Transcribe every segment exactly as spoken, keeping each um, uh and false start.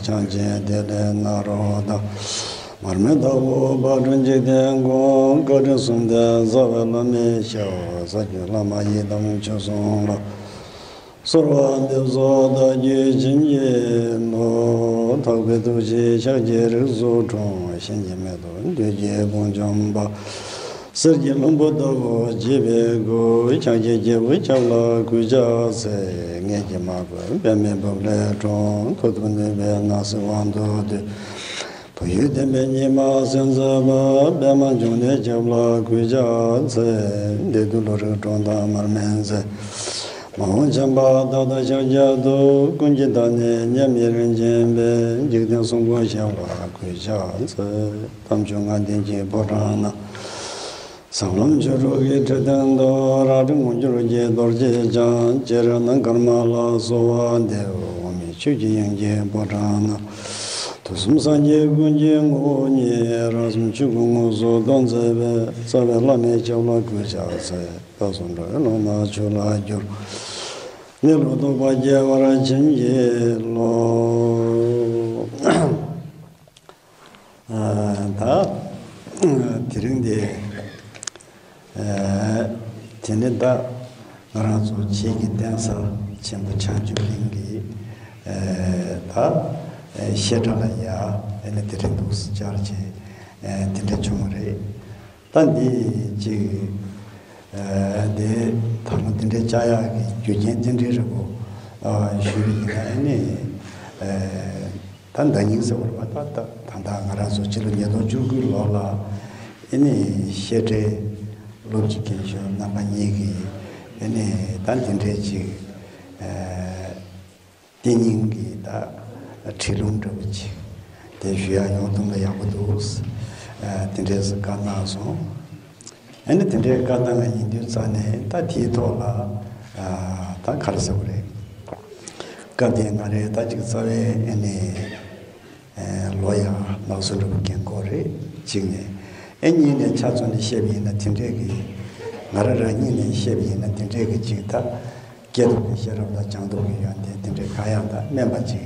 ཆང་ཆེན་དེ་ལས་ན་རོ་དང་། མར་མེ་ལྟ་བུ་ཕག་གྲུ་འཇིག་རྟེན་མགོན། བཀའ་དྲིན་གསུམ་ལྡན་རྩ་བའི་བླ་མའི་ཞབས། ས་བཅུའི་བླ་མ་ཡི་དམ་ཆོས་སྲུང་ལ། གསོལ་བ་འདེབས་སོ་བདག་རྒྱུད་བྱིན་གྱིས་རློབས། དག་པའི་ཐུགས་རྗེས་ཕྱག་རྒྱའི་རིགས་སུ་འཁྲུངས། གཞན་གྱིས་མི་ཐུབ་བདུད་ཀྱི་དཔུང་འཇོམས་པ། གསེར་གྱི་ལྷུན་པོ་ལྟ་བུ་བརྗིད་པའི་སྐུ། ཕྱག་རྒྱའི་རྒྱལ་པོའི་ཞབས་ལ་གུས་ཕྱག་འཚལ། ངེད་ཀྱི་མ་གོས་པདྨའི་སྦུབས་ལས་འཁྲུངས། མཐུ་སྟོབས་ནུས་པའི་སྣང་སྲིད་དབང་དུ་སྡུད། བོད་ཡུལ་བསྟན་པའི་ཉི་མ་གསོན་མཛད་པ། པདྨ་འབྱུང་གནས་ཞབས་ལ་གུས་ཕྱག་འཚལ། བདུད་འདུལ་བློ་རིག་འགྲོ་མདའ་མར་མེ་མཛད། མ་འོངས་བྱམས་པ་བདག་དང་ཕྱག་རྒྱ་སྟོབས། ཀུན་གྱི་བདག་ཉིད་མཉམ་ཉིད་རིན་ཆེན་དཔལ། འཇིག་རྟེན་གསུམ་མགོན་ཞབས་ལ་གུས་ཕྱག་འཚལ། དམ་ཆོས་ལྔ་ལྡན་གྱི་ཕོ་བྲང་ན། ཟབ་ལམ་ཆོས་དྲུག་གི་ཁྲི་སྟེང་དུ། རང་གྲོལ་མངོན་གྱུར་གྱི་རྡོ་རྗེ་འཆང་། སྤྱན་རས་གཟིགས་ཀརྨ་ལ་གསོལ་བ་འདེབས། འོག་མིན་ཆོས་ཀྱི་དབྱིངས་ཀྱི་ཕོ་བྲང་ན། དུས་གསུམ་སངས་རྒྱས་ཀུན་གྱི་ངོ་བོ་ཉིད། རང་གསུམ་ཆོས་སྐུ་དངོས་སུ་སྟོན་མཛད་པའི། རྩ་བའི་བླ་མའི་ཞབས་ལ་གུས་ཕྱག་འཚལ། བདག་སོགས་འགྲོ་བའི་ལམ་སྣ་ཆོས་ལ་བསྒྱུར། གནས་ལུགས་རྟོགས་པ་རྒྱས་པར་བྱིན་གྱིས་རློབས། ད་དེ་རིང་འདི་དེ་ནི་ད་ང་རང་ཚོ་བྱེས་ཀྱི་གདན་ས་ཆེན་པོ་བྱང་ཆུབ་གླིང་གི་ད་བཤད་གྲྭ་ལ་ཡ་ཨེ་ནི་དེ་རིང་འདུག་སེ་བཅར་བྱས་དེ་འདྲ་བྱུང་བ་རེད། ད་འདི་ཅིག་ཨ་དེ་ད་ལོ་དེ་འདྲའི་བཅར་ཡག་གི་རྒྱུ་རྐྱེན་དེ་འདྲའི་རེད་པོ། ཨ་ཞུས་པ་ཡིན་ན་ཨ་ནི་ཨ་ད་ཟླ་ཉིན་ཟེར་བ་རེད་པ། ད་ད་ད་ལྟ་ང་རང་ཚོ་ཕྱི་ལོ་ཉིས་སྟོང་བཅུ་དགུའི་ལོ་ལ་ཨ་ནི་བཤད་གྲྭའི་སློབ་སྤྱི་རྒན་གཞོན་རྣམ་པ་གཉིས་ཀྱིས་ཨ་ནི་ད་དེ་འདྲའི་ཅིག་ཨ་བསྟན་རྙིང་གི་ད་ཁྲིད་ལུང་འདྲ་པོ་ཅིག་དེ་ཞུ་ཡག་ཡོང་ཐུབ་ན་ཡག་པོ་འདུག་ཨ་དེ་འདྲས་སུ་བཀའ་གནང་སོང་། ཨ་ནི་དེ་འདྲའི་བཀའ་གནང་བ་ཡིན་དུས་ཙང་ནས་ད་དེའི་ཐོག་ལ་ཨ་ད་ག་རེ་ཟེར་བ་རེད། སྐབས་དེ་ང་རའི་ད་ཅིག་རྩ་བའི་ཨ་ནི་ཨ་ལོ་ཡང་ལགས་སོ་འདྲ་པོ་རྒན་གོག་རེད་གཅིག་ནས། ཨ་གཉིས་ནས་ཆ་མཚོན་ནས་བཤད་པ་ཡིན་ན་དེ་འདྲས་ཀྱི་ང་རང་རང་ཉིད་ནས་བཤད་པ་ཡིན་ན་དེ་འདྲས་ཀྱི་ཅིག་ད། སྐྱེས་ཐོབ་ཀྱི་ཤེས་རབ་དང་སྦྱངས་སྟོབས་ཀྱི་ཡོན་ཏན་དེ་འདྲའི་གང་ཡང་དང་དམན་པ་ཅིག་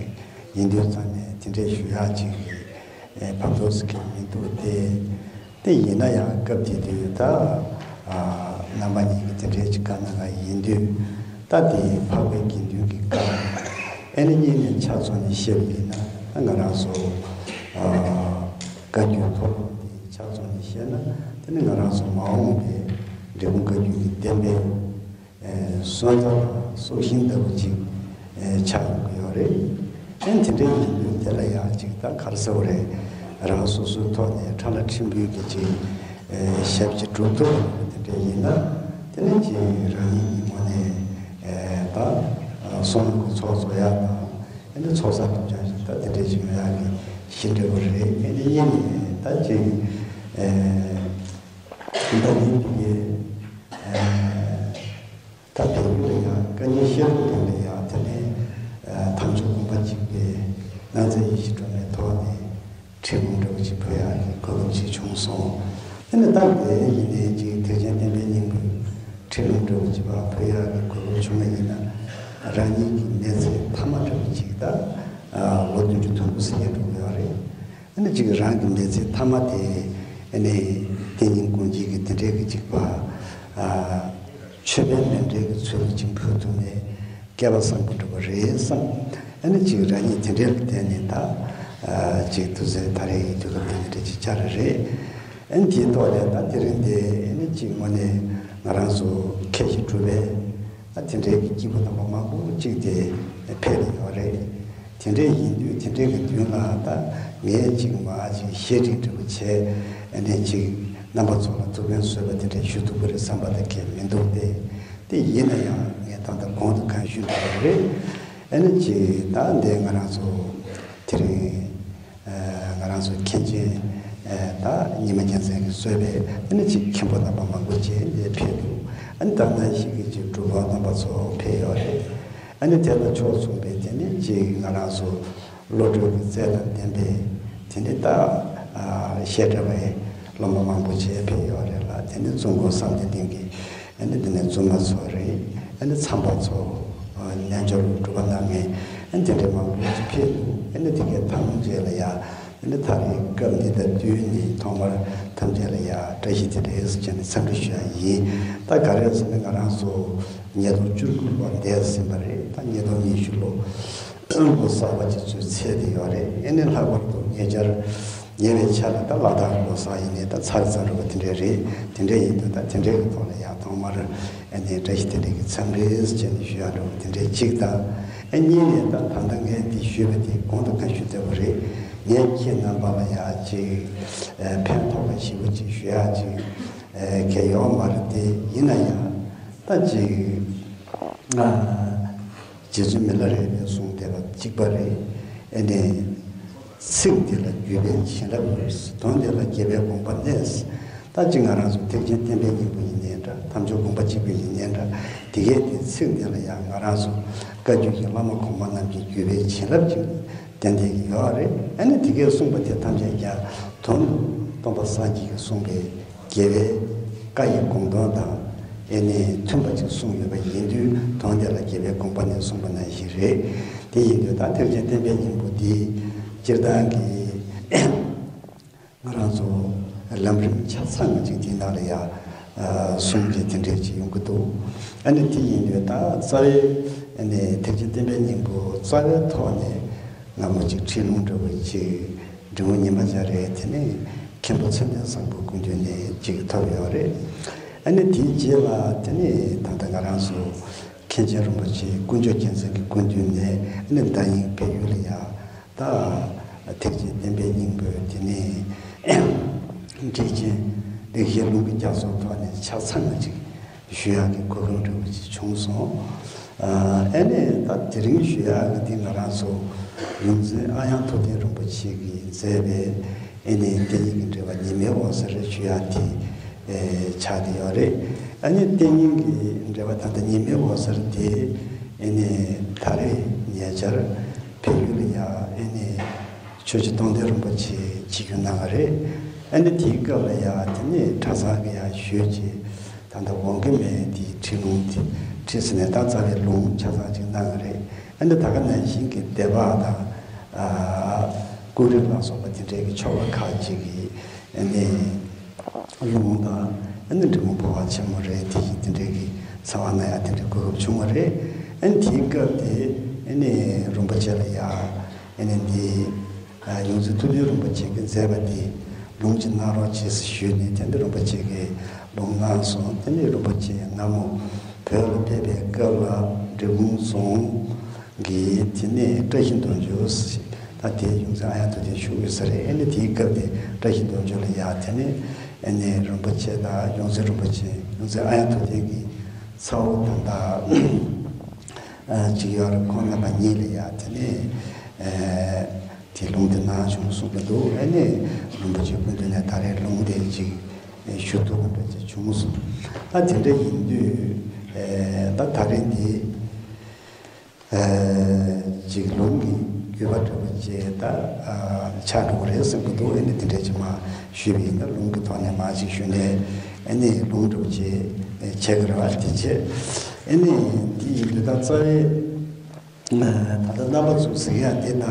ཡིན་དུས་ཙང་ནས་དེ་འདྲའི་ཞུ་ཡག་ཅིག་གི་ཨེ་ཕན་ཐོགས་སུ་གང་མི་འདུག་སྟེ། དེ་ཡིན་ན་ཡང་སྐབས་དེ་དུས་ད་ཨ་རྣམ་པ་གཉིས་ཀྱིས་དེ་འདྲའི་ཅིག་བཀའ་གནང་ག་ཡིན་དུས་ད་དེ་འཕགས་པའི་དགེ་འདུན་གྱི་བཀའ་ཨེ་ནི་གཉིས་ནས་ཆ་མཚོན་ནས་བཤད་པ་ཡིན་ན་ད་ང་རང་ཚོ་ཨ་བཀའ་བརྒྱུད་མཐོ་སློབ་འདི་ཆ་མཚོན་ནས་བཤད་ན་དེ་ནི་ང་རང་ཚོ་མ་འོངས་པའི་འབྲས་སྤུངས་བཀའ་བརྒྱུད་ཀྱི་བསྟན་པའི་ཨེ་སོན་རྩ་དང་སྲོག་ཤིང་ལྟ་བུ་ཅིག་ཨེ་ཆགས་ཡོང་གི་ཡོད་རེད། ཨེ་དེ་འདྲའི་ཡིན་དུས་དེ་ལ་ཡང་ཅིག་ད་ག་རེ་ཟེར་བ་རེད། རང་སོ་སོའི་ཐོག་ནས་ཕྲ་ལ་ཕྲན་བུའི་གི་ཅིག་ཨེ་ཞབས་ཕྱི་སྒྲུབ་ཐུབ་པ་དེ་འདྲ་ཡིན་ན་དེ་ནི་ཅིག་རང་ཉིད་ཀྱི་ངོས་ནས་ཨེ་ད་བསོད་ནམས་ཀྱི་ཚོགས་རྫོགས་ཡག་དང་ཨེ་འདི་ཚོགས་བསགས་ཐུབ་ཡག་ཅིག་ད་དེ་འདྲའི་ཅིག་ཡོང་ཡག་གི་གཞི་འདྲ་བོ་རེད། ཨེ་འདི་གཉིས་ནས་ད་ཅིག་ཨེ། ད་ནི་དེ་གའི་ད་བལ་ཡུལ་ལ་ཡང་བཀའ་རྙིང་བཤད་སྒྲུབ་སྟེང་ལ་ཡང་དེ་ནས་དམ་ཆོས་དགོངས་པ་གཅིག་པའི་སྣང་མཛད་ཡེ་ཤེས་སྒྲོན་མེའི་ཐོག་ནས་ཁྲིད་ལུང་འདྲ་བོ་ཅིག་ཕུལ་ཡག་གི་གོ་སྐབས་ཅིག་བྱུང་སོང་། དེ་ནས་ད་དེ་ཡིན་ནའི་ཅིག་ཐེག་ཆེན་བསྟན་པའི་སྙིང་པོའི་ཁྲིད་ལུང་འདྲ་བོ་ཅིག་ཕར་ཕུལ་ཡག་གི་གོ་སྐབས་བྱུང་བ་ཡིན་ན་རང་ཉིད་ཀྱི་མི་ཚེ་མཐའ་མ་འདྲ་བོ་ཅིག་ད་ལོ་བདུན་ཅུ་དོན་དགུ་ཟིན་ཡག་འགྲོ་གི་ཡོད་རེད། ཨ་ནི་གཅིག་རང་གི་མི་ཚེ་མཐའ་མ་དེ་ཨ་ནི་བསྟན་རྙིང་དགོངས་གཅིག་གི་དེ་འདྲའི་གི་གཅིག་པ་ཨ་མཆོད་པའི་མཎྜལ་གྱི་ཚུལ་དུ་གཅིག་ཕུལ་ཐུབ་ནས་སྐལ་པ་བཟང་པོ་འགྲུབ་པ་རེད་བསམ། ཨ་ནི་གཅིག་རང་ཉིད་དེ་འདྲའི་ལ་བརྟེན་ནས་ད་ཨ་གཅིག་དུས་ཚོད་ད་རེས་ཡི་དུས་སྐབས་དེ་འདྲ་གཅིག་བཅར་རེད། ཨ་ནི་དེའི་ཐོག་ནས་ད་དེ་རིང་འདི་ཨ་ནི་གཅིག་དངོས་གནས་ ང་རང་ཚོ་ཁྱད་གཞི་གྲུབ་པའི་ད་དེ་འདྲའི་གི་སྐྱེས་བུ་དམ་པ་མང་པོ་ཅིག་དེ་ཕེབས་ཡོད་རེད། དེ་འདྲའི་ཡིན་དུས་དེ་འདྲའི་གི་མདུན་ལ་ད་ངས་ཅིག་མ་ཅིག་ཞེ་དྲིན་འདྲ་པོ་བྱས་ཨ་ནི་ཅིག་རྣམ་པ་ཚོ་ལ་ཐུགས་ཕན་གསོས་པ་དེ་འདྲ་ཞུ་ཐུབ་ཀྱི་རེད་བསམ་པ་ད་གས་མི་འདུག་སྟེ། དེ་ཡིན་ན་ཡང་ངས་ད་ལྟ་གོང་དུ་གང་ཞུས་པ་རེད། ཨ་ནི་ཅིག་ད་འདི་ང་རང་ཚོ་དེ་རིང་ང་རང་ཚོ་མཁན་ཆེན་ད་ཉི་མ་རྒྱལ་མཚན་གྱིས་གཙོས་པའི་ཨ་ནི་ཅིག་མཁན་པོ་རྣམ་པ་མང་པོ་ཅིག་འདིར་ཕེབས་འདུག་ཨ་ནི་ད་ལྟ་ཞིག་གི་ཅིག་གྲུབ་པ་རྣམ་པ་ཚོ་ཕེབས་ཡོད་རེད། ཨ་ནི་དེ་ལ་ཕྱོགས་མཚུངས་པའི་དེ་ནི་ཅིག་ང་རང་ཚོ་བློ་གྲོས་ཀྱི་རྩལ་དང་ལྡན་པའི་དེ་ནི་ད་བཤད་གྲྭ་བའི་སློབ་མ་མང་པོ་ཅིག་ཕེབས་ཡོད་རེད་ལ། དེ་ནི་ཙུང་གོ་བསམ་གཏན་གླིང་གི་ཨ་ནི་འདི་ནས་བཙུན་མ་ཚོ་རེད། ཨ་ནི་མཚམས་པ་ཚོ། ཨ་རྣལ་འབྱོར་སྒྲུབ་པ་གནང་མཁན་ཨ་ནི་དེ་འདྲའི་མང་པོ་ཅིག་ཕེབས་འདུག་ཨ་ནི་དེ་གའི་ཐམས་ཅད་ལ་ཡ་ཨ་ནི་ད་རེས་སྐབས་འདི་དང་བསྟུན་ནས་ཐོག་མར་ཐམས་ཅད་ལ་ཡ་བཀྲ་ཤིས་བདེ་ལེགས་ཟེར་ནས་འཚམས་འདྲི་ཞུ་ཡ་ཡིན། ད་ག་རེ་ཟེར་ན་ང་རང་ཚོ་ཉིས་སྟོང་བཅུ་དགུ་ལོ་འདས་ཟིན་པ་རེད། ད་ཉིས་སྟོང་ཉི་ཤུ་ལོ་ལོ་གསར་པ་ཅིག་ཚུར་ཚེས་དེ་ཡོད་རེད། ཨ་ནི་ལྷག་པར་དུ་ཉེ་ཆར་ཉེ་བའི་ཆར་ལ་ད་ལ་དྭགས་ལོ་གསར་ཡིན་ནའི་ད་ཚར་ཙམ་རེད་པ། དེ་འདྲས་རེད། དེ་འདྲས་ཡིན་དུས་ད་དེ་འདྲས་ཀྱི་ཐོག་ལ་ཡང་ཐོག་མར་ཨ་ནི་བཀྲ་ཤིས་བདེ་ལེགས་ཀྱི་འཚམས་འདྲི་བྱས་ནས་ཞུ་ཡག་འདྲ་པོ་དེ་འདྲས་གཅིག་དང་། ཨ་གཉིས་ནས་ད་ད་ལྟ་ངས་འདི་ཞུས་པ་དེ་གོང་དུ་ག་ཞུ་བསྡད་པ་རེད། ངས་ཁྱེད་རྣམ་པ་ལ་ཡག་ཅིག་ཨ་ཕན་ཐོགས་པ་ཞེ་པོ་ཅིག་ཞུ་ཡག་ཅིག་ཨ་གལ་ཡོད་མ་རེད། དེ་ཡིན་ན་ཡང་ད་ཅིག་ང་རྗེ་བཙུན་མི་ལ་རས་པས་གསུངས་བསྡད་པ་གཅིག་པ་རེད། ཨ་ནི་ཚིག་འདི་ལ་བརྒྱུད་པའི་བྱིན་རླབས་ཡོད། དོན་འདི་ལ་རྒྱལ་བའི་དགོངས་པ་གནས། ད་ཅི་ང་རང་ཚོ་ཐེག་ཆེན་བསྟན་པའི་སྙིང་པོ་ཡིན་ནའི་འདྲ། དམ་ཆོས་དགོངས་པ་གཅིག་པུ་ཡིན་ནའི་འདྲ། དེ་གས་དེ་ཚིག་འདི་ལ་ཡང་ང་རང་ཚོ་བཀའ་བརྒྱུད་ཀྱི་བླ་མ་གོང་མ་རྣམས་ཀྱིས་བརྒྱུད་པའི་བྱིན་རླབས་ཀྱིས་ཏན་ཏན་གྱི་ཡོད་རེད། ཨ་ནི་དེ་གས་གསུངས་པ་དེ་ཐམས་ཅད་ཀྱང་དོན་སྟོན་པ་སངས་རྒྱས་ཀྱིས་གསུངས་པའི་རྒྱལ་བའི་བཀའ་ཡི་དགོངས་དོན་དང་ཨེ་ནི་མཐུན་པ་ཅིག་གསུངས་ཡོད་པ་ཡིན་དུས། དོན་དེ་ལ་རྒྱལ་བའི་དགོངས་པ་ནས་གསུངས་པ་ནང་བཞིན་རེད། དེ་ཡིན་དུས་ད་ཐེག་ཆེན་བསྟན་པའི་སྙིང་པོ་འདི་སྤྱིར་བཏང་གི་ང་རང་ཚོ་ལམ་རིམ་ཆ་ཚང་ཅིག་དེའི་ནང་ལ་ཡ་གསུངས་ཀྱི་དེ་འདྲས་ཅིག་ཡོང་གི་འདུག་ཨ་ནི་དེ་ཡིན་དུས་ད་རྩ་བའི་ཨ་ནི་ཐེག་ཆེན་བསྟན་པའི་སྙིང་པོ་རྩ་བའི་ཐོག་ནས་སྔ་མོ་ཅིག་ཁྲིད་ལུང་འདྲ་པོ་ཅིག་འབྲི་གུང་ཉི་མ་རྒྱལ་རས་དེ་ནས་མཁན་པོ་མཚན་ལྡན་བཟང་པོ་སྐུ་མདུན་ནས་ཅིག་ཐོབ་ཡོད་རེད། ཨ་ནི་དེའི་རྗེས་ལ་དེ་ནས་ད་ལྟ་ང་རང་ཚོ་མཁན་ཆེན་རིན་པོ་ཆེ་དཀོན་མཆོག་རྒྱལ་མཚན་གྱི་སྐུ་མདུན་ནས་ཨ་ནི་མདའ་ཡིན་བལ་ཡུལ་ལ་ཡ་ད་ཐེག་ཆེན་བསྟན་པའི་སྙིང་པོའི་དེ་ནས་འགྲེལ་ཆེན་ལེགས་བཤད་ལུང་གི་རྒྱ་མཚོའི་ཐོག་ནས་ཆ་ཚང་ཅིག་ཞུ་ཡག་གི་གོ་སྐབས་འདྲ་པོ་ཅིག་བྱུང་སོང་། ཨ་ནི་ད་དེ་རིང་ཞུ་ཡག་གི་དེ་ང་རང་ཚོ་ཡོངས་འཛིན་ཨ་དབྱངས་ཐུབ་བསྟན་རིན་པོ་ཆེ་གིས་མཛད་པའི་ཨ་ནི་བསྟན་སྙིང་གི་འགྲེལ་པ་ཉི་མའི་འོད་ཟེར་ཞུ་ཡག་དེ་ཨེ་ཆགས་བསྡད་ཡོད་རེད། ཨ་ནི་བསྟན་སྙིང་གི་འགྲེལ་པ་ད་ལྟ་ཉི་མའི་འོད་ཟེར་དེ་ཨ་ནི་ད་རེས་ཉེ་ཆར་བལ་ཡུལ་ལ་ཡ་ཨ་ནི་ཆོས་རྗེ་རྟོགས་ལྡན་རིན་པོ་ཆེ་ཆིབས་བསྒྱུར་གནང་བ་རེད། ཨ་ནི་དེའི་སྐབས་ལ་ཡ་དེ་ནས་གྲྭ་ཚང་གི་ཡ་ཞུས་ཀྱི་ད་ལྟ་འོང་གི་མེད་དེའི་ཁྲིད་ལུང་དེ་ཁྲིད་ཟིན་ནས་ད་རྩ་བའི་ལུང་ཆ་ཚང་ཅིག་གནང་བ་རེད། ཨ་ནི་ད་ག་ནང་བཞིན་གྱི་སྡེ་པ་དང་ཨ་ཀུན་རིག་ལ་སོགས་པ་དེ་འདྲའི་གི་ཆོ་ག་ཁག་ཅིག་གི་ཨ་ནི་ལུང་དང་། ཨ་ནི་འབྲི་གུང་འཕོ་བ་ཆེན་མོ་རེད། དེ་བཞིན་དེ་འདྲའི་གི་ཚེ་དབང་གནང་ཡ་དེ་འདྲའི་གོ་སྐབས་བྱུང་བ་རེད། ཨ་ནི་དེའི་སྐབས་དེ་ཨ་ནི་རིན་པོ་ཆེ་ལ་ཡ་ཨ་ནི་འདི་ཡོངས་འཛིན་ཐུབ་བསྟན་རིན་པོ་ཆེ་གིས་མཛད་པ་དེ་ལུང་ཅིག་གནང་རོགས་བྱེད་ཟེར་ཞུས་ནས་དེ་འདི་རིན་པོ་ཆེ་གིས་ལུང་གནང་སོང་། དེ་ནས་རིན་པོ་ཆེ་སྔ་མོ་བོད་ལ་ཕེབས་པའི་སྐབས་ལ་འབྲི་གུང་རྫོང་གི་དེ་ནས་བཀྲ་ཤིས་རྡོ་རྗེ་ཟེར། ད་དེའི་ཡོངས་འཛིན་ཨ་དབྱངས་ཐུབ་བསྟན་བཞུགས་ཡོད་ས་རེད། ཨ་ནི་དེའི་སྐབས་དེ་བཀྲ་ཤིས་རྡོ་རྗེ་ལ་ཡ་དེ་ནས་ཨ་ནི་རིན་པོ་ཆེ་དང་ཡོངས་འཛིན་རིན་པོ་ཆེ་ཡོངས་འཛིན་ཨ་དབྱངས་ཐུབ་བསྟན་གྱི་ཚ་བོ་དམ་པ་ཅིག་ཡོད་རེད། ཁོང་རྣམ་པ་གཉིས་ལ་ཡ་དེ་ནས་དེ་ལུང་དེ་གནང་བྱུང་གསུངས་པ་འདུག་ཨ་ནི་རིན་པོ་ཆེ་སྐུ་མདུན་ནས་ད་རེས་ལུང་དེ་ཅིག་ཞུ་ཐུབ་པ་འདྲ་ཅིག་བྱུང་སོང་། ད་དེ་འདྲ་ཡིན་དུས་ད་ད་རེས་འདི། ཅིག་ལུང་གི་བརྒྱུད་པ་འདྲ་པོ་ཅིག་ད་ཆགས་འགྲོ་གི་རེད་བསམ་གྱི་འདུག་ཨ་ནི་དེ་འདྲ་ཅིག་མར་ཞུས་པ་ཡིན་ན། ལུང་གི་ཐོག་ནས་མར་ཅིག་ཞུས་ནས་ཨ་ནི་ལུང་འདྲ་པོ་ཅིག་བྱེད་ཀྱི་རེད་བ། དེ་བྱས་ཨ་ནི་འདི་ཡིན་དུས་ད་རྩ་བའི་ད་ལྟ་རྣམ་པ་ཚོ་གཟིགས་ཡག་དེ་དང་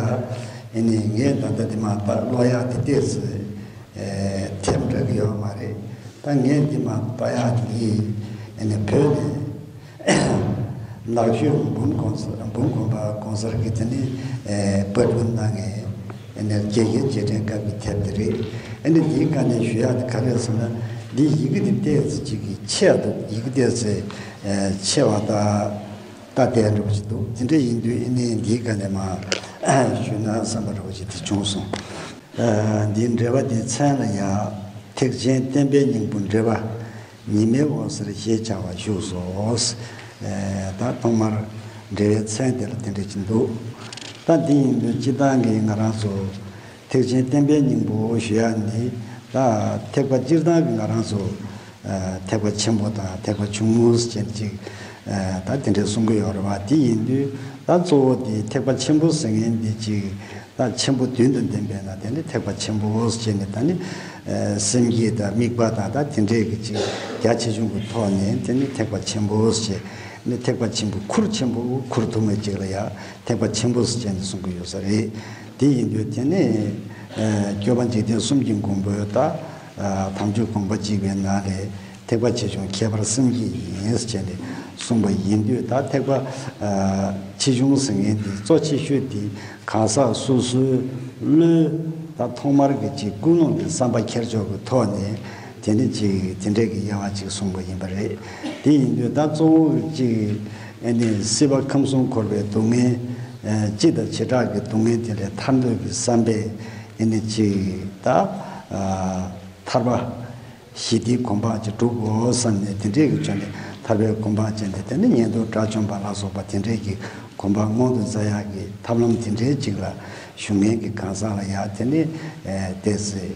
ཨ་ནི་ངས་ད་ལྟ་དེ་མར་ད་ཀློག་ཡག་དེ་ཏོག་ཙམ་ཐེབས་འགྲོ་གི་ཡོད་མ་རེད། ད་ངས་འདི་མར་ལྟ་ཡག་འདི་ཨ་ནི་བོད་ནས། ནག་ཆུ་འབུམ་གོང་ས་འབུམ་དགོན་པ་གོང་སར་གྱི་དེ་ནི་པར་སྐྲུན་གནང་མཁན་ཨ་ནི་དགེ་རྒན་རྗེས་དྲན་སྐབས་ཀྱི་དེབ་དེ་རེད། ཨ་ནི་འདིའི་སྒང་ནས་ཞུ་ཡག་དེ་ག་རེ་རེད་ཟེར་ན། འདི་ཡི་གེ་འདི་ཏོག་ཙམ་ཅིག་གི་ཆེ་བ་འདུག་ཡི་གེ་ཏོག་ཙམ་ཆེ་བ་ད་ད་དེ་འདྲ་པོ་ཅིག་འདུག་དེ་འདྲ་ཡིན་དུས་ཨ་ནི་འདིའི་སྒང་ནས་མར་ཞུས་ན་བསམ་པ་འདྲ་པོ་ཅིག་དེ་བྱུང་སོང་། འདིའི་འགྲེལ་པ་འདིའི་མཚན་ལ་ཡང་ཐེག་ཆེན་བསྟན་པའི་སྙིང་པོ་འགྲེལ་པ་ཉི་མའི་འོད་ཟེར་ཞེས་བྱ་བ་བཞུགས་སོ། ད་ཐོག་མར་འགྲེལ་པའི་མཚན་དེ་ལ་དེ་འདྲ་ཅིག་འདུག་ད་འདི་ཡིན་དུས་སྤྱིར་བཏང་གི་ང་རང་ཚོ་ཐེག་ཆེན་བསྟན་པའི་སྙིང་པོ་ཞུ་ཡ་ནི། ད་ཐེག་པ་སྤྱིར་བཏང་གི་ང་རང་ཚོ་ཐེག་པ་ཆེན་པོ་དང་ཐེག་པ་ཆུང་ངུ་ཟེར་ཅིག་ད་དེ་འདྲའི་གསུང་གི་ཡོད་རེད་བ། དེ་ཡིན་དུས་ད་གཙོ་བོ་དེ་ཐེག་པ་ཆེན་པོ་ཟེར་མཁན་འདི་ཅིག་ད་ཆེན་པོ་བདུན་དང་ལྡན་པས་ན་དེ་ནི་ཐེག་པ་ཆེན་པོ་ཟེར་ནས། ད་ནི་སེམས་བསྐྱེད་དང་དམིགས་པ་དང་ད་དེ་འདྲའི་གི་ཅིག་རྒྱ་ཆེ་ཆུང་གི་ཐོག་ནས་དེ་ནི་ཐེག་པ་ཆེན་པོ་ཟེར་ནས། ཐེག་པ་ཆེན་པོ་ཁུར་ཆེན་པོ་ཁུར་ཐུབ་མཁན་ཅིག་ལ་ཡ་ཐེག་པ་ཆེན་པོ་ཟེར་ནས་གསུང་གི་ཡོད་ས་རེད། དེ་ཡིན་དུས་དེ་ནི་ཨ་སྐྱོབ་པ་འཇིག་རྟེན་གསུམ་གྱི་མགོན་པོ་ད་ཨ་དམ་ཆོས་དགོངས་པ་གཅིག་པའི་ནང་ལས་ཐེག་པ་ཆེ་ཆུང་ཁྱད་པར་སེམས་བསྐྱེད་ཡིན་ཟེར་ནས་གསུངས་པ་ཡིན་དུས། ད་ཐེག་པ་ཨ་ཆེ་ཆུང་ཟེར་མཁན་འདི་གཙོ་ཆེ་ཤོས་འདི་གང་ཟག་སོ་སོའི་བློའི་ད་ཐོག་མར་གྱི་ཅིག་ཀུན་སློང་གི་བསམ་པ་འཁྱེར་ཕྱོགས་ཀྱི་ཐོག་ནས་དེ་ནི་ཅིག་དེ་འདྲའི་གི་དབྱེ་བ་ཅིག་གསུངས་པ་ཡིན་པ་རེད། དེ་ཡིན་དུས་ད་གཙོ་བོ་ཅིག་ཨ་ནི་སྲིད་པ་ཁམས་གསུམ་འཁོར་བའི་སྡུག་བསྔལ་ཨ་སྤྱི་དང་བྱེ་བྲག་གི་སྡུག་བསྔལ་དེ་ལས་ཐར་འདོད་ཀྱི་བསམ་པས་ཨ་ནི་ཅིག་ད་ཨ་ཐར་པ་ཞི་བདེའི་གོ་འཕང་ཅིག་སྒྲུབ་དགོས་བསམ་ནས་དེ་འདྲའི་གི་བྱས་ནས་ཐར་པའི་གོ་འཕང་ཅན་དེ་དེ་ནི་ཉན་ཐོས་དགྲ་བཅོམ་པ་ལ་སོགས་པ་དེ་འདྲའི་གི་གོ་འཕང་མངོན་དུ་མཛད་ཡག་གི་ཐབས་ལམ་དེ་འདྲའི་ཅིག་ལ་ཞུགས་མཁན་གྱི་གང་ཟག་ལ་ཡ་དེ་ནི་ཨེ་ཏོག་ཙམ་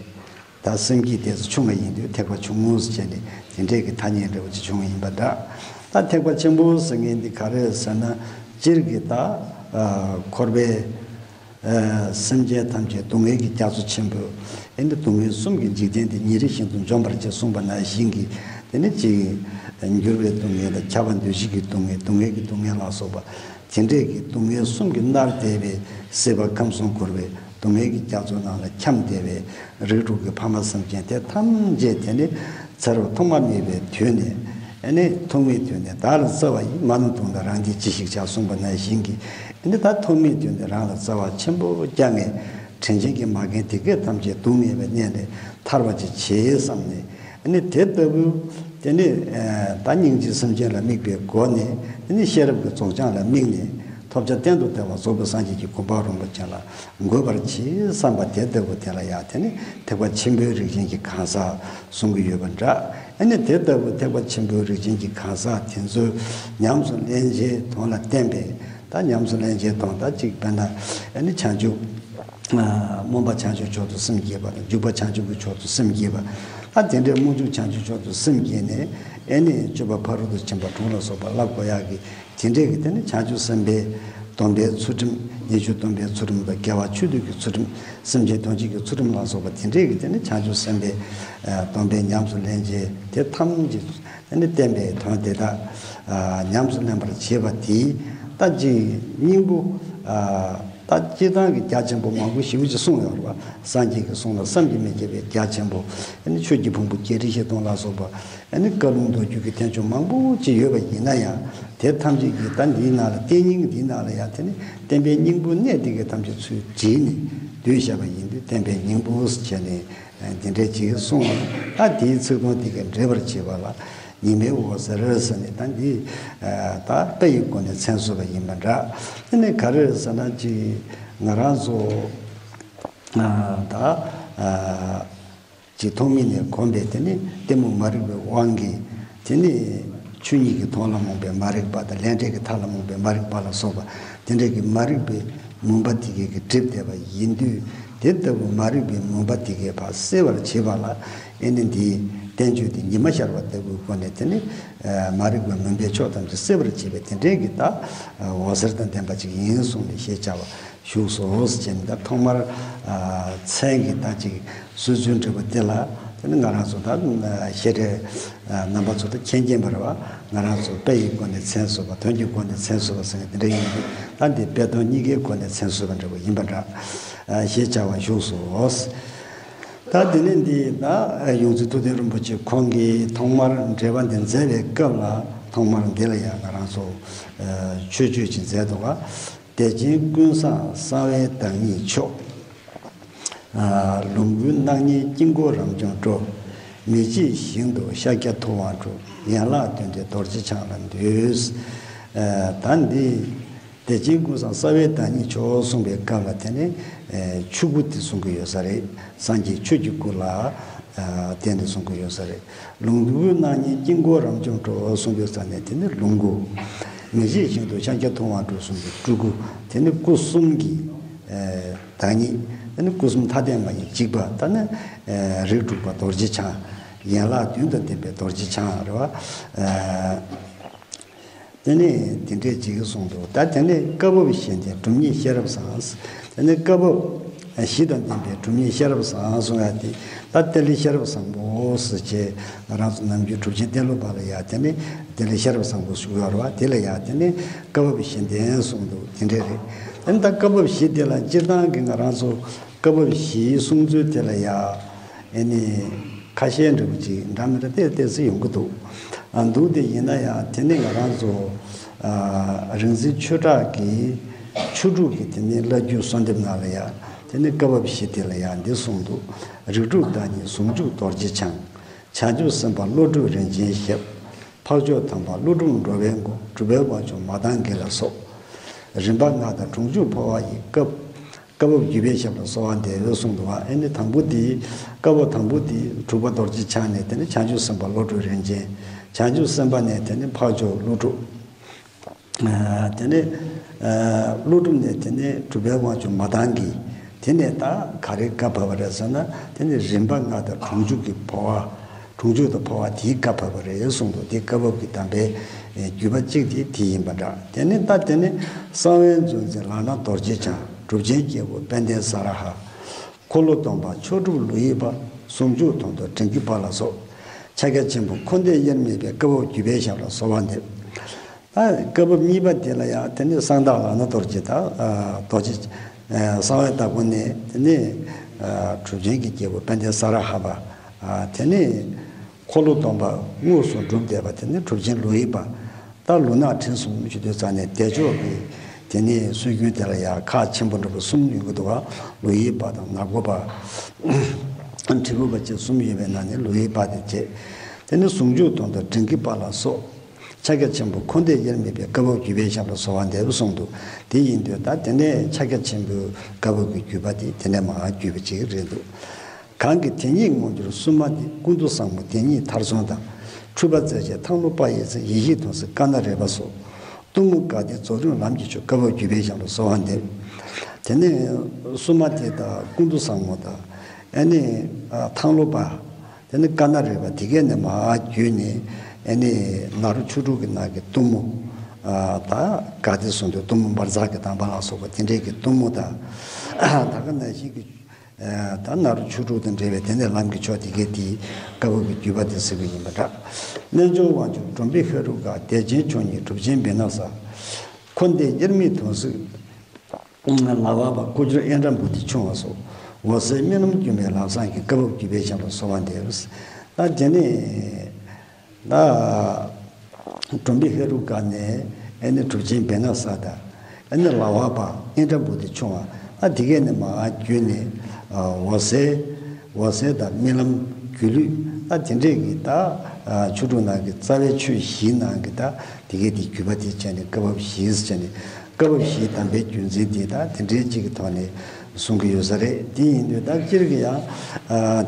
ད་སེམས་བསྐྱེད་ཏོག་ཙམ་ཆུང་བ་ཡིན་དུས་ཐེག་པ་ཆུང་ངུ་ཟེར་བྱས་ནས་དེ་འདྲའི་གི་ཐ་སྙད་འདྲ་བོ་ཅིག་བྱུང་བ་ཡིན་པ་འདྲ། ད་ཐེག་པ་ཆེན་པོ་ཟེར་མཁན་འདི་ག་རེ་ཟེར་ན། སྤྱིར་གྱི་ད་ཨ་འཁོར་བའི་ཨ་སེམས་ཅན་ཐམས་ཅད་སྡུག་བསྔལ་གྱི་རྒྱ་མཚོ་ཆེན་པོ་ཨེ་འདི་སྡུག་བསྔལ་གསུམ་གྱི་འཇིག་རྟེན་འདི་ཉིན་རེ་བཞིན་དུ་འཇོམས་པར་བྱེད་གསུངས་པ་ནང་བཞིན་གྱི་དེ་ནི་ཅིག་འགྱུར་བའི་སྡུག་བསྔལ་དང་ཁྱབ་པ་འདུ་བྱེད་ཀྱི་སྡུག་བསྔལ་སྡུག་བསྔལ་གྱི་སྡུག་བསྔལ་ལ་སོགས་པ་དེ་འདྲས་ཀྱི་སྡུག་བསྔལ་གསུམ་གྱིས་མནར་བསྡད་པའི་སྲིད་པ་ཁམས་གསུམ་འཁོར་བའི་སྡུག་བསྔལ་གྱི་རྒྱ་མཚོ་ནང་ལ་འཁྱམས་བསྡད་པའི་རིགས་དྲུག་གི་ཕ་མ་སེམས་ཅན་དེ་ཐམས་ཅད་དེ་ནི་ཚེ་རབས་ཐོག་མ་མེད་པའི་དུས་ནས་ཨ་ནི་ཐོག་མའི་དུས་ནས་བདག་ལ་སྩལ་བ་ཡིས། མ་ནུབ་དོན་དག་རང་གིས་ཅི་ཞིག་བྱ་གསུངས་པ་ནང་བཞིན་གྱི་ཨ་ནི་ད་ཐོག་མའི་དུས་ནས་རང་ལ་སྩལ་བ་ཆེན་པོ་བསྐྱངས་ནས་དྲིན་ཅན་གྱི་མ་རྒན་དེ་གས་ཐམས་ཅད་སྡུག་བསྔལ་བའི་གནས་ནས་ཐར་བ་ཅིག་བྱེད་བསམ་ནས་ཨ་ནི་དེ་ལྟ་བུ་དེ་ནི་ད་སྙིང་རྗེ་སེམས་ཅན་ལ་དམིགས་པའི་སྒོ་ནས་དེ་ནི་ཤེས་རབ་ཀྱི་རྫོགས་བྱང་ལ་དམིགས་ནས། ཐོབ་བྱ་གཏན་དུ་བདེ་བ་རྫོགས་པའི་སངས་རྒྱས་ཀྱི་གོ་འཕང་རིན་པོ་ཆེ་ལ་འགོད་པར་བྱེད་བསམ་པ་དེ་ལྟ་བུ་དེ་ལ་ཡང་དེ་ནི་ཐེག་པ་ཆེན་པོའི་རིགས་ཅན་གྱི་གང་ཟག་གསུང་གི་ཡོད་པ་འདྲ། ཨ་ནི་དེ་ལྟ་བུ་ཐེག་པ་ཆེན་པོའི་རིགས་ཅན་གྱི་གང་ཟག་དེ་ཚོའི་ཉམས་སུ་ལེན་བྱེད་དོན་ལ་བརྟེན་པའི་ད་ཉམས་སུ་ལེན་བྱེད་དོན་ད་ཅིག་དཔེར་ན་ཨ་ནི་བྱང་ཆུབ་སྨོན་པ་བྱང་ཆུབ་མཆོག་ཏུ་སེམས་བསྐྱེད་པ་དང་། འཇུག་པ་བྱང་ཆུབ་ཀྱི་མཆོག་ཏུ་སེམས་བསྐྱེད་པ། ད་དེ་འདྲའི་སྨོན་འཇུག་བྱང་ཆུབ་མཆོག་ཏུ་སེམས་བསྐྱེད་ནས་ཨ་ནི་སྤྱོད་པ་ཕ་རོལ་ཏུ་ཕྱིན་པ་དྲུག་ལ་སོགས་པ་བསླབ་དགོས་ཡག་གི་དེ་འདྲས་ཀྱི་དེ་ནི་བྱང་ཆུབ་སེམས་དཔའི་སྡོམ་པའི་ཚུལ་ཁྲིམས། ཉེས་སྤྱོད་སྡོམ་པའི་ཚུལ་ཁྲིམས་དང་། དགེ་བ་ཆོས་སྡུད་ཀྱི་ཚུལ་ཁྲིམས། སེམས་ཅན་དོན་བྱེད་ཀྱི་ཚུལ་ཁྲིམས་ལ་སོགས་པ་དེ་འདྲས་ཀྱི་དེ་ནི་བྱང་ཆུབ་སེམས་དཔའི་སྡོམ་པའི་ཉམས་སུ་ལེན་བྱེད་དེ་ཐམས་ཅད་དེ་ནི་བསྟན་པའི་དོན་དེ་དག་ཉམས་སུ་ལེན་པར་བྱེད་པ་དེའི་ད་ཅིག་སྙིང་པོ། ད་སྤྱིར་བཏང་གི་རྒྱ་ཆེན་པོ་མང་པོ་ཞེ་པོ་ཅིག་གསུངས་ཡོད་རེད་བ། སངས་རྒྱས་ཀྱི་གསུང་ལ་བསམ་གྱིས་མི་ཁྱབ་པའི་རྒྱ་ཆེན་པོ། ཨ་ནི་ཆོས་ཀྱི་ཕུང་པོ་བརྒྱད་ཁྲི་བཞི་སྟོང་ལ་སོགས་པ། ཨ་ནི་བཀའ་ལུང་མདོ་རྒྱུད་ཀྱི་བསྟན་བཅོས་མང་པོ་ཅིག་ཡོད་པ་ཡིན་ན་ཡང་། དེ་ཐམས་ཅད་ཀྱིས་ད་འདིའི་ནང་ལ་བསྟན་སྙིང་འདིའི་ནང་ལ་ཡང་དེ་ནི་བསྟན་པའི་སྙིང་པོ་གནད་འདི་གའི་ཐམས་ཅད་ཚུར་བྲིས་ནས་བསྡུས་བཞག་པ་ཡིན་དུས་བསྟན་པའི་སྙིང་པོ་ཟེར་བྱས་ནས་འདི་འདྲའི་ཅིག་གསུངས། ད་དེའི་ཚིག་དོན་འདི་གའི་འགྲེལ་པར་བྱེད་པ་ལ་ཉི་མའི་འོད་ཟེར་ཟེར་ནས། ད་འདི་ད་དཔེ་ཡི་སྒོ་ནས་མཚན་གསོལ་བ་ཡིན་པ་འདྲ། དེ་ནི་ག་རེ་ཟེར་ན་ཅིག་ང་རང་ཚོ་ད། ཅིག་ཐོག་མེད་ནས་གོམས་པའི་དེ་ནི་གཏི་མུག་མ་རིག་པའི་དབང་གིས་དེ་ནི་ཆོས་ཉིད་ཀྱི་དོན་ལ་རྨོངས་པའི་མ་རིག་པ་དང་། ལས་འབྲས་ཀྱི་མཐའ་ལ་རྨོངས་པའི་མ་རིག་པ་ལ་སོགས་པ་དེ་འདྲ་གི་མ་རིག་པའི་མུན་པ་དེ་གས་ཀྱིས་བསྒྲིབས་བསྡད་པ་ཡིན་དུས། དེ་ལྟ་བུ་མ་རིག་པའི་མུན་པ་དེ་གས་ཕར་སེལ་བར་བྱེད་པ་ལ་ཨེ་ནི་འདིའི་བསྟན་བཅོས་འདི་ཉི་མ་ཤར་བ་ལྟ་བུའི་སྒོ་ནས་དེ་ནི་མ་རིག་པའི་མུན་པའི་ཕྱོགས་ཐམས་ཅད་སེལ་བར་བྱེད་པའི་དེ་འདྲའི་གི་ད་འོད་ཟེར་དང་ལྡན་པ་ཅིག་ཡིན་གསུངས་ནས་ཞེས་བྱ་བ། བཞུགས་སོ་ཟེར་ནས། ད་ཐོག་མར་མཚན་གྱི་ད་ཅིག་སྲོལ་རྒྱུན་འདྲ་པོ་དེ་ལ་དེ་ནི་ང་རང་ཚོ་ད་བཤད་གྲྭའི་རྣམ་པ་ཚོ་ད་མཁྱེན་མཁྱེན་པ་རེད་བ། ང་རང་ཚོ་དཔེ་ཡི་སྒོ་ནས་མཚན་གསོལ་བ། དོན་གྱི་སྒོ་ནས་མཚན་གསོལ་བ་ཟེར་ནས་དེ་འདྲ་ཡིན་དུས། ད་འདི་དཔེ་དོན་གཉིས་ཀའི་སྒོ་ནས་མཚན་གསོལ་བ་འདྲ་པོ་ཡིན་པ་འདྲ། ཞེས་བྱ་བ་བཞུགས་སོ། ད་དེ་ནས་འདི་ད་ཡོངས་འཛིན་ཐུབ་བསྟན་རིན་པོ་ཆེ་ཁོང་གིས་ཐོག་མར་འགྲེལ་པ་འདི་མཛད་པའི་སྐབས་ལ། ཐོག་མར་འདི་ལ་ཡང་ང་རང་ཚོ་ཆོས་སྤྱོད་ཅིག་མཛད་འདུག་ག། བདེ་ཆེན་ཀུན་བཟང་གསང་བའི་བདག་ཉིད་མཆོག། ལོངས་སྐུའི་སྣང་བརྙན་དཀྱིལ་འཁོར་རབ་འབྱམས་སྤྲོ། མི་བརྗེད་ཞིང་དུ་ཤཱཀྱ་ཐུབ་དབང་གྲུབ། ཡན་ལག་བདུན་ལྡན་རྡོ་རྗེ་འཆང་ལ་འདུད། ཨ། ད་འདི་བདེ་ཆེན་ཀུན་བཟང་རྩ་བའི་བདག་ཉིད་མཆོག་གསུངས་པའི་སྐབས་ལ་དེ་ནི་ཨ་ཆོས་སྐུ་དེ་གསུང་གི་ཡོད་ས་རེད། སངས་རྒྱས་ཆོས་ཀྱི་སྐུ་ལ་ཨ་བརྟེན་ནས་གསུང་གི་ཡོད་ས་རེད། ལོངས་སྐུའི་སྣང་བརྙན་དཀྱིལ་འཁོར་རབ་འབྱམས་སྤྲོ་གསུང་གི་ཡོད་ས་ནས་དེ་ནི་ལོངས་སྐུ། མི་བརྗེད་ཞིང་དུ་ཤཱཀྱ་ཐུབ་དབང་གྲུབ་གསུངས་པའི་སྤྲུལ་སྐུ། དེ་ནི་སྐུ་གསུམ་གྱི་ཨ་བདག་ཉིད། ཨ་ནི་སྐུ་གསུམ་ཐ་དད་མ་ཡིན་གཅིག་པ། ད་ནི་ཨ་རིགས་དྲུག་པ་རྡོ་རྗེ་འཆང་། ཡན་ལག་བདུན་དང་ལྡན་པའི་རྡོ་རྗེ་འཆང་རེད་བ། ཨ་དེ་ནས་དེ་འདྲས་ཅིག་གསུངས་འདུག་ད་དེ་ནས་བཀའ་བབས་བཞི་ལྡན་གྲུབ་བརྙེས་ཤེས་རབ་བཟང་། དེ་ནས་བཀའ་བབས་བཞི་དང་ལྡན་པའི་གྲུབ་བརྙེས་ཤེས་རབ་བཟང་གསུང་ཡ་དེ། ད་ཏི་ལི་ཤེས་རབ་བཟང་པོ་ཟེར་བྱས་ང་རང་ཚོ་ནམ་རྒྱུན་གྲུབ་ཆེན་ཏེ་ལོ་པ་ལ་ཡ་དེ་ནས་ཏི་ལི་ཤེས་རབ་བཟང་པོ་ཞུ་ཡོད་རེད་བ། དེ་ལ་ཡ་དེ་ནས་བཀའ་བབས་བཞི་ལྡན་གསུངས་འདུག་དེ་འདྲས་རེད། ཨ་ནི་ད་བཀའ་བབས་བཞི་དེ་ལ་སྤྱིར་བཏང་གི་ང་རང་ཚོ་བཀའ་བབས་བཞིའི་གསུང་ཚུལ་དེ་ལ་ཡ་ཨ་ནི་ཁ་ཤས་འདྲ་བོ་ཅིག་འདྲ་མི་འདྲ་ཏོག་ཙམ་ཡོང་གི་འདུག་ཨ་འདུག་དེ་ཡིན་ན་ཡང་དེ་ནི་ང་རང་ཚོ་ཨ་རིག་འཛིན་ཆོས་གྲགས་ཀྱི་ཆོས་དྲུག་གི་དེ་ནི་བླ་བརྒྱུད་གསོལ་འདེབས་ནང་ལ་ཡ་དེ་ནི་བཀའ་བབས་བཞི་དེ་ལ་ཡ་འདི་གསུངས་འདུག་རིགས་དྲུག་བདག་ཉིད་ཟུང་འཇུག་རྡོ་རྗེ་འཆང་། བྱང་ཆུབ་སེམས་དཔའ་བློ་གྲོས་རིན་ཆེན་ཞབས། འཕགས་མཆོག་དམ་པ་ཀླུ་སྒྲུབ་འགྲོ་བའི་མགོན། གྲུབ་པའི་དབང་ཕྱུག་མ་ཏང་གི་ལ་སོགས། རིམ་པ་ལྔ་དང་གྲོང་འཇུག་འཕོ་བ་ཡི། སྐབས་སྐབས་བབས་བརྒྱུད་པའི་ཞབས་ལ་གསོལ་བ་འདེབས་གསུངས་འདུག་བ། ཨ་ནི་དང་པོ་དེ་བཀའ་བབས་དང་པོ་དེ་དྲུག་པ་རྡོ་རྗེ་འཆང་ནས་དེ་ནི་བྱང་ཆུབ་སེམས་དཔའ་བློ་གྲོས་རིན་ཆེན། བྱང་ཆུབ་སེམས་དཔའ་ནས་དེ་ནི་འཕགས་མཆོག་ཀླུ་སྒྲུབ། ཨ་དེ་ནས་ཨ་ཀླུ་སྒྲུབ་ནས་དེ་ནས་གྲུབ་པའི་དབང་ཕྱུག་མ་ཏང་གི། དེ་ནས་ད་ག་རེ་བཀའ་བབས་པ་རེད་ཟེར་ན། དེ་ནས་རིམ་པ་ལྔ་དང་གྲོང་འཇུག་གི་འཕོ་བ། གྲོང་འཇུག་དང་འཕོ་བ་དེའི་བཀའ་བབས་པ་རེད་གསུངས་འདུག་དེ་བཀའ་བབས་ཀྱི་དམ་པའི་ཨེ་བརྒྱུད་པ་གཅིག་དེ་དེ་ཡིན་པ་འདྲ། དེ་ནས་ད་དེ་ནས་གསང་བའི་མཛོད་འཛིན་ལག་ན་རྡོ་རྗེ་འཆང་། གྲུབ་ཆེན་སྐྱེས་བུ་དཔལ་ལྡན་ས་ར་ཧ། འཁོར་ལོ་སྡོམ་པ་མཆོག་གྲུབ་ལོ་ཡི་པ། ཟུང་འཇུག་དོན་དུ་འབྲིང་གི་པ་ལ་སོགས། ཕྱག་རྒྱ་ཆེན་པོ་འཁོར་འདས་དབྱེར་མེད་པའི་བཀའ་བབས་བརྒྱུད་པའི་ཞབས་ལ་གསོལ་བ་འདེབས། ད་བཀའ་བབས་གཉིས་པ་དེ་ལ་ཡང་དེ་ནི་གསང་བདག་ལག་ན་རྡོ་རྗེ་དང་། ཨ་རྡོ་རྗེ་ཨ་གསང་བའི་བདག་པོ་ནས་དེ་ནི་ཨ་གྲུབ་ཆེན་གྱི་སྐྱེས་བུ་དཔལ་ལྡན་ས་ར་ཧ་པ། ཨ་དེ་ནི་འཁོར་ལོ་སྡོམ་པ་དངོས་སུ་གྲུབ་བསྡད་པ་དེ་ནི་གྲུབ་ཆེན་ལོ་ཡི་པ། ད་ལུས་ངག་ཕྲིན་གསུམ་ཞུ་དུས་ཙང་ནས་བདེ་མཆོག་གི་དེ་ནི་སྲོལ་རྒྱུན་དེ་ལ་ཡང་ཁག་ཆེན་པོ་འདྲ་པོ་གསུམ་ཡོང་གི་འདུག་ག་ལོ་ཡི་པ་དང་ནག་པོ་པ། དྲིལ་བུ་པ་བཅས་གསུམ་ཡོད་པའི་ནང་ནས་ལོ་ཡི་པ་དེ་བྱས། དེ་ནི་ཟུང་འཇུག་དོན་དུ་འབྲིང་གི་པ་ལ་སོགས། ཕྱག་རྒྱ་ཆེན་པོ་འཁོར་འདས་དབྱེར་མེད་པའི་བཀའ་བབས་བརྒྱུད་པའི་ཞབས་ལ་གསོལ་བ་འདེབས་གསུངས་འདུག་དེ་ཡིན་དུས་ད་དེ་ནས་ཕྱག་རྒྱ་ཆེན་པོའི་བཀའ་བབས་ཀྱི་བརྒྱུད་པ་དེ་དེ་ནས་མར་བརྒྱུད་པ་ཅིག་རེད་འདུག་གང་གི་དེ་ཉིད་མངོན་གྱུར་སུ་མ་ཏི། ཀུན་ཏུ་བཟང་མོ་དེ་ཉིད་མཐར་སོན་དང་། འཁྲུལ་པ་རྩད་བཅད་ཐང་ལྷོ་པ་ཡི་ཚེ། ཡེ་ཤེས་དོན་གཟིགས་ཀ་ན་རེ་པ་སོགས། གཏུམ་མོ་དགའ་བདེ་རྫོགས་རིམ་ལམ་གྱི་ཆོས། བཀའ་བབས་བརྒྱུད་པའི་ཞབས་ལ་གསོལ་བ་འདེབས། དེ་ནས་སུ་མ་ཏི་དང་ཀུན་ཏུ་བཟང་མོ་དང་། ཨ་ནི་ཐང་ལྷོ་པ། དེ་ནི་ཀ་ན་རེ་པ་དེ་གས་ནས་མར་བརྒྱུད་ནས། ཨ་ནི་ནཱ་རོ་ཆོས་དྲུག་གི་ནང་གི་གཏུམ་མོ། ད་དགའ་བདེ་གསུངས་དུས་གཏུམ་མོ་འབར་འཛག་གི་དམ་པ་ལ་སོགས་པ་དེ་འདྲས་ཀྱི་གཏུམ་མོ་དང་། ད་ག་ནང་བཞིན་གྱི། ད་ནཱ་རོ་ཆོས་དྲུག་དང་འབྲེལ་བའི་དེ་ནས་ལམ་གྱི་ཕྱོགས་དེ་གའི་དེའི་བཀའ་བབས་ཀྱི་བརྒྱུད་པ་དེ་ཟེར་གྱི་ཡིན་པ་འདྲ། རྣལ་འབྱོར་དབང་ཕྱུག་སྒྲོམ་བུའི་ཧེ་རུ་ཀ། བདེ་ཆེན་མཆོག་བརྙེས་གྲུབ་ཆེན་བི་ན་ས། འཁོར་འདས་དབྱེར་མེད་དོན་གཟིགས་ལ་བབས་པ། སྐུ་སྦྱོར་ཨིནྡྲ་བྷུ་ཏི་ཆུང་བ་སོགས། འོད་གསལ་རྨི་ལམ་སྒྱུ་མའི་ལམ་བཟང་གི། བཀའ་བབས་བརྒྱུད་པའི་ཞབས་ལ་གསོལ་བ་འདེབས། ད་དེ་ནས། ད་སྒྲོམ་བུའི་ཧེ་རུ་ཀ་ནས་ཨ་ནི་གྲུབ་ཆེན་བི་ན་ས་དང་། ཨ་ནི་ལ་བ་པ་ཨིནྡྲ་བྷུ་ཏི་ཆུང་བ། ད་དེ་གས་ནས་མར་བརྒྱུད་ནས་འོད་གསལ། འོད་གསལ་དང་རྨི་ལམ། སྒྱུ་ལུས། ད་དེ་འདྲས་ཀྱི་ད་ཆོས་དྲུག་ནང་གི་རྩ་བའི་ཆོས་བཞིའི་ནང་གི་ད་དེ་གས་དེ་བརྒྱུད་པ་དེ་བྱས་ནས་བཀའ་བབས་བཞི་བྱས་ནས། བཀའ་བབས་བཞིའི་དམ་པའི་རྒྱུད་འཛིན་དེ་ད་དེ་འདྲའི་གཅིག་གི་ཐོག་ནས་གསུང་གི་ཡོད་ས་རེད། དེ་ཡིན་དུས་ད་སྤྱིར་གྱི་ཡང་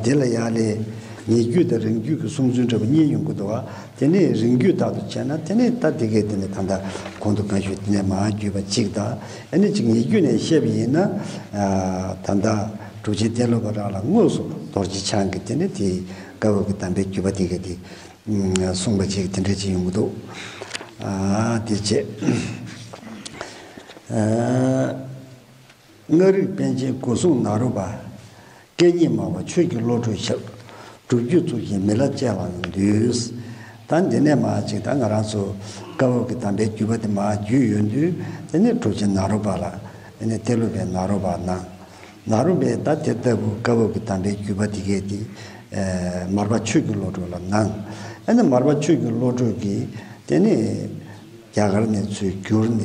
དེ་ལ་ཡང་ལས་ཉེ་བརྒྱུད་དང་རིང་བརྒྱུད་ཀྱི་གསུང་ཚུལ་འདྲ་པོ་གཉིས་ཡོང་གི་འདུག་བ། དེ་ནས་རིང་བརྒྱུད་ལྟར་དུ་བྱས་ན་དེ་ནས་ད་དེ་གའི་དེ་ནས་ད་ལྟ་གོང་དུ་གང་ཞུས་དེ་ནས་མར་བརྒྱུད་པ་གཅིག་དང་། ཨ་ནི་གཅིག་ཉེ་བརྒྱུད་ནས་བཤད་པ་ཡིན་ན། ད་ལྟ་གྲུབ་ཆེན་ཏེ་ལོ་པ་རང་ལ་དངོས་སུ་རྡོ་རྗེ་འཆང་གིས་དེ་ནས་དེའི་བཀའ་བབས་ཀྱི་དམ་པའི་བརྒྱུད་པ་དེ་གའི་དེ། གསུངས་པ་ཅིག་དེ་འདྲ་ཅིག་ཡོང་གི་འདུག་ཨ་དེ་བྱས། ཨ་མངའ་རིས་པཎ་ཆེན་སྒོ་སྲུང་ནཱ་རོ་པ། སྐད་གཉིས་སྨྲ་བ་ཆོས་ཀྱི་བློ་གྲོས་ཞབས། སྒྲུབ་བརྒྱུད་གཙུག་གི་མི་ལ་བཅས་པ་ལ་འདུད། ད་འདི་ནས་མར་ཅིག་ད་ང་རང་ཚོ་བཀའ་བབས་ཀྱི་དམ་པའི་བརྒྱུད་པ་དེ་མར་བརྒྱུད་ཡོང་དུས། དེ་ནས་གྲུབ་ཆེན་ནཱ་རོ་པ་ལ། དེ་ནས་ཏེ་ལོ་པའི་ནཱ་རོ་པ་གནང་། ནཱ་རོ་པས་ད་དེ་ལྟ་བུ་བཀའ་བབས་ཀྱི་དམ་པའི་བརྒྱུད་པ་དེ་གས་དེ་ཨ་མར་པ་ཆོས་ཀྱི་བློ་གྲོས་ལ་གནང་། ཨ་ནི་མར་པ་ཆོས་ཀྱི་བློ་གྲོས་ཀྱིས་དེ་ནས་རྒྱ་གར་ནས་ཚུར་བསྒྱུར་ནས།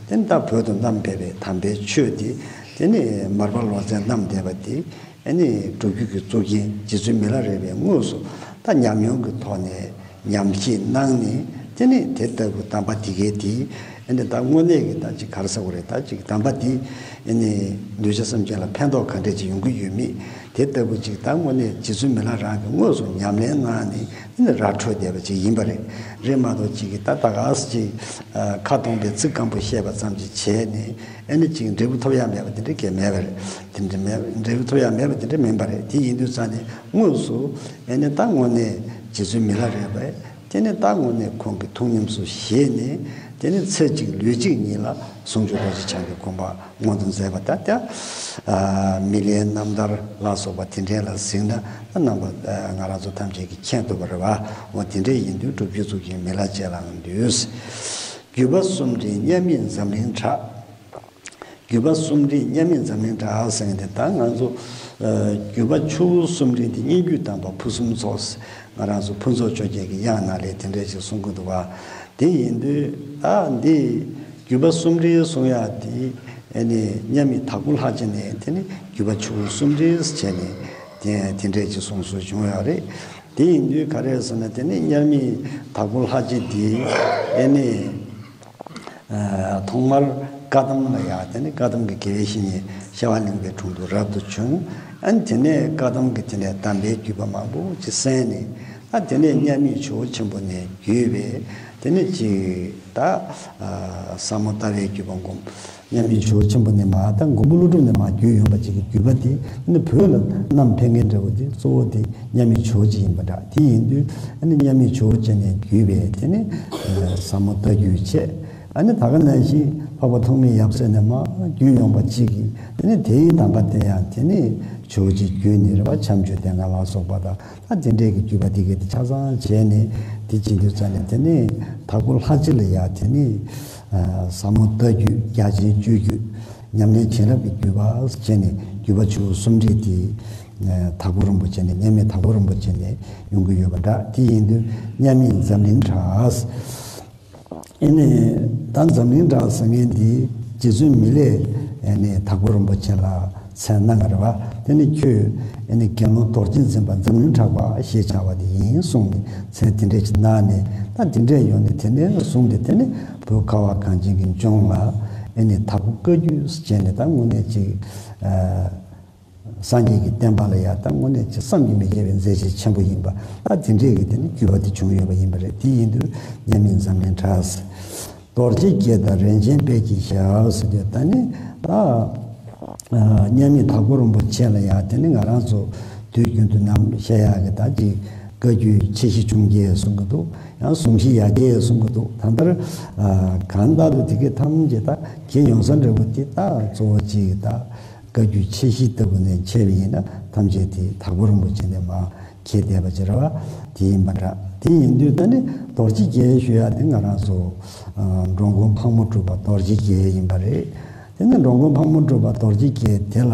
དེ་ནས་ད་བོད་དུ་བསྣམས་པའི་དམ་པའི་ཆོས་དེ། དེ་ནས་མར་པ་ལོ་ཙཱས་བསྣམས་བསྡད་པ་དེ། ཨ་ནི་སྒྲུབ་བརྒྱུད་ཀྱི་གཙུག་རྒྱན་རྗེ་བཙུན་མི་ལ་རས་པས་དངོས་སུ་ ད་ཉམས་མྱོང་གི་ཐོག་ནས་ཉམས་བཞེས་གནང་ནས། དེ་ནས་དེ་ལྟ་བུ་གདམས་པ་དེ་གའི་དེ་ཨ་ནི་ད་དངོས་གནས་ཀྱི་ད་ཅིག་ག་རེ་ཟེར་དགོས་རེད། ད་ཅིག་གདམས་པ་དེ་ཨ་ནི་གདུལ་བྱ་སེམས་ཅན་ལ་ཕན་ཐོགས་ག་འདྲས་ཅིག་ཡོང་གི་ཡོད་མེད། དེ་ལྟ་བུ་ཅིག་ད་དངོས་གནས་རྗེ་བཙུན་མི་ལ་རས་ཀྱིས་དངོས་སུ་ཉམས་ལེན་གནང་ནས་ཨ་ནི་ར་འཕྲོད་བསྡད་པ་ཅིག་ཡིན་པ་རེད། རེད་མ་གཏོགས་ཅིག་གི་ད་ད་ག་ཟེ་ཅིག་ཁ་སྟོང་པའི་ཚིག་སྐམ་པོ་བཤད་པ་ཙམ་ཅིག་བྱས་ནས་ཨ་ནི་ཅིག་འབྲས་བུ་ཐོབ་ཡ་མེད་པ་དེ་འདྲ་གས་མེད་པ་རེད། དེ་འདྲ་མེད། འབྲས་བུ་ཐོབ་ཡ་མེད་པ་དེ་འདྲ་མིན་པ་རེད། དེ་ཡིན་དུས་ཙང་ནས་དངོས་སུ་ཨ་ནི་ད་དངོས་གནས་རྗེ་བཙུན་མི་ལ་རས་པས་དེ་ནི་ད་དངོས་གནས་ཁོང་གི་ཐུགས་ཉམས་སུ་བཞེས་ནས། དེ་ནི་ཚེ་གཅིག་ལུས་གཅིག་གཉིས་ལ་ཟུང་འཇུག་རྡོ་རྗེ་འཆང་གི་དགོངས་པ་མངོན་དུ་མཛད་པ། ད་ལྟ་ཨ་མི་ལའི་རྣམ་ཐར་ལ་སོགས་པ་དེ་འདྲས་ལ་གཟིགས་ན་ད་རྣམ་པ་ཨ་ང་རང་ཚོ་ཐམས་ཅད་ཀྱིས་མཁྱེན་ཐུབ་པ་རེད་བ། འོ་དེ་འདྲས་ཡིན་དུས་སྒྲུབ་བརྒྱུད་གཙུག་རྒྱན་མི་ལ་བཅས་ལའང་འདུད། བརྒྱུད་པ་གསུམ་རིག་མཉམ་ཉིད་འཛམ་གླིང་གྲགས། བརྒྱུད་པ་གསུམ་རིག་མཉམ་ཉིད་འཛམ་གླིང་གྲགས་ཟེར་མཁན་དེ། ད་ང་ཚོ་ཨ་བརྒྱུད་པ་ཆུ་བོ་གསུམ་རིག་དེ་སྙན་བརྒྱུད་དམ་པ་ཕུན་སུམ་ཚོགས། ང་རང་ཚོ་ཕུན་ཚོགས་ཆོས་རྒྱལ་གྱི་དབྱངས་ནང་ལས་དེ་འདྲས་ཅིག་གསུང་གི་འདུག་བ། དེ་ཡིན་དུས་ད་འདི་བརྒྱུད་པ་གསུམ་རིག་གསུང་ཡག་དེ་ཨ་ནི་མཉམ་མེད་དྭགས་པོ་ལྷ་རྗེ་ནས་དེ་ནི་བརྒྱུད་པ་ཆུ་བོ་གསུམ་རིག་བྱས་ནས་དེ་དེ་འདྲས་ཅིག་གསུང་སྲོལ་བྱུང་ཡོད་རེད། དེ་ཡིན་དུས་ག་རེ་ཟེར་ན། དེ་ནི་མཉམ་མེད་དྭགས་པོ་ལྷ་རྗེ་དེ་ཨ་ནི། ཨ་ཐོག་མར་བཀའ་གདམས་ལ་ཡང་དེ་ནི་བཀའ་གདམས་ཀྱི་དགེ་བའི་བཤེས་གཉེན་ཤེས་རབ་གླིང་པའི་དྲུང་དུ་རབ་ཏུ་བྱུང་། ཨ་ནི་དེ་ནས་བཀའ་གདམས་ཀྱི་དེ་ནས་གདམས་པའི་བརྒྱུད་པ་མང་པོ་ཅིག་གསན་ནས། ཨ་དེ་ནས་མཉམ་མེད་ཇོ་བོ་ཆེན་པོ་ནས་བརྒྱུད་པའི་དེ་ནི་ཅིག་ད་ཨ་ཟབ་མོ་ལྟ་བའི་བརྒྱུད་པ་སྒོམ། མཉམ་མེད་ཇོ་བོ་ཆེན་པོ་ནས་མར་ད་མགོན་པོ་ཀླུ་སྒྲུབ་ནས་མར་བརྒྱུད་ཡོང་བ་ཅིག་གི་བརྒྱུད་པ་དེ་ནི་བོད་ལ་བསྣམས་ཕེབས་མཁན་འདྲ་བོ་དེ་གཙོ་བོ་དེ་མཉམ་མེད་ཇོ་བོ་རྗེ་ཡིན་པ་འདྲ། དེ་ཡིན་དུས་ཨ་ནི་མཉམ་མེད་ཇོ་བོ་རྗེ་ནས་བརྒྱུད་པའི་དེ་ནི་ཨ་ཟབ་མོ་ལྟ་བརྒྱུད་བྱས། ཨ་ནི་ད་ག་ནང་བཞིན་འཕགས་པ་ཐོགས་མེད་ཡབ་སྲས་ནས་མར་བརྒྱུད་ཡོང་བ་གཅིག་གིས། དེ་ནི་དེའི་གདམས་པ་དེ་ཡང་དེ་ནི་ཇོ་བོ་རྗེ་བརྒྱུད་ནས་རེད་བ། ཁྱབ་འཇུག་སྡེ་ལྔ་ལ་སོགས་པ་དང་། ད་དེ་འདྲའི་གི་བརྒྱུད་པ་དེ་གའི་དེ་ཆ་ཚང་བྱས་ནས་དེ་བྱེད་དུས་ཙམ་ནས། དེ་ནི་དྭགས་པོ་ལྷ་རྗེ་ལ་ཡང་དེ་ནི་ཨ་ཟབ་མོ་ལྟ་བརྒྱུད། རྒྱ་ཆེན་སྤྱོད་བརྒྱུད། ཉམས་ལེན་བྱིན་རླབས་ཀྱི་བརྒྱུད་པ་བྱས་ནས་བརྒྱུད་པ་ཆུ་བོ་གསུམ་རིག་དེ་ཨ་དྭགས་པོ་རིན་པོ་ཆེ་ནས། མཉམ་མེད་དྭགས་པོ་རིན་པོ་ཆེ་ནས་ཡོང་གི་ཡོད་པ་འདྲ། དེ་ཡིན་དུས་མཉམ་མེད་འཛམ་གླིང་གྲགས། ཨ་ནི་ད་འཛམ་གླིང་གྲགས་ཟེར་མཁན་འདི་རྗེ་བཙུན་མི་ལས་ཨ་ནི་དྭགས་པོ་རིན་པོ་ཆེ་ལ་མཚན་གནང་བ་རེད་བ། དེ་ནི་ཁྱོད་ཨ་ནི་དགེ་སློང་རྡོ་རྗེ་འཛིན་པ་འཛམ་གླིང་གྲགས་པ་ཞེས་བྱ་བ་དེ་ཡིན་གསུངས་ནས་མཚན་དེ་འདྲས་ཅིག་གནང་ནས། ད་དེ་འདྲས་ཡོང་ནས་དེ་ནས་བཟུང་སྟེ་དེ་ནི་བོད་ཁ་བ་གངས་ཅན་གྱི་ལྗོངས་ལ་ཨ་ནི་དྭགས་པོ་བཀའ་བརྒྱུད་ཟེར་བྱས་ནས་ད་དངོས་གནས་ཅིག་ཨ། སངས་རྒྱས་ཀྱི་བསྟན་པ་ལ་ཡང་ད་དངོས་གནས་ཀྱི་བསམ་གྱིས་མི་ཁྱབ་པའི་མཛད་རྗེས་ཆེན་པོ་ཡིན་པ། ད་དེ་འདྲས་ཀྱི་དེ་ནི་བརྒྱུད་པ་དེ་བྱུང་ཡོད་པ་ཡིན་པ་རེད། དེ་ཡིན་དུས་མཉམ་མེད་འཛམ་གླིང་གྲགས། རྡོ་རྗེ་རྒྱལ་དང་རིན་ཆེན་དཔལ་གྱི་ཞབས་ཟེར་དུས། ད་ནི་ད་ཨ་མཉམ་མེད་དྭགས་པོ་རིན་པོ་ཆེ་ལ་ཡང་དེ་ནི་ང་རང་ཚོ་དུས་རྒྱུན་དུ་ནམ་བཤད་ཡག་གི་ད་ཅིག་བཀའ་བརྒྱུད་ཆེ་བཞི་ཆུང་བརྒྱད་གསུང་གི་འདུག། ཡང་གསུམ་བཞི་ཡ་བརྒྱད་གསུང་གི་འདུག། ད་ལྟར་ཨ་གང་ལྟར་དུ་དེ་གའི་ཐམས་ཅད་ད་གལ་ཡོང་ས་འདྲ་བོ་དེ་ད་གཙོ་བོ་གཅིག་ད་བཀའ་བརྒྱུད་ཆེ་བཞི་ལྟ་བུ་ནས་འཆད་པ་ཡིན་ན། ཐམས་ཅད་དེ་དྭགས་པོ་རིན་པོ་ཆེ་ནས་མར་ཁྱེར་བསྡད་པ་ཅིག་རེད་བ། དེ་ཡིན་པ་འདྲ། དེ་ཡིན་དུས་ད་ནི་རྡོ་རྗེ་རྒྱལ་ཞུ་ཡག་དེ་ང་རང་ཚོ་ཨ་འགྲོ་མགོན་ཕག་མོ་གྲུ་པ་རྡོ་རྗེ་རྒྱལ་ཡིན་པ་རེད། དེ་ནི་འགྲོ་མགོན་ཕག་མོ་གྲུ་པ་རྡོ་རྗེ་རྒྱལ་དེ་ལ་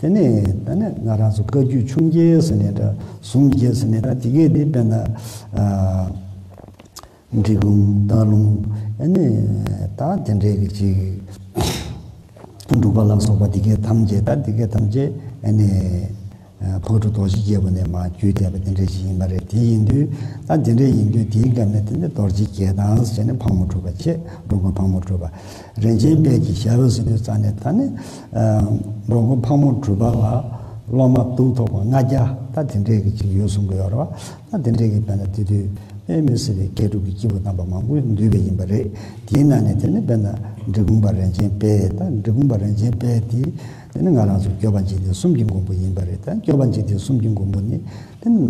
དེ་ནི་ད་ནི་ང་རང་ཚོ་བཀའ་བརྒྱུད་ཆུང་བརྒྱད་ཟེར་ནས་འདྲ། གསུམ་བརྒྱད་ཟེར་ནས་འདྲ། དེ་གས་དེ་དཔེར་ན་ཨ་འབྲི་གུང་སྟག་ལུང་། ཨ་ནི་ད་དེ་འདྲའི་གི་ཅིག་འབྲུག་པ་ལ་སོགས་པ་དེ་གས་ཐམས་ཅད། ད་དེ་གས་ཐམས་ཅད་ཨ་ནི་ཕག་གྲུ་རྡོ་རྗེ་རྒྱལ་པོ་ནས་མར་བརྒྱུད་བསྡད་པ་དེ་འདྲ་ཞིག་ཡིན་པ་རེད། དེ་ཡིན་དུས་ད་དེ་འདྲ་ཡིན་དུས་དེའི་སྐབས་ནས་དེ་ནི་རྡོ་རྗེ་རྒྱལ་དང་ཟེར་ནས་ཕག་མོ་གྲུ་པ་བྱས། འགྲོ་མགོན་ཕག་མོ་གྲུ་པ། རིན་ཆེན་དཔལ་གྱི་ཞབས་ཟེར་དུས་ཙང་ནས་ད་ནི་ཨ་འགྲོ་མགོན་ཕག་མོ་གྲུ་པ་ལ་སློབ་མ་གདུགས་ཐོགས་པ་ལྔ་བརྒྱ་ད་དེ་འདྲའི་གི་ཅིག་ཡོད་གསུང་གི་ཡོད་རེད་བ། ད་དེ་འདྲའི་གི་དཔེར་ན་དེ་དུས་དཔེ་མི་སྲིད་པའི་མཁས་གྲུབ་ཀྱི་སྐྱེས་བུ་དམ་པ་མང་པོ་འདུས་པ་ཡིན་པ་རེད། དེའི་ནང་ནས་དེ་ནི་དཔེར་ན་འབྲི་གུང་པ་རིན་ཆེན་དཔལ། ད་འབྲི་གུང་པ་རིན་ཆེན་དཔལ་དེ་དེ་ནི་ང་རང་ཚོ་སྐྱོབ་པ་འཇིག་རྟེན་གསུམ་གྱི་མགོན་པོ་ཡིན་པ་རེད། ད་སྐྱོབ་པ་འཇིག་རྟེན་གསུམ་གྱི་མགོན་པོ་ནི་དེ་ནི་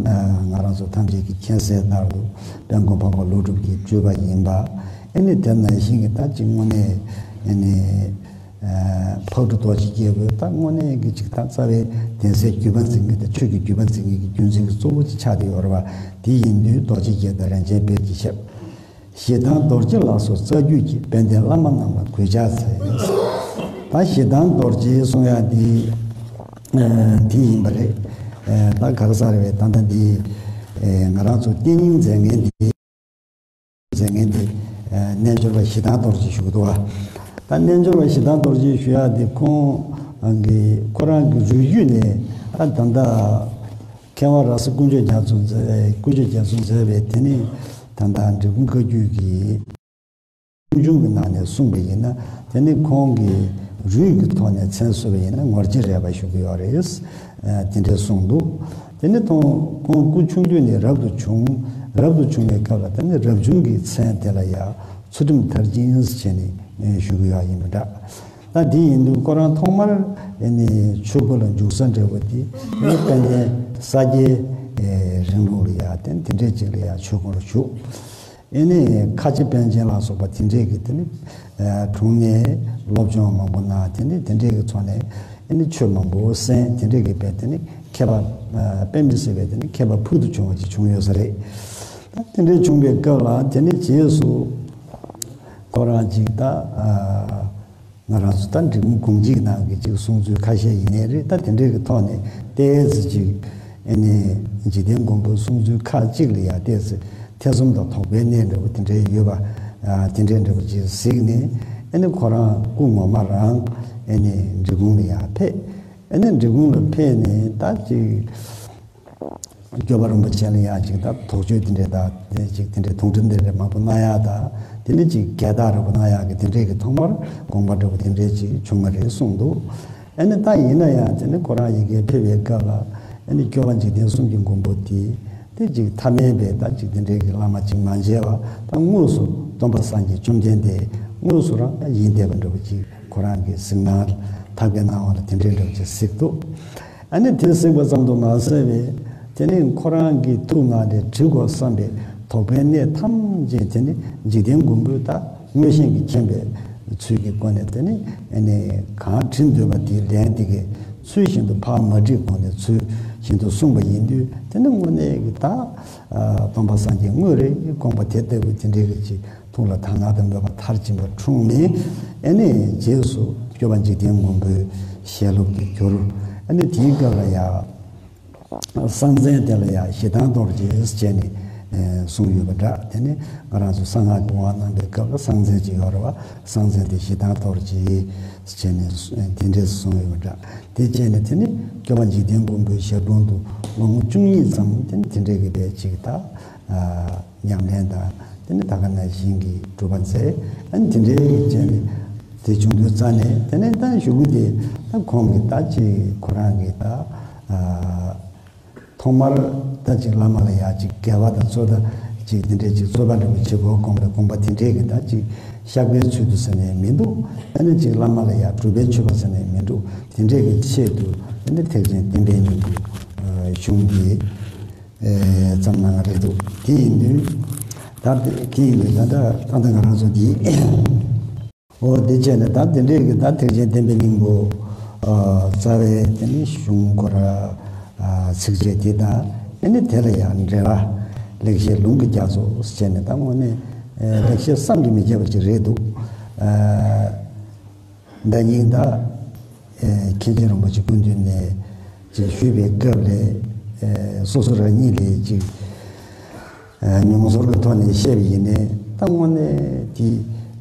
ང་རང་ཚོ་ཐམས་ཅད་ཀྱིས་མཁྱེན་གསལ་ལྟར་དུ་དཔལ་མགོན་འཕགས་པ་ཀླུ་སྒྲུབ་ཀྱི་སྤྲུལ་པ་ཡིན་པ། ཨ་ནི་དེ་ནང་བཞིན་གྱི་ད་ཅིག་དངོས་གནས་ཨ་ནི་ཕག་གྲུ་རྡོ་རྗེ་རྒྱལ་པོའི་ད་དངོས་གནས་ཀྱི་ཅིག་ད་རྩ་བའི་གདན་སའི་བརྒྱུད་པ་འཛིན་མཁན་དང་ཆོས་ཀྱི་བརྒྱུད་པ་འཛིན་མཁན་གྱི་རྒྱུ་མཚན་གྱི་གཙོ་བོ་ཅིག་ཆགས་བསྡད་ཡོད་རེད་བ། དེ་ཡིན་དུས་རྡོ་རྗེ་རྒྱལ་དང་རིན་ཆེན་དཔལ་གྱི་ཞབས། ཞེ་སྡང་རྡོ་རྗེ་ལ་སོགས་རྩ་རྒྱུད་ཀྱི། དཔལ་ལྡན་བླ་མ་རྣམས་ལ་གུས་ཕྱག་འཚལ། ད་ཞེ་སྡང་རྡོ་རྗེ་གསུང་ཡག་འདི་ཨ་འདི་ཡིན་པ་རེད། ཨ་ད་ག་རེ་ཟེར་བས། ད་ལྟ་འདི་ཨ་ང་རང་ཚོ་གཏན་སྙིང་མཛད་མཁན་འདི། མཛད་མཁན་དེ་ཨ་རྣལ་འབྱོར་པ་ཞེ་སྡང་རྡོ་རྗེ་ཞུ་གི་འདུག་བ། ད་རྣལ་འབྱོར་པ་ཞེ་སྡང་རྡོ་རྗེ་ཞུ་ཡག་དེ་ཁོང་གི་ཁོ་རང་གི་རུས་རྒྱུད་ནས་ད་ད་ལྟ་ མཁས་དབང་ར་ས་དཀོན་མཆོག་རྒྱ་མཚོ་མཛད་དཀོན་མཆོག་རྒྱ་མཚོ་མཛད་པའི་དེ་ནི་ད་ལྟ་འབྲི་གུང་བཀའ་བརྒྱུད་ཀྱི་ཆོས་འབྱུང་གི་ནང་ནས་གསུངས་པ་ཡིན་ན། དེ་ནི་ཁོང་གི་རུས་ཀྱི་ཐོག་ནས་མཚན་གསོལ་བ་ཡིན་ན་ངོར་ཅི་རས་པ་ཞུ་གི་ཡོད་རེད། ཨ། དེ་འདྲས་གསུངས་འདུག་དེ་ནི་ཐོང་ཁོང་སྐུ་ཆུང་དུས་ནས་རབ་ཏུ་བྱུང་། རབ་ཏུ་བྱུང་བའི་སྐབས་ལ་དེ་ནི་རབ་བྱུང་གི་མཚན་དེ་ལ་ཡང་ཚུལ་ཁྲིམས་མཐར་ཕྱིན་ཟེར་བྱས་ནས་ཞུ་གི་ཡོད་ཡིན་པ་འདྲ། ད་དེ་ཡིན་དུས་ཁོ་རང་ཐོག་མར་ཨ་ནི་ཆོས་སྒོ་ལ་འཇུག་ས་འདྲ་བོ་དེ་ཨ་ནི་དཔལ་ལྡན་ས་སྐྱའི་ཨེ་རིང་ལུགས་ལ་ཡ་དེ་དེ་འདྲས་ཅིག་ལ་ཡ་ཆོས་སྒོ་ལ་ཞུགས། ཨ་ནི་ཁ་ཆེ་པཎ་ཆེན་ལ་སོགས་པ་དེ་འདྲས་ཀྱི་དེ་ནི་ཨ་དྲུང་ནས་སློབ་སྦྱོང་མང་པོ་གནང་། དེ་ནི་དེ་འདྲས་ཀྱི་ཐོག་ནས་ཨ་ནི་ཆོས་མང་པོ་གསན། དེ་འདྲས་ཀྱི་དཔེ་དེ་ནི་མཁས་པ་ཨ་དཔེ་མི་སྲིད་པའི་དེ་ནི་མཁས་པ་ཕུལ་དུ་བྱུང་བ་ཅིག་བྱུང་ཡོད་ས་རེད། ད་དེ་འདྲས་བྱུང་བའི་སྐབས་ལ་དེ་ནི་རྗེས་སུ་ཁོ་རང་ཅིག་ད་ཨ་ང་རང་ཚོ་ད་འབྲི་གུང་དགོངས་གཅིག་ནང་གི་ཅིག་གསུང་ཚུལ་ཁ་ཤས་ཡིན་ནའི་རེད། ད་དེ་འདྲའི་གི་ཐོག་ནས་ཏོག་ཙམ་ཅིག་ཨ་ནི་འཇིག་རྟེན་མགོན་པོའི་གསུང་ཚུལ་ཁག་ཅིག་ལ་ཡང་ཏོག་ཙམ་ཐེ་ཚོམ་དང་དོགས་པའི་གནས་འདྲ་བོ་དེ་འདྲའི་ཡོད་པ། ཨ་དེ་འདྲའི་འདྲ་བོ་ཅིག་གཟིགས་ནས་ཨ་ནི་ཁོ་རང་སྐུ་ངོ་མ་རང་ཨ་ནི་འབྲི་གུང་ལ་ཡང་ཕེབས། ཨ་ནི་འབྲི་གུང་ལ་ཕེབས་ནས་ད་ཅིག་སྐྱོབ་པ་རིན་པོ་ཆེ་ལ་ཡང་ཅིག་ད་དོགས་གཅོད་དེ་འདྲའི་ད་དེ་ཅིག་དེ་འདྲའི་དོགས་འདྲི་འདི་འདྲའི་མང་པོ་གནང་ཡག་ད་དེ་ནི་ཅིག་རྒྱལ་དག་རིན་པོ་གནང་ཡག་གི་དེ་འདྲའི་གི་ཐོག་མར་དགོངས་པ་འདྲ་བོ་དེ་འདྲའི་ཅིག་བྱུང་བ་རེད་གསུངས་འདུག་ཨ་ནི་ད་ཡིན་ན་ཡང་དེ་ནི་ཁོ་རང་ཡི་གེ་ཕེབས་པའི་སྐབས་ལ་ཨ་ནི་སྐྱོབ་པ་འཇིག་རྟེན་གསུམ་གྱི་མགོན་པོ་དེ་དེ་ཅིག་ཐ་མལ་པའི་ད་ཅིག་དེ་འདྲའི་གི་བླ་མ་ཅིག་མ་མཇལ་བ་ད་དངོས་སུ་སྟོན་པ་སངས་རྒྱས་བཅོམ་ལྡན་འདས་དངོས་སུ་རང་ཡིན་བསྡད་པ་འདྲ་བོ་ཅིག་ཁོ་རང་གི་གཟིགས་སྣང་ཐབས་མཁས་སྣང་བ་ལ་དེ་འདྲའི་འདྲ་བོ་ཅིག་གཟིགས་འདུག་ཨ་ནི་དེ་གཟིགས་པ་ཙམ་དུ་མ་ཟད་པས་དེ་ནི་ཁོ་རང་གི་ཐུགས་ངག་ནས་དྲི་དགོས་བསམ་པའི་དོགས་པའི་གནས་ཐམས་ཅད་དེ་ནི་འཇིག་རྟེན་མགོན་པོས་ད་མངོན་ཤེས་ཀྱིས་མཁྱེན་པའི་ཚུལ་གྱི་སྒོ་ནས་དེ་ནི་ཨ་ནི་གང་དྲི་འདོད་པ་དེའི་ལན་དེ་གའི་ཚུལ་བཞིན་དུ་ཕར་མ་དྲིས་གོང་ནས་ཚུལ་བཞིན་དུ་གསུངས་པ་ཡིན་དུས་དེ་ནི་དངོས་གནས་ཀྱི་ད་སྟོན་པ་སངས་རྒྱས་དངོས་རེད་དགོངས་པ་དེ་ལྟ་བུ་དེ་འདྲའི་གི་ཅིག་ཐུགས་ལ་དག་སྣང་དང་མོས་པ་མཐར་ཕྱིན་པ་འཁྲུངས་ནས་ཨ་ནི་རྗེས་སུ་སྐྱོབ་པ་འཇིག་རྟེན་མགོན་པོའི་ཞལ་སློབ་ཀྱི་གྱུར། ཨ་ནི་དེའི་སྐབས་ལ་ཡང་གསང་མཚན་དེ་ལ་ཡང་ཞེ་སྡང་རྡོ་རྗེ་ཟེར་ནས་གསུངས་ཡོད་པ་འདྲ། དེ་ནི་ང་རང་ཚོ་གསང་སྔགས་ཀྱི་དབང་གནང་པའི་སྐབས་ལ་གསང་མཚན་ཅིག་ཡོད་རེད་བ། གསང་མཚན་དེ་ཞེ་སྡང་རྡོ་རྗེ་ཟེར་ནས་དེ་འདྲས་གསུངས་ཡོད་པ་འདྲ། དེ་བྱས་ནས་དེ་ནི་སྐྱོབ་པ་འཇིག་རྟེན་མགོན་པོའི་ཞལ་དྲུང་དུ་ལོ་ངོ་བཅུ་གཉིས་ཙམ་དེ་ནི་དེ་འདྲས་ཀྱི་བས་ཅིག་ད། ཉམས་ལེན་དང་དེ་ནི་ད་ག་ནང་བཞིན་གྱི་སྒྲུབ་པ་མཛད། ཨ་ནི་དེ་འདྲའི་བྱས་ནས་དེ་བྱུང་དུས་རྩ་ནས་དེ་ནས་ད་གཞུག་གུ་དེ་ད་ཁོང་གིས་ད་ཅིག་ཁོ་རང་གིས་ད་ཐོག་མར་ད་ཅིག་བླ་མ་ལ་ཡ་ཅིག་དགེ་བ་དང་རྩོད་ད་ཅིག་དེ་འདྲའི་ཅིག་རྩོད་པ་འདྲ་བོ་བྱེད་དགོས་དགོངས་པའི་དགོངས་པ་དེ་འདྲའི་གི་ད་ཅིག་བཤགས་པའི་ཚུལ་དུ་ཟེར་ནས་མི་འདུག་ཨ་ནི་ཅིག་བླ་མ་ལ་ཡ་སྒྲུབ་པའི་མཆོད་པ་ཟེར་ནས་མི་འདུག་དེ་འདྲའི་གི་ཆེད་དུ་ཨ་ནི་ཐེག་ཆེན་བསྟན་པའི་སྙིང་པོ་བྱུང་སྟེ། ཙམ་ནང་རེད་འདུག་དེ་ཡིན་དུས་ད་དེ་ཡིན་དུས་ད་ལྟ་ད་ལྟ་ང་རང་ཚོ་འདི་འོ་དེ་བྱས་ནས་ད་དེ་འདྲས་ཀྱི་ད་ཐེག་ཆེན་བསྟན་པའི་སྙིང་པོ་རྩ་བའི་དེ་ནི་གཞུང་སྐོར་ཚིགས་བཅད་དེ་དང་དེ་ནི་དེ་ལ་ཡང་འགྲེལ་བ་ལེགས་བཤད་ལུང་གི་རྒྱ་མཚོ་ཟེར་བྱས་ནས་ད་དངོས་གནས་ལེགས་བཤད་བསམ་གྱིས་མི་ཁྱབ་པ་ཅིག་རེད་འདུག་ཟླ་ཉིན་ད། ཨེ་མཁན་ཆེན་རིན་པོ་ཆེ་སྐུ་མདུན་ནས་ཅིག་ཞུས་པའི་སྐབས་ལས་ཨེ་སོ་སོ་རང་ཉིད་ལས་ཅིག་ཨེ་མྱོང་ཚོར་གྱི་ཐོག་ནས་བཤད་པ་ཡིན་ནའི་ད་དངོས་གནས་དེ་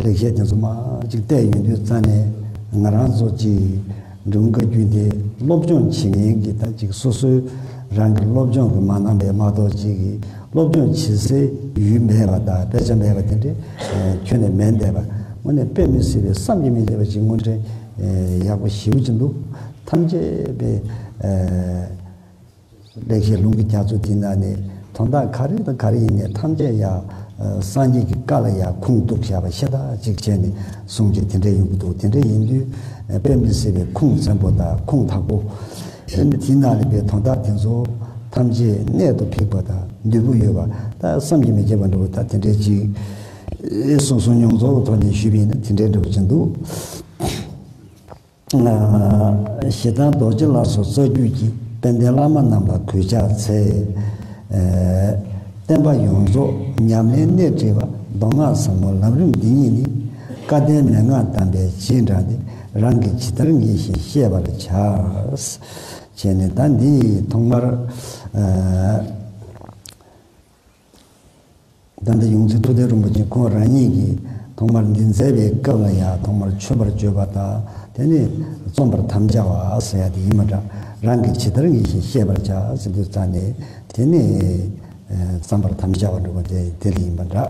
ལེགས་བཤད་དེ་ཚོ་མར་ཅིག་བལྟས་ཡོང་དུས་རྩ་ནས་ང་རང་ཚོ་ཅིག་འབྲི་གུང་བཀའ་བརྒྱུད་དེ་སློབ་སྦྱོང་བྱེད་མཁན་གྱི་ད་ཅིག་སོ་སོའི་རང་གི་སློབ་སྦྱོང་གི་མ་གནང་པའི་མ་གཏོགས་ཅིག་གི་སློབ་སྦྱོང་བྱེད་སའི་ཡུལ་མེད་པ་དང་དཔེ་ཆ་མེད་པ་དེ་འདྲའི་ཁྱོན་ནས་མེད་བསྡད་པ་དངོས་གནས་དཔེ་མི་སྲིད་པའི་བསམ་གྱིས་མི་ཁྱབ་པ་ཅིག་དངོས་འབྲེལ་ཡག་པོ་ཞེ་པོ་ཅིག་འདུག་ཐམས་ཅད་པའི་ལེགས་བཤད་ལུང་གི་རྒྱ་མཚོ་དེ་ནང་ནས་དོན་དག་ག་རེ་དང་ག་རེ་ཡིན་ནའི་ཐམས་ཅད་ཡང་སངས་རྒྱས་ཀྱི་བཀའ་ལ་ཡང་ཁུངས་གཏུགས་བཞག་པ་ཤ་སྟག་ཅིག་བྱས་ནས་གསུང་རྒྱུ་དེ་འདྲ་ཡོང་གི་འདུག་དེ་འདྲ་ཡིན་དུས་དཔེ་མི་སྲིད་པའི་ཁུངས་བཙན་པོ་དང་ཁུངས་དག་པོ། དེ་ནི་དེའི་ནང་ལས་པའི་དོན་དག་དེ་ཚོ་ཐམས་ཅད་གནད་དུ་ཕིགས་པ་དང་འདོད་པོ་ཡོད་པ་ད་བསམ་གྱིས་མི་ཁྱབ་པ་འདྲ་བོ་ད་དེ་འདྲའི་ཅིག་སོ་སོ་མྱོང་ཚོར་གྱི་ཐོག་ནས་ཞུས་པ་ཡིན་ན་དེ་འདྲའི་འདྲ་བོ་ཅིག་འདུག་ཞེ་སྡང་རྡོ་རྗེ་ལ་སོགས་རྩ་རྒྱུད་ཀྱི་དཔལ་ལྡན་བླ་མ་རྣམས་ལ་གུས་ཕྱག་འཚལ། བསྟན་པ་ཡོངས་རྫོགས་ཉམས་ལེན་གནད་བྲིས་པ་མདོ་སྔགས་ཟབ་མོ་ལམ་རིམ་འདི་ཉིད་ནི། སྐལ་ལྡན་མན་ངག་དམ་པའི་རྗེས་འབྲངས་ཏེ། རང་གིས་ཇི་ལྟར་ངེས་ཤེས་ཤེས་པར་བྱ། བྱས་ནས་ད་འདི་ཐོག་མར་ཨ་ད་ལྟ་ཡོངས་འཛིན་ཐུབ་བསྟན་རིན་པོ་ཆེ་ཁོང་རང་ཉིད་ཀྱིས་ཐོག་མར་འདི་མཛད་པའི་སྐབས་ལ་ཡང་ཐོག་མར་མཆོད་པར་བརྗོད་པ་དང་དེ་ནས་རྩོམ་པར་དམ་བཅའ་བ་ཟེར་ཡ་དེ་ཡིན་པ་འདྲ། རང་གིས་ཇི་ལྟར་ངེས་ཤེས་ཤེས་པར་བྱ་ཟེར་དུས་ཙ་ནས་དེ་ནི་བརྩམ་པར་དམ་བཅའ་བ་འགྲུབ་པ་དེ་དེ་ལ་ཡིན་པ་འདྲ།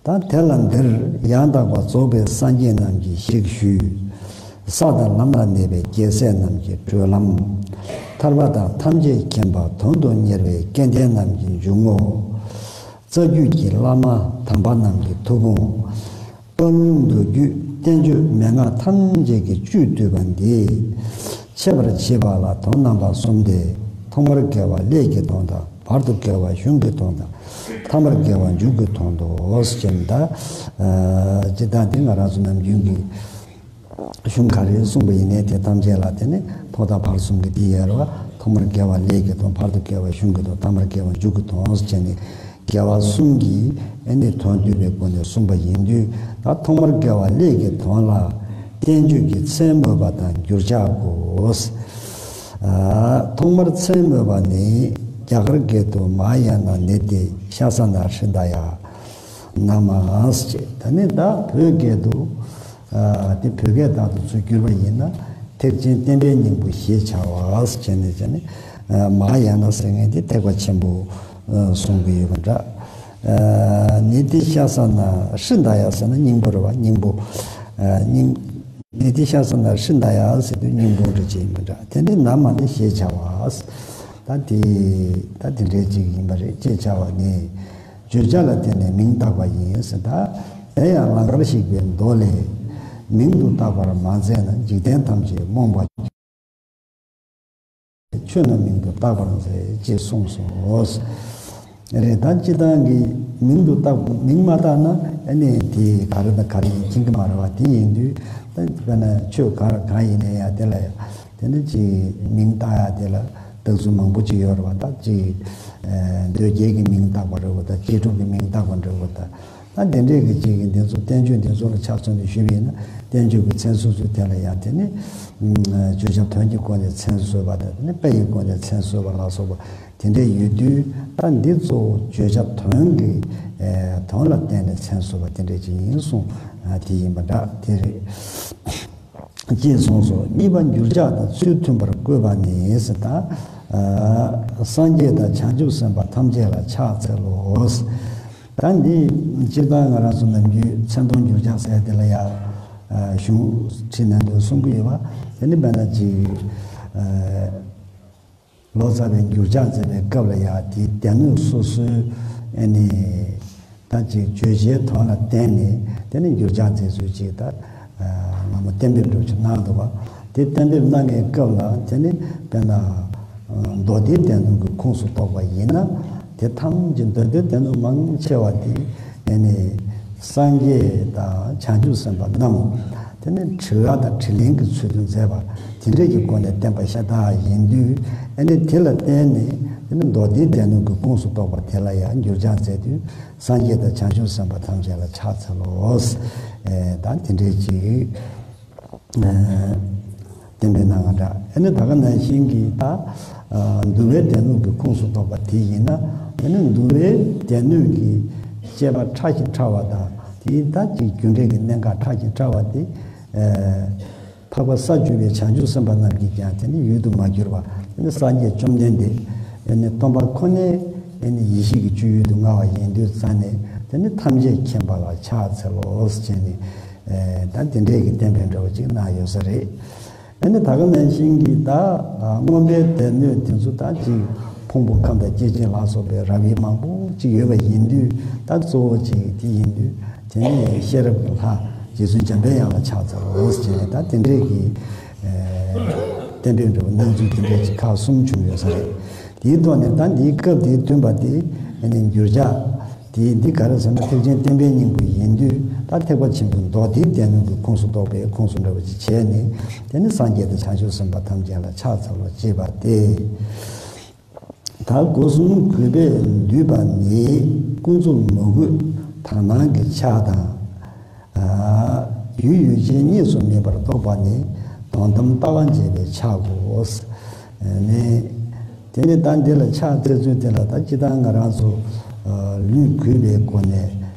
ད་དེ་ལ་འདིར་ཡང་དག་པར་རྫོགས་པའི་སངས་རྒྱས་རྣམས་ཀྱིས་ཞིག་ཞུས། ས་དང་ལམ་ལ་གནས་པའི་རྒྱལ་སྲས་རྣམས་ཀྱི་གྲོལ་ལམ། ཐར་པ་དང་ཐམས་ཅད་མཁྱེན་པ་དོན་དུ་གཉེར་བའི་སྐལ་ལྡན་རྣམས་ཀྱི་འཇུག་ངོགས། རྩ་རྒྱུད་ཀྱི་བླ་མ་དམ་པ་རྣམས་ཀྱི་ཐུགས་དགོངས། བཀའ་ལུང་མདོ་རྒྱུད་བསྟན་བཅོས་མན་ངག་ཐམས་ཅད་ཀྱི་བཅུད་བསྡུས་པ་འདི། འཆད་པར་བྱེད་པ་ལ་དོན་རྣམ་པ་གསུམ་སྟེ། ཐོག་མར་དགེ་བ་ལས་ཀྱི་དོན་དང་། བར་དུ་དགེ་བ་གཞུང་གི་དོན་དང་། ཐ་མར་དགེ་བ་མཇུག་གི་དོན་ཏོ་ཟེར་ནས་ད། ཨ་ཇི་ལྟར་འདི་ང་རང་ཚོ་ནམ་རྒྱུན་གྱི་གཞུང་ག་རེ་གསུངས་པ་ཡིན་ནའི་དེ་ཐམས་ཅད་ལ་དེ་ནི་ཐོག་མཐའ་བར་གསུམ་གྱི་འདི་ཡོད་རེད་བ། ཐོག་མར་དགེ་བ་ལས་ཀྱི་དོན། བར་དུ་དགེ་བ་གཞུང་གི་དོན། ཐ་མར་དགེ་བ་མཇུག་གི་དོན་ཟེར་ནས། དགེ་བ་གསུམ་གྱི་ཨ་ནི་དོན་བསྡུས་པའི་སྒོ་ནས་གསུངས་པ་ཡིན་དུས། ད་ཐོག་མར་དགེ་བ་ལས་ཀྱི་དོན་ལ་བསྟན་བཅོས་ཀྱི་མཚན་སྨོས་པ་དང་འགྱུར་བྱ་དགོས། ཨ་ཐོག་མར་མཚན་སྨོས་པ་ནི་རྒྱ་གར་སྐད་དུ་མ་ཧཱ་ཡ་ན་ནི་ཏི་ཤཱ་ས་ན་ཧྲི་ད་ཡ་ན་མ་ཟེར། ད་ནི་ད་བོད་སྐད་དུ་ཨ་དེ་བོད་སྐད་དག་ཏུ་ཚུར་བསྒྱུར་བ་ཡིན་ན། ཐེག་ཆེན་བསྟན་པའི་སྙིང་པོ་ཞེས་བྱ་བ་ཟེར་ནས་བྱས་ནས། ཨ་མ་ཧཱ་ཡ་ན་ཟེར་མཁན་དེ་ཐེག་པ་ཆེན་པོ་ཨ་གསུང་གི་ཡོད་པ་འདྲ། ཨ་ནི་ཏི་ཤཱ་ས་ན་ཧྲི་ད་ཡ་ཟེར་ན་སྙིང་པོ་རེད་བ། སྙིང་པོ། ཨ་སྙིང་ནི་ཏི་ཤཱ་ས་ན་ཧྲི་ད་ཡ་ཟེར་དུས་སྙིང་པོ་འདྲ་ཅིག་ཡིན་པ་འདྲ། དེ་འདྲའི་ན་མ་ནི་ཞེས་བྱ་བ། ད་དེ་ད་དེ་འདྲའི་ཅིག་ཡིན་པ་རེད་ཅེས་བྱ་བ་ནི། བརྗོད་བྱ་ལ་བརྟེན་ནས་མིང་བཏགས་པ་ཡིན་ཟེར། ད་དེ་ཡང་ལང་ཀར་གཤེགས་པའི་མདོ་ལས། མིང་དུ་བཏགས་པར་མ་མཛད་ན། འཇིག་རྟེན་ཐམས་ཅད་རྨོངས་པ། ཆོས་རྣམས་མིང་དུ་བཏགས་པར་མཛད། ཅེས་གསུངས་སོ། རེད། ད་སྤྱིར་བཏང་གི་མིང་དུ་བཏགས། མིང་མ་བཏགས་ན་ཨ་ནི་དེ་ག་རེ་དང་ག་རེ་ཡིན་མཁྱེན་གྱི་མ་རེད་བ། དེ་ཡིན་དུས་ད་དཔེར་ན་ཆོས་ག་གང་ཡིན་ན་ཡང་དེ་ལ་ཡང་དེ་ནི་ཅིག་མིང་བཏགས་ཡ་དེ་ལ་བཏགས་ཚུལ་མང་པོ་ཅིག་ཡོད་རེད་བ། ད་ཅིག་ཨ་མདོ་སྡེ་གི་མིང་བཏགས་པ་འདྲ་བོ་དང་། བཅད་ཁྲིད་ཀྱི་མིང་བཏགས་པ་འདྲ་བོ་དང་། ད་དེ་འདྲས་ཀྱི་ཅིག་གི་འདི་ཚོ་བསྟན་བཅོས་འདི་ཚོ་ལ་ཆ་མཚོན་ནས་ཞུས་པ་ཡིན་ན། བསྟན་བཅོས་ཀྱི་མཚན་སོ་སོའི་དེ་ལ་ཡང་དེ་ནི་ཨ་བརྗོད་བྱ་དོན་གྱི་སྒོ་ནས་མཚན་གསོལ་བ་དང་། དེ་ནི་དཔེ་ཡི་སྒོ་ནས་མཚན་གསོལ་བ་ལ་སོགས་པ་དེ་འདྲས་ཡོད་དུས། ད་འདི་གཙོ་བོ་བརྗོད་བྱ་དོན་གྱི་ཨ་དོན་ལ་བརྟེན་ནས་མཚན་གསོལ་བ་དེ་འདྲས་ཅིག་ཡིན་གསུངས། ཨ་དེ་ཡིན་པ་འདྲ། དེ་རེད། ཅེས་གསུངས་སོ། གཉིས་པ་འགྱུར་བྱ་དང་ཚུལ་མཐུན་པར་བཀོད་པ་ནི་ཟེར། ད་ཨ་སངས་རྒྱས་དང་བྱང་ཆུབ་སེམས་དཔའ་ཐམས་ཅད་ལ་ཕྱག་འཚལ་ལོ། ད་འདི་སྤྱིར་བཏང་ང་རང་ཚོ་ནམ་རྒྱུན་མཚན་དོན་འགྱུར་བྱ་ཟེར་དེ་ལ་ཡ་ཨ་གཞུང་ཁྲིད་ནང་དུ་གསུང་གི་ཡོད་པ། དེ་ནི་དཔེར་ན་ཅིག་ཨ་ལོ་ཙཱ་བས་འགྱུར་བྱ་མཛད་པའི་སྐབས་ལ་ཡ་དེའི་སྡེ་སྣོད་སོ་སོའི་ཨ་ནི་ད་ཅིག་བརྗོད་བྱའི་དོན་ལ་བརྟེན་ནས་དེ་ནི་འགྱུར་བྱ་མཛད་ཚུལ་ཅིག་ད་ཨ་སྔ་མོ་གཏན་འབེབས་འདྲ་ཅིག་གནང་འདུག་པ། དེ་གཏན་འབེབས་གནང་བའི་སྐབས་ལ་དེ་ནི་དཔེར་ན་ཨ་མདོ་སྡེའི་སྡེ་སྣོད་ཀྱི་ཁོངས་སུ་གཏོགས་པ་ཡིན་ན། དེ་ཐམས་ཅད་མདོ་སྡེའི་སྡེ་སྣོད་མང་ཆེ་བ་དེ་ཨ་ནི་སངས་རྒྱས་དང་བྱང་ཆུབ་སེམས་དཔའ་རྣམས་དེ་ནི་དྲི་བ་དང་དྲིས་ལན་གྱི་ཚུལ་དུ་མཛད་པ་དེ་འདྲས་ཀྱི་སྒོ་ནས་བསྟན་པ་ཤ་སྟག་ཡིན་དུས། ཨ་ནི་དེ་ལ་བརྟེན་ནས་དེ་ནི་མདོ་སྡེའི་སྡེ་སྣོད་ཀྱི་ཁོངས་སུ་གཏོགས་པ་དེ་ལ་ཡང་འགྱུར་བྱ་མཛད་དུས། སངས་རྒྱས་དང་བྱང་ཆུབ་སེམས་དཔའ་ཐམས་ཅད་ལ་ཕྱག་འཚལ་ལོ། ཨེ་ད་དེ་འདྲས་ཅིག་ཨེ་གཏན་འབེབས་གནང་བ་འདྲ། ཨ་ནི་ད་ག་ནང་བཞིན་གྱི་ད་ཨ་འདུལ་བའི་སྡེ་སྣོད་ཀྱི་ཁོངས་སུ་གཏོགས་པ་དེ་ཡིན་ན། ཨ་ནི་འདུལ་བའི་སྡེ་སྣོད་ཀྱི་དཔྱད་པ་ཕྲ་ཞིང་ཕྲ་བ་དང་། དེའི་ད་ཅིག་རྒྱུ་འབྲས་ཀྱི་གནད་འགག་ཕྲ་ཞིང་ཕྲ་བ་དེ་ཨེ་འཕགས་པ་ས་བཅུ་པའི་བྱང་ཆུབ་སེམས་དཔའ་རྣམས་ཀྱིས་ཀྱང་དེ་ནི་ཡུལ་དུ་མ་གྱུར་པ། དེ་ནི་སངས་རྒྱས་བཅོམ་ལྡན་འདས་དེ་ནི་སྟོང་པ་ཁོ་ནའི་དེ་ནི་ཡེ་ཤེས་ཀྱི་སྤྱོད་ཡུལ་དུ་མངའ་བ་ཡིན་དུས་ཙ་ནས། དེ་ནི་ཐམས་ཅད་མཁྱེན་པ་ལ་ཕྱག་འཚལ་ལོ་ཟེར་ནས་ཨེ་ད་དེ་འདྲས་ཀྱི་གཏན་འབེབས་འདྲ་བོ་ཅིག་གནང་ཡོད་ས་རེད། ཨ་ནི་ད་ག་ནང་བཞིན་གྱི་ད་ཨ་མངོན་པའི་སྡེ་སྣོད་དེ་ཚོ་ད་ཅིག་ཕུང་པོ་ཁམས་དང་སྐྱེ་མཆེད་ལ་སོགས་པའི་རབ་དབྱེ་མང་པོ་ཅིག་ཡོད་པ་ཡིན་དུས། ད་གཙོ་བོ་ཅིག་དེ་ཡིན་དུས། དེ་ནས་ཤེས་རབ་ཀྱི་ལྷ་རྗེ་བཙུན་འཇམ་པའི་དབྱངས་ལ་ཕྱག་འཚལ་ལོ་ཟེར་ནས། ད་དེ་འདྲས་ཀྱི་ཨེ་གཏན་འབེབས་འདྲ་བོ་གནང་ཚུལ་དེ་འདྲས་ཅིག་ཁག་གསུམ་བྱུང་ཡོད་ས་རེད། དེའི་ཐོག་ནས་ད་འདིའི་སྐབས་དེའི་བསྟུན་པ་དེ་ཨ་ནི་འགྱུར་བྱ་དེ་འདི་ག་རེ་ཟེར་ན། ཐེག་ཆེན་བསྟན་པའི་སྙིང་པོ་ཡིན་དུས། ད་ཐེག་པ་ཆེན་པོའི་མདོ་སྡེའི་སྡེ་སྣོད་ཀྱི་ཁོངས་སུ་གཏོགས་པའི་ཁོངས་སུ་འདྲ་བ་ཅིག་བྱས་ནས། དེ་ནི་སངས་རྒྱས་དང་བྱང་ཆུབ་སེམས་དཔའ་ཐམས་ཅད་ལ་ཕྱག་འཚལ་ལོ་ཅེས་པ་སྟེ། ད་སྒོ་གསུམ་གུས་པས་འདུད་པ་ནི། ཀུན་རྫོབ་མོས་གུས་དག་སྣང་གི་ཆ་དང་། ཨ་ཡུལ་ཡུལ་ཅན་གཉིས་སུ་མེད་པར་རྟོགས་པ་ནི། དོན་དམ་ལྟ་བ་འབྱེད་པའི་ཕྱག་གོ། ནི་དེ་ནི་ད་འདི་ལ་ཕྱག་འཚལ་ཚུལ་དེ་ལ། ད་སྤྱིར་བཏང་ང་རང་ཚོ་ཨ་ལུས་གུས་པའི་སྒོ་ནས་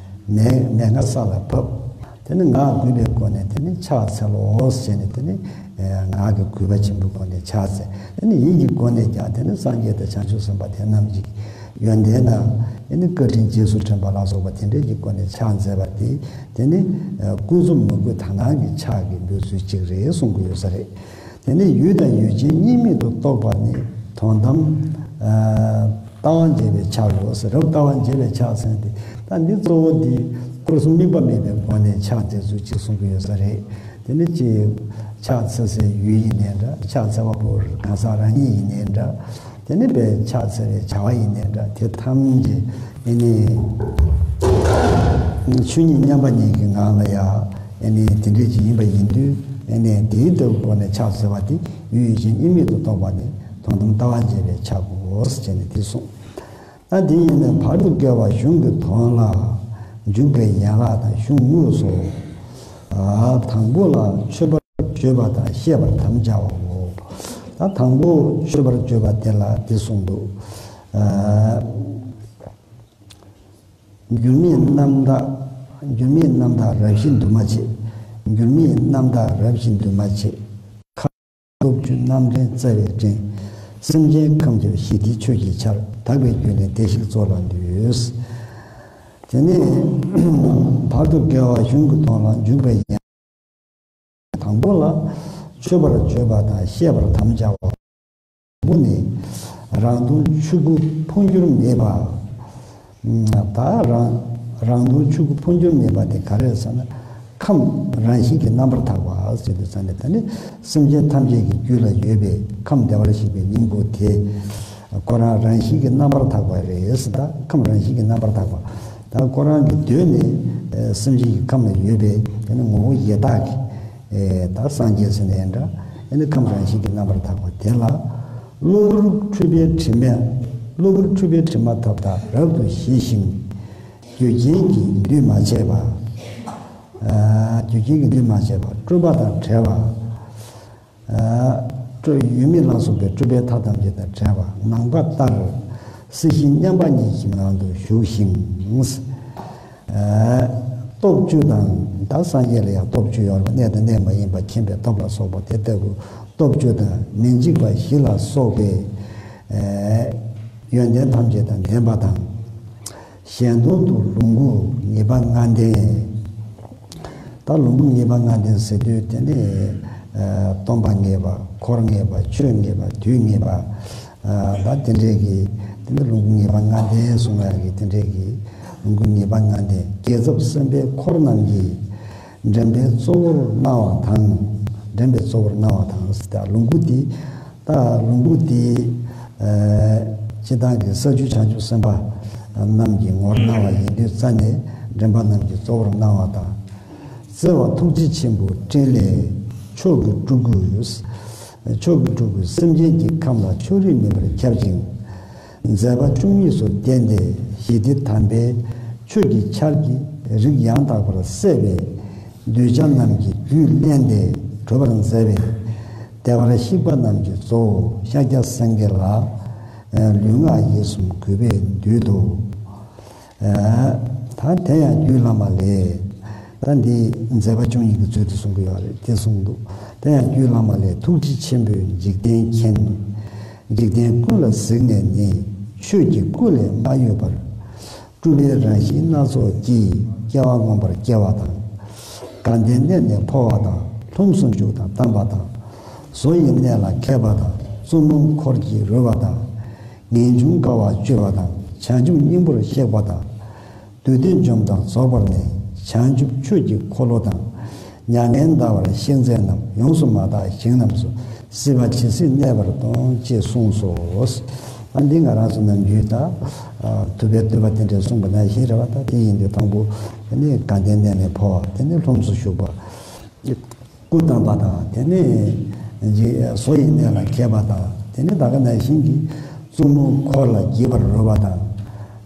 མལ་མལ་ང་ས་ལ་ཕབ། དེ་ནི་ངག་གུས་པའི་སྒོ་ནས་དེ་ནི་ཕྱག་འཚལ་ལོ་ཟེར་ནས། དེ་ནི་ ངག་གི་གུས་པ་ཆེན་པོའི་སྒོ་ནས་ཕྱག་འཚལ། དེ་ནས་ཡིད་ཀྱི་སྒོ་ནས་ཀྱང་དེ་ནི་སངས་རྒྱས་དང་བྱང་ཆུབ་སེམས་དཔའ་དེ་རྣམས་ཀྱི་ཡོན་ཏན་དང་། དེ་ནི་བཀའ་དྲིན་རྗེས་སུ་དྲན་པ་ལ་སོགས་པ་དེ་འདྲའི་གི་སྒོ་ནས་ཕྱག་འཚལ་བ་དེ། དེ་ནི་ཀུན་རྫོབ་མོས་གུས་དག་སྣང་གི་ཕྱག་གི་འབོད་ཚུལ་གཅིག་རེད་གསུང་གི་ཡོད་ས་རེད། དེ་ནས་ཡུལ་དང་ཡུལ་ཅན་གཉིས་མེད་དུ་རྟོགས་པ་ནི་དོན་དམ་ལྟ་བ་འབྱེད་པའི་ཕྱག་ཡོད་ཟེར། རབ་ལྟ་བ་འབྱེད་པའི་ཕྱག་ཟེར་ཏེ། ད་འདི་གཙོ་བོ་འདི་འཁོར་གསུམ་དམིགས་པ་མེད་པའི་སྒོ་ནས་ཕྱག་འཚལ་ཚུལ་གཅིག་གསུང་གི་ཡོད་ས་རེད། དེ་ནི་ཅིག་ཕྱག་འཚལ་སའི་ཡུལ་ཡིན་ནའི་འདྲ། ཕྱག་འཚལ་བ་པོ་གང་ཟག་རང་ཉིད་ཡིན་ནའི་འདྲ། དེ་ནི་པའི་ཕྱག་འཚལ་བའི་བྱ་བ་ཡིན་ནའི་འདྲ། དེ་ཐམས་ཅད་ཨེ་ནི་ཆོས་ཉིད་མཉམ་པ་ཉིད་ཀྱི་ངང་ལ་ཡང་ཨེ་ནི་དེ་འདྲས་ཅིག་ཡིན་པ་ཡིན་དུས། ཨེ་ནི་དེའི་ལྟ་བུའི་སྒོ་ནས་ཕྱག་འཚལ་བ་དེ་ཡུལ་ཡུལ་ཅན་གཉིས་མེད་དུ་རྟོགས་པ་ནི་དོན་དམ་ལྟ་བ་འབྱེད་པའི་ཕྱག་གོ་ཟེར་ནས་དེ་གསུངས། ད་དེ་ཡིན་ན་བར་དུ་དགེ་བ་གཞུང་གི་དོན་ལ་འཇུག་པའི་ཡན་ལག་དང་གཞུང་དངོས་སོ། དང་པོ་ལ་མཆོད་པར་བརྗོད་པ་དང་བཤད་པར་དམ་བཅའ་བའོ། ད་དང་པོ་མཆོད་པར་བརྗོད་པ་དེ་ལ་འདི་གསུངས་འདུག། འགྱུར་མེད་རྣམ་དག། འགྱུར་མེད་རྣམ་དག་རབ་ཞི་འདུས་མ་བྱས། འགྱུར་མེད་རྣམ་དག་རབ་ཞི་འདུས་མ་བྱས། སྟོབས་བཅུ་རྣམ་འདྲེན་རྩ་བའི་སྤྲིན། སེམས་ཅན་ཁམས་ཀྱི་ཞི་བདེའི་ཆོས་ཀྱི་ཆར། དག་པའི་རྒྱུད་ལས་བདེ་གཤེགས་གཙོ་ལ་འདུས། དེ་ནས་བར་དུ་དགེ་བ་གཞུང་གི་དོན་ལ་འཇུག་པའི་ཡན། དང་པོ་ལ་མཆོད་པར་བརྗོད་པ་དང་བཤད་པར་དམ་བཅའ་བ། པོ་ནི་རང་དོན་ཆོས་སྐུ་འཕོ་འགྱུར་མེད་པ། ད་རང་རང་དོན་ཆོས་སྐུ་འཕོ་འགྱུར་མེད་པ་དེ་ག་རེ་ཟེར་ན། ཁམས་རང་བཞིན་གྱིས་རྣམ་པར་དག་པ་ཟེར་དུས་ཙམ་ནས། ད་ནི་སེམས་ཅན་ཐམས་ཅད་ཀྱི་རྒྱུད་ལ་ཡོད་པའི་ཁམས་བདེ་བར་གཤེགས་པའི་སྙིང་པོ་དེ་ཁོ་རང་རང་བཞིན་གྱིས་རྣམ་པར་དག་པ་རེད་ཟེར། ད་ཁམས་རང་བཞིན་གྱིས་རྣམ་པར་དག་པ། ད་ཁོ་རང་གི་གདོད་ནས་སེམས་ཅན་གྱི་ཁམས་ལ་ཡོད་པའི་དེ་ནི་ངོ་བོ་ཡེ་དག་གི་ད་སངས་རྒྱས་ཟེར་ནའི་འདྲ། ཨེ་ནི་ཁམས་རང་བཞིན་གྱིས་རྣམ་པར་དག་པ་དེ་ལ། གློ་བུར་འཁྲུལ་པའི་དྲི་མས། གློ་བུར་འཁྲུལ་པའི་དྲི་མ་ཐག་ཐག་རབ་ཏུ་ཞི་ཞིང་། རྒྱུ་རྐྱེན་གྱིས་འདུས་མ་བྱས་པ། རྒྱུ་རྐྱེན་གྱིས་འདུས་མ་བྱས་པ། སྤྲོས་པ་དང་བྲལ་བ། སྤྲོས་ཡུལ་མེད་ལ་སོགས་པའི་སྤྲོས་པའི་མཐའ་ཐམས་ཅད་དང་བྲལ་བ། ནམ་མཁའ་ལྟར་སྲིད་ཞི་མཉམ་པ་ཉིད་ཀྱི་ངང་དུ་བཞུགས་ཤིང་། སྟོབས་བཅུ་དང་། ད་སངས་རྒྱས་ལ་ཡང་སྟོབས་བཅུ་ཡོད་རེད་པ། གནས་དང་གནས་མ་ཡིན་པ། མཁྱེན་པའི་སྟོབས་ལ་སོགས་པ་དེ་ལྟ་བུ་སྟོབས་བཅུ་དང་། མི་འཇིགས་པ་བཞི་ལ་སོགས་པའི་ཡོན་ཏན་ཐམས་ཅད་དང་ལྡན་པ་དང་། གཞན་དོན་དུ་ལོངས་སྐུ་ངེས་པ་ལྔ་ལྡན། ད་ལོངས་སྐུ་ངེས་པ་ལྔ་ལྡན་ཟེར་དུས་དེ་ནི་སྟོང་པ་ངེས་པ། འཁོར་ངེས་པ། ཆོས་ངེས་པ། དུས་ངེས་པ། ད་དེ་འདྲའི་གི་དེ་ནི་ལོངས་སྐུ་ངེས་པ་ལྔ་ལྡན་གསུང་ཡག་གི་དེ་འདྲའི་གི་ལོངས་སྐུ་ངེས་པ་ལྔ་ལྡན། རྒྱལ་ཚབ་སེམས་དཔའི་འཁོར་རྣམས་ཀྱིས་འདྲེན་པའི་གཙོ་བོར་སྣང་བ་དང་། འདྲེན་པའི་གཙོ་བོར་སྣང་བ་དང་ཟེར། ད་ལོངས་སྐུ་དེ། ད་ལོངས་སྐུ་དེ་སྤྱིར་བཏང་གི་ས་བཅུ་བྱང་ཆུབ་སེམས་དཔའ་རྣམས་ཀྱི་ངོར་སྣང་བ་ཡིན་དུས་ཙམ་ནས། འདྲེན་པ་རྣམས་ཀྱི་གཙོ་བོར་སྣང་བ་དང་། བརྩེ་བ་ཐུགས་རྗེ་ཆེན་པོའི་སྤྲིན་ལས་མཆོག་གི་སྤྲུལ་སྐུ། མཆོག་གི་སྤྲུལ་སྐུ་སེམས་ཅན་གྱི་ཁམས་ལ་ཕྱོགས་རིས་མེད་པར་ཁྱབ་ཅིང་། མཛད་པ་བཅུ་གཉིས་སུ་བསྟན་ཏེ། ཞི་བདེ་དམ་པའི་ཆོས་ཀྱི་ཆར་གྱིས་རིགས་ཡང་དག་པར་གསལ་བའི་གདུལ་བྱ་རྣམས་ཀྱི་རྒྱུད་བརླན་ཏེ་གྲོལ་བར་མཛད་པའི་བདེ་བར་གཤེགས་པ་རྣམས་ཀྱི་གཙོ་བོ་ཤཱཀྱ་སེང་གེ་ལ། ལུས་ངག་ཡིད་གསུམ་གུས་པས་འདུད་དོ། ད་དེ་ཡང་རྒྱུད་བླ་མ་ལས། ད་འདི་མཛད་པ་བཅུ་གཉིས་ཀྱི་ཚུལ་དུ་གསུང་གི་ཡོད་རེད། དེ་གསུངས་འདུག། དེ་ཡང་རྒྱུད་བླ་མ་ལས། ཐུགས་རྗེ་ཆེན་པོས་འཇིག་རྟེན་མཁྱེན། འཇིག་རྟེན་ཀུན་ལ་གཟིགས་ནས་ནི། ཆོས་ཀྱི་སྐུ་ལས་མ་གཡོས་པར། སྤྲུལ་པའི་རང་བཞིན་སྣ་ཚོགས་ཀྱིས། སྐྱེ་བ་མངོན་པར་སྐྱེ་བ་དང་། དགའ་ལྡན་གནས་ནས་འཕོ་བ་དང་། ལྷུམས་སུ་འཇུག་དང་བལྟམས་པ་དང་། བཟོ་ཡི་གནས་ལ་མཁས་པ་དང་། བཙུན་མོ་འཁོར་གྱིས་རོལ་བ་དང་། ངེས་འབྱུང་དགའ་བ་སྤྱོད་པ་དང་། བྱང་ཆུབ་སྙིང་པོར་གཤེགས་པ་དང་། བདུད་སྡེ་འཇོམས་དང་རྫོགས་པར་ནི། བྱང་ཆུབ་ཆོས་ཀྱི་འཁོར་ལོ་དང་། མྱ་ངན་འདའ་བར་གཤེགས་མཛད་རྣམས། ཡོངས་སུ་མ་དག་ཞིང་རྣམས་སུ། སྲིད་པ་ཇི་སྲིད་གནས་པར་སྟོན། ཅེས་གསུངས་སོ། ཨ་འདི་ང་རང་ཚོ་ནམ་རྒྱུན་ད་ཐུབ་པའི་བསྟོད་པ་དེ་འདྲ་གསུངས་པ་ནང་བཞིན་རེད་པ། ད་དེ་ཡིན་དུས་དང་པོ་དེ་ནི་དགའ་ལྡན་གནས་ནས་འཕོ་བ། དེ་ནི་ལྷུམས་སུ་ཞུགས་པ། སྐུ་བལྟམས་པ་དང་། དེ་ནས་བཟོ་ཡི་གནས་ལ་མཁས་པ་དང་། དེ་ནས་ད་ག་ནང་བཞིན་གྱི་བཙུན་མོ་འཁོར་ལ་བགྱིད་པར་རོལ་བ་དང་།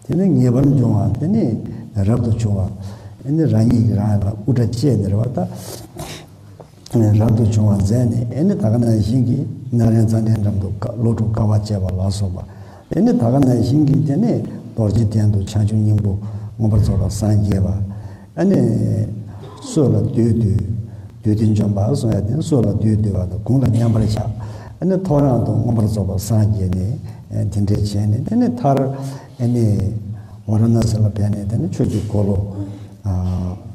དེ་ནས་ངེས་པར་འབྱུང་བ། དེ་ནས་རབ་ཏུ་བྱུང་བ། དེ་ནས་རང་ཉིད་ཀྱིས་རང་ལ་དབུ་སྐྲ་བཅད་ནས་རེད་པ། ད་རབ་ཏུ་བྱུང་བ་མཛད་ནས། ཨེ་ནི་ད་ག་ནང་བཞིན་གྱི་ན་རན་ཙན་དན་འགྲམ་དུ་བློ་གྲོས་དཀའ་བ་སྤྱད་པ་ལ་སོགས་པ། དེ་ནི་ད་ག་ནང་བཞིན་གྱི་དེ་ནི་རྡོ་རྗེ་གདན་དུ་བྱང་ཆུབ་སྙིང་པོ་མངོན་པར་རྫོགས་པར་སངས་རྒྱས་པ། ཨ་ནི་སྲོད་ལ་སྡོད་དུས། བདུད་སྡེ་འཇོམས་པ་གསུང་ཡ་དེ་སྲོད་ལ་བདུད་འདུལ་བ་དང་དགུང་ལ་མཉམ་པར་བཞག་ཨ་ནི་ཐོ་རངས་དང་མངོན་པར་རྫོགས་པར་སངས་རྒྱས་ནས་དེ་འདྲས་བྱས་ནས་དེ་ནས་མཐར་ཨ་ནི་ཝཱ་ར་ཎ་སི་ལ་ཕེབས་ནས་དེ་ནས་ཆོས་ཀྱི་འཁོར་ལོ་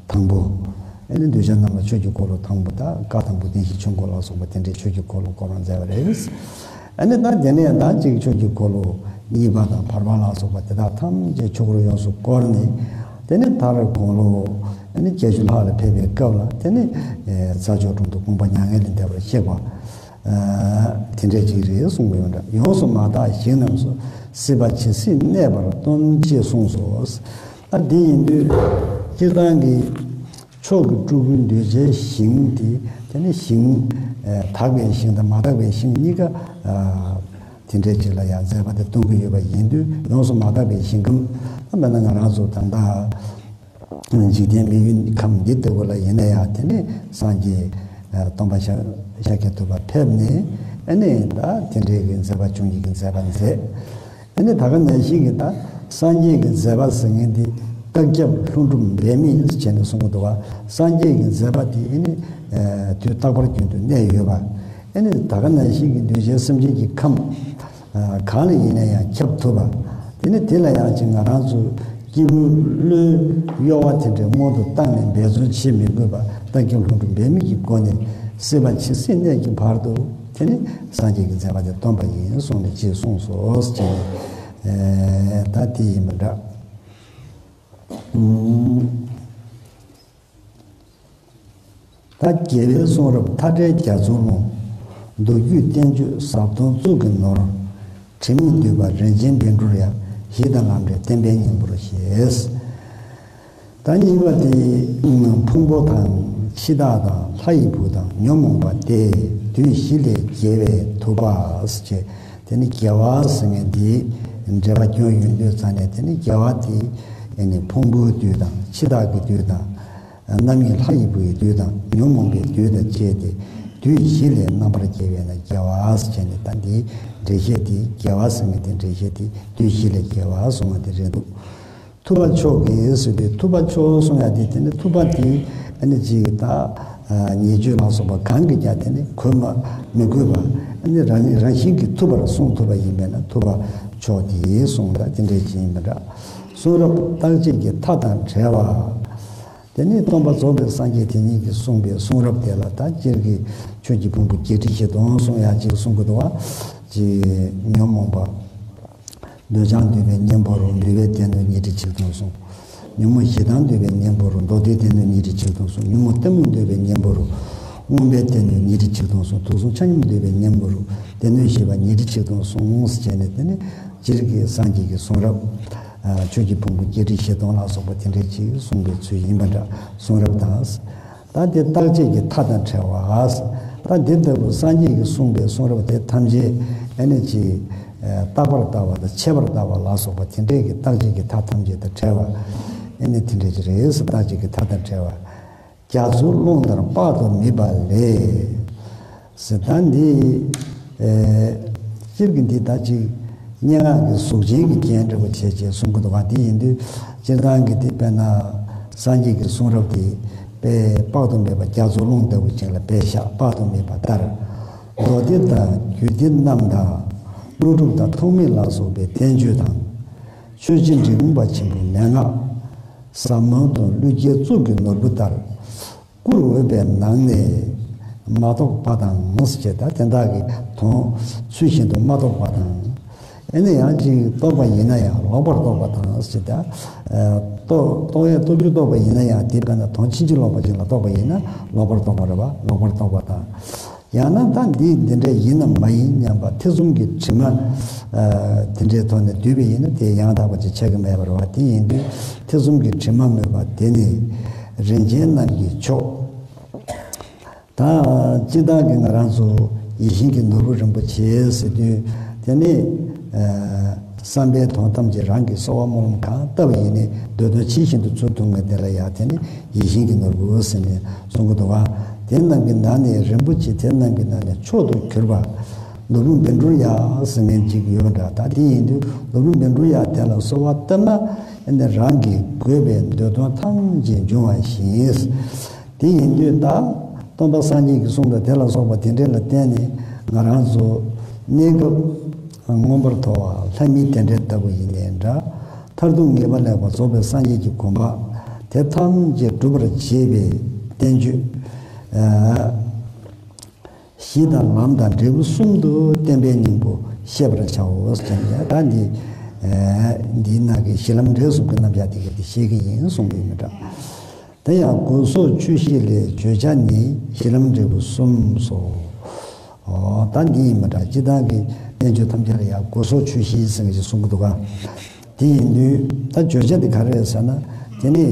དང་པོ། ཨ་ནི་གདུལ་བྱ་རྣམས་ལ་ཆོས་ཀྱི་འཁོར་ལོ་དང་པོ་དང་བཀའ་དང་པོ་བདེན་བཞིའི་ཆོས་འཁོར་ལ་སོགས་པ་དེ་འདྲའི་ཆོས་ཀྱི་འཁོར་ལོ་བསྐོར་བར་མཛད་པ་རེད། ཨ་ནི་ད་དེ་ནས་ད་ཅིག་ཆོས་ཀྱི་འཁོར་ལོ་གཉིས་པ་དང་བར་པ་ལ་སོགས་པ་དེ་དག་ཐམས་ཅད་ཆོས་འཁོར་ཡོངས་སུ་བསྐོར་ནས་དེ་ནས་མཐར་དགུང་ལོ་ཨ་ནི་བརྒྱད་ཅུ་ལྷག་ལ་ཕེབས་པའི་སྐབས་ལ་དེ་ནས་རྩྭ་མཆོག་གྲོང་དུ་དགོངས་པ་མྱ་ངན་ལས་འདས་པར་གཤེགས་པ། དེ་འདྲས་ཅིག་རེད་གསུངས་པ་ཡོད་འདྲ། ཡོངས་སུ་མ་དག་ཞིང་རྣམས་སུ། སྲིད་པ་ཇི་སྲིད་གནས་པར་སྟོན་ཅེས་གསུངས་སོ། ཨ་འདི་ཡིན་དུས་སྤྱིར་བཏང་གི་མཆོག་གི་སྤྲུལ་སྐུའི་གདུལ་བྱའི་ཞིང་དེ་དེ་ནི་ཞིང་དག་པའི་ཞིང་དང་མ་དག་པའི་ཞིང་གཉིས་ཀ་དེ་འདྲས་ཅིག་ལ་ཡང་མཛད་པ་དེ་སྟོན་གྱི་ཡོད་པ་ཡིན་དུས་ཡོངས་སུ་མ་དག་པའི་ཞིང་ཁམས་ཨ་མེད་ན་ང་རང་ཚོ་ད་ལྟ། འཇིག་རྟེན་མི་ཡུལ་ཁམས་འདི་ལྟ་བུ་ལ་ཡིན་ན་ཡང་དེ་ནི་སངས་རྒྱས་སྟོན་པ་ཤཱཀྱ་ཐུབ་པ་ཕེབས་ནས་ཨ་ནི་ད་དེ་འདྲའི་གི་མཛད་པ་བཅུ་གཉིས་ཀྱི་མཛད་པ་མཛད། ཨ་ནི་ད་ག་ནང་བཞིན་གྱི་ད་སངས་རྒྱས་ཀྱི་མཛད་པ་ཟེར་མཁན་འདི་རྟག་ཁྱབ་ལྷུན་གྲུབ་འབད་མེད་ཟེར་བྱས་ནས་གསུང་གི་འདུག་བ། སངས་རྒྱས་ཀྱི་མཛད་པ་འདི་ཨ་ནི་དུས་རྟག་པར་རྒྱུན་དུ་གནས་ཡོད་པ། ཨ་ནི་ད་ག་ནང་བཞིན་གྱི་གདུལ་བྱའི་སེམས་ཅན་གྱི་ཁམས། གང་ལ་ཡིན་ན་ཡང་ཁྱབ་ཐུབ་པ། དེ་ནི་དེ་ལ་ཡང་ཅིག་ང་རང་ཚོ་སྐྱེས་བུ་བློའི་གཡོ་བ་དེ་འདྲའི་སྔོན་དུ་བཏང་ནས་འབད་བརྩོན་བྱེད་མི་དགོས་པ་རྟག་ཁྱབ་ལྷུན་གྲུབ་འབད་མེད་ཀྱི་སྒོ་ནས་སྲིད་པ་ཇི་སྲིད་གནས་ཀྱི་བར་དུ་དེ་ནི་སངས་རྒྱས་ཀྱི་མཛད་པ་དེ་སྟོན་པ་ཡིན་གསུངས་ནས་ཅེས་གསུངས་སོ་ཅེས་ནས་ད་དེ་ཡིན་པ་འདྲ། ད་རྒྱལ་བའི་གསུང་རབ་མཐའ་བྲལ་རྒྱ་མཚོའི་ཀློང་། མདོ་རྒྱུད་བསྟན་བཅོས་ཟབ་དོན་གཙུག་གི་ནོར། དྲི་མེད་འདུས་པ་རིན་ཆེན་བཻ་ཌཱུརྱ། གཞི་དང་ལམ་འབྲས་བསྟན་པའི་སྙིང་པོར་བཞེས། ད་གཉིས་པ་དེ་ཕུང་པོ་དང་འཆི་བདག་དང་ལྷ་ཡི་བུ་དང་ཉོན་མོངས་པ་སྟེ་བདུད་བཞི་ལས་རྒྱལ་བའི་ཐུབ་པ་ཟེར་བྱས། དེ་ནི་རྒྱལ་བ་ཟེར་མཁན་དེའི་འགྲེལ་པ་སྐྱོན་ཡོད་དུས་ཙང་ནས་དེ་ནི་རྒྱལ་བ་དེ་ནི་ཕུང་པོའི་བདུད་དང་འཆི་བདག་གི་བདུད་དང་། རྣམ་གཡེང་ལྷ་ཡི་བུའི་བདུད་དང་ཉོན་མོངས་པའི་བདུད་དང་བཅས་ཏེ་བདུད་བཞི་ལས་རྣམ་པར་རྒྱལ་བས་ན་རྒྱལ་བ་ཟེར་བྱས་ནས་ད་འདིའི་འགྲེལ་བཤད་དེ་རྒྱལ་བ་ཟེར་མཁན་དེ་འགྲེལ་བཤད་དེ་བདུད་བཞི་ལས་རྒྱལ་བ་གསུང་བ་དེ་རེད་འདུག་ཐུབ་པ་མཆོག་གིས་ཟེར་དུས་ཐུབ་པ་མཆོག་གསུང་ཡ་དེ་དེ་ནི་ཐུབ་པ་དེ་ཨ་ནི་ཅིག་ད་ཉེས་སྤྱོད་ལ་སོགས་པ་གང་གིས་ཀྱང་དེ་ནི་གོས་མ་མི་གོས་པ་ཨ་ནི་རང་རང་བཞིན་གྱིས་ཐུབ་པར་གསུང་ཐུབ་པ་ཡིན་པས་ན་ཐུབ་པ་མཆོག་དེ་གསུང་ད་དེ་འདྲས་ཅིག་ཡིན་པ་འདྲ། གསུང་རབ་རྟག་བྱེད་ཀྱི་མཐའ་དང་བྲལ་བ། དེ་ནས་སྟོན་པ་རྫོགས་པའི་སངས་རྒྱས་དེ་ཉིད་ཀྱིས་གསུངས་པའི་གསུང་རབ་དེ་ལ་ད་སྤྱིར་གྱི་ཆོས་ཀྱི་ཕུང་པོ་བརྒྱད་ཁྲི་བཞི་སྟོང་གསུང་ཡག་ཅིག་གསུང་གི་འདུག་བ། ཅིག་ཉོན་མོངས་པ། འདོད་ཆགས་འདུས་པའི་གཉེན་པོ་རུ་འདུལ་བའི་སྡེ་སྣོད་ཉི་ཁྲི་ཆིག་སྟོང་གསུངས། ཉོན་མོངས་ཞེ་སྡང་འདུས་པའི་གཉེན་པོ་རུ་མདོ་སྡེའི་སྡེ་སྣོད་ཉི་ཁྲི་ཆིག་སྟོང་གསུངས། ཉོན་མོངས་གཏི་མུག་འདུས་པའི་གཉེན་པོ་རུ་མངོན་པའི་སྡེ་སྣོད་ཉི་ཁྲི་ཆིག་སྟོང་གསུངས། དུག་གསུམ་ཆ་མཉམ་འདུས་པའི་གཉེན་པོ་རུ་སྡེ་སྣོད་བཞི་པ་ཉི་ཁྲི་ཆིག་སྟོང་གསུངས་ཟེར་ནས་དེ་ནི་སྤྱིར་གྱི་སངས་རྒྱས་ཀྱི་གསུང་རབ། ཆོས་ཀྱི་ཕུང་པོ་བརྒྱད་ཁྲི་བཞི་སྟོང་ལ་སོགས་པ་དེ་འདྲའི་ཅིག་གསུངས་པའི་ཚུལ་ཡིན་པ་འདྲ་གསུང་རབ་དང་། ད་དེ་རྟག་བྱེད་ཀྱི་མཐའ་དང་བྲལ་བ། ད་དེ་ལྟ་བུ་སངས་རྒྱས་ཀྱིས་གསུངས་པའི་གསུང་རབ་དེ་ཐམས་ཅད་ཨ་ནི་ཅིག་རྟག་པར་ལྟ་བ་དང་ཆད་པར་ལྟ་བ་ལ་སོགས་པ་དེ་འདྲའི་གི་རྟག་བྱེད་ཀྱི་མཐའ་ཐམས་ཅད་དང་བྲལ་བ་ཨ་ནི་དེ་འདྲའི་ཅིག་རེད། རྟག་བྱེད་ཀྱི་མཐའ་དང་བྲལ་བ། རྒྱ་མཚོའི་ཀླུང་ལྟར་དཔག་ཏུ་མེད་པ་ལས། ཟེར་ད་འདི། སྤྱིར་གྱི་འདི་ད་ཅིག་སྙན་ངག་གི་གཟུགས་ཅན་གྱི་རྒྱན་འདྲ་བོ་བྱས་བྱས་གསུང་གི་འདུག་བ། འདི་ཡིན་དུས་སྤྱིར་བཏང་གི་འདི་དཔེར་ན་སངས་རྒྱས་ཀྱི་གསུང་རབ་འདི་དཔེ་དཔག་ཏུ་མེད་པ་རྒྱ་མཚོའི་ཀླུང་ལྟ་བུ་ཅིག་ལ་དཔེ་བཞག་དཔག་ཏུ་མེད་པ་ལྟར། མདོ་སྡེ་དང་རྒྱུད་སྡེ་རྣམས་དང་། ཀླུ་སྒྲུབ་དང་ཐོགས་མེད་ལ་སོགས་པའི་བསྟན་བཅོས་དང་། ཆོས་རྗེ་འབྲི་གུང་པ་ཆེན་པོའི་མན་ངག་ཟབ་མོ་དང་ཀླུ་རྒྱལ་གཙུག་གི་ནོར་བུ་ལྟར། བསྐུར་འོས་པའི་ནང་ནས་མ་རྟོགས་པ་དང་ཟེར་བྱས་ད་དེ་དག་གི་དོན་ཚུལ་བཞིན་དུ་མ་རྟོགས་པ་དང་། ཨེ་ནི་ཡང་ཅིག་རྟོགས་པ་ཡིན་ན་ཡང་ལོག་པར་རྟོགས་པ་དང་ཟེར་བྱས་ད། རྟོགས་རྟོགས་ཡས་སྟོབས་བཅུ་རྟོགས་པ་ཡིན་ན་ཡང་དེ་དཔེར་ན་དོན་ཕྱིན་ཅི་ལོག་པ་ཅིག་ལ་རྟོགས་པ་ཡིན་ན་ལོག་པར་རྟོགས་པ་རེད་བ། ལོག་པར་རྟོགས་པ་དང་། ཡང་ན་ད་འདི་འདི་འདྲ་ཡིན་ནམ་མ་ཡིན་སྙམ་པ་ཐེ་ཚོམ་གྱི་དྲི་མ། ཨ་དེ་འདྲའི་ཐོག་ནས་བསྡུས་པ་ཡིན་ན་དེ་ཡང་དག་པ་ཅིག་ཆགས་ཀྱི་མེད་པ་རེད་བ། དེ་ཡིན་དུས་ཐེ་ཚོམ་གྱི་དྲི་མ་སྨོས་པ་དེ་ནི་རིན་ཆེན་རྣམས་ཀྱི་མཆོག་ད་སྤྱིར་བཏང་གི་ང་རང་ཚོ་ཡིད་བཞིན་གྱི་ནོར་བུ་རིན་པོ་ཆེ་ཟེར་དུས་དེ་ནི་ཨ་བསམ་པའི་དོན་ཐམས་ཅད་རང་གི་གསོལ་བ་སྨོན་ལམ་གང་བཏབ་པ་ཡིན་ནའི་འདོད་དོན་ཇི་བཞིན་དུ་ཚུར་ཐུབ་མཁན་དེ་ལ་ཡང་དེ་ནི་ཡིད་བཞིན་གྱི་ནོར་བུ་ཟེར་ནས་གསུང་གི་འདུག་བ། དེ་རྣམས་ཀྱི་ནང་ནས་རིན་པོ་ཆེ་དེ་རྣམས་ཀྱི་ནང་ནས་མཆོག་ཏུ་གྱུར་པ། ནོར་བུ་བཻ་ཌཱུརྱ་ཟེར་མཁན་ཅིག་ཡོད་པ་འདྲ། ད་དེ་ཡིན་དུས་ནོར་བུ་བཻ་ཌཱུརྱ་དེ་ལ་གསོལ་བ་བཏབ་ན་ཨ་ནི་རང་གི་དགོས་པའི་འདོད་དོན་ཐམས་ཅད་འབྱུང་བ་བཞིན། དེ་ཡིན་དུས་ད་ སྟོན་པ་སངས་རྒྱས་ཀྱི་གསུང་དང་དེ་ལ་སོགས་པ་དེ་འདྲ་ལ་བརྟེན་ནས་ང་རང་ཚོ་གནས་སྐབས་མངོན་པར་མཐོ་བ་ལྷ་མིའི་རྟེན་འབྲེལ་ལྟ་བུ་ཡིན་ནའི་འདྲ། མཐར་ཐུག་ངེས་པ་ལེགས་པར་རྫོགས་པའི་སངས་རྒྱས་ཀྱི་གོ་འཕང་དེ་ཐམས་ཅད་སྒྲུབ་པར་བྱེད་པའི་བསྟན་བཅོས། གཞི་དང་ལམ་དང་འབྲས་བུ་གསུམ་དུ་བསྟན་པའི་སྙིང་པོ་ཤེས་པར་བྱའོ་ཟེར་ནས། ད་འདི་འདིའི་ནང་གི་གཞི་ལམ་འབྲས་གསུམ་གྱི་རྣམ་གཞག་དེ་ག་དེ་བཤད་ཀྱི་ཡིན་གསུངས་པའི་མི་འདྲ། དེ་ཡང་སྒོ་ཟོག་ཆོས་བཞི་ལས། བརྗོད་བྱ་ནི་གཞི་ལམ་འབྲས་བུ་གསུམ་སོ། ཨོ་ད་འདི་ཡིན་མི་འདྲ། སྤྱིར་བཏང་གི་བསྟན་བཅོས་ཐམས་ཅད་ལ་ཡང་སྒོ་ཟོག་ཆོས་བཞི་ཟེར་གྱི་གསུང་གི་འདུག་ག། དེ་ཡིན་དུས་ད་བརྗོད་བྱ་དེ་ག་རེ་རེད་ཟེར་ན། དེ་ནི་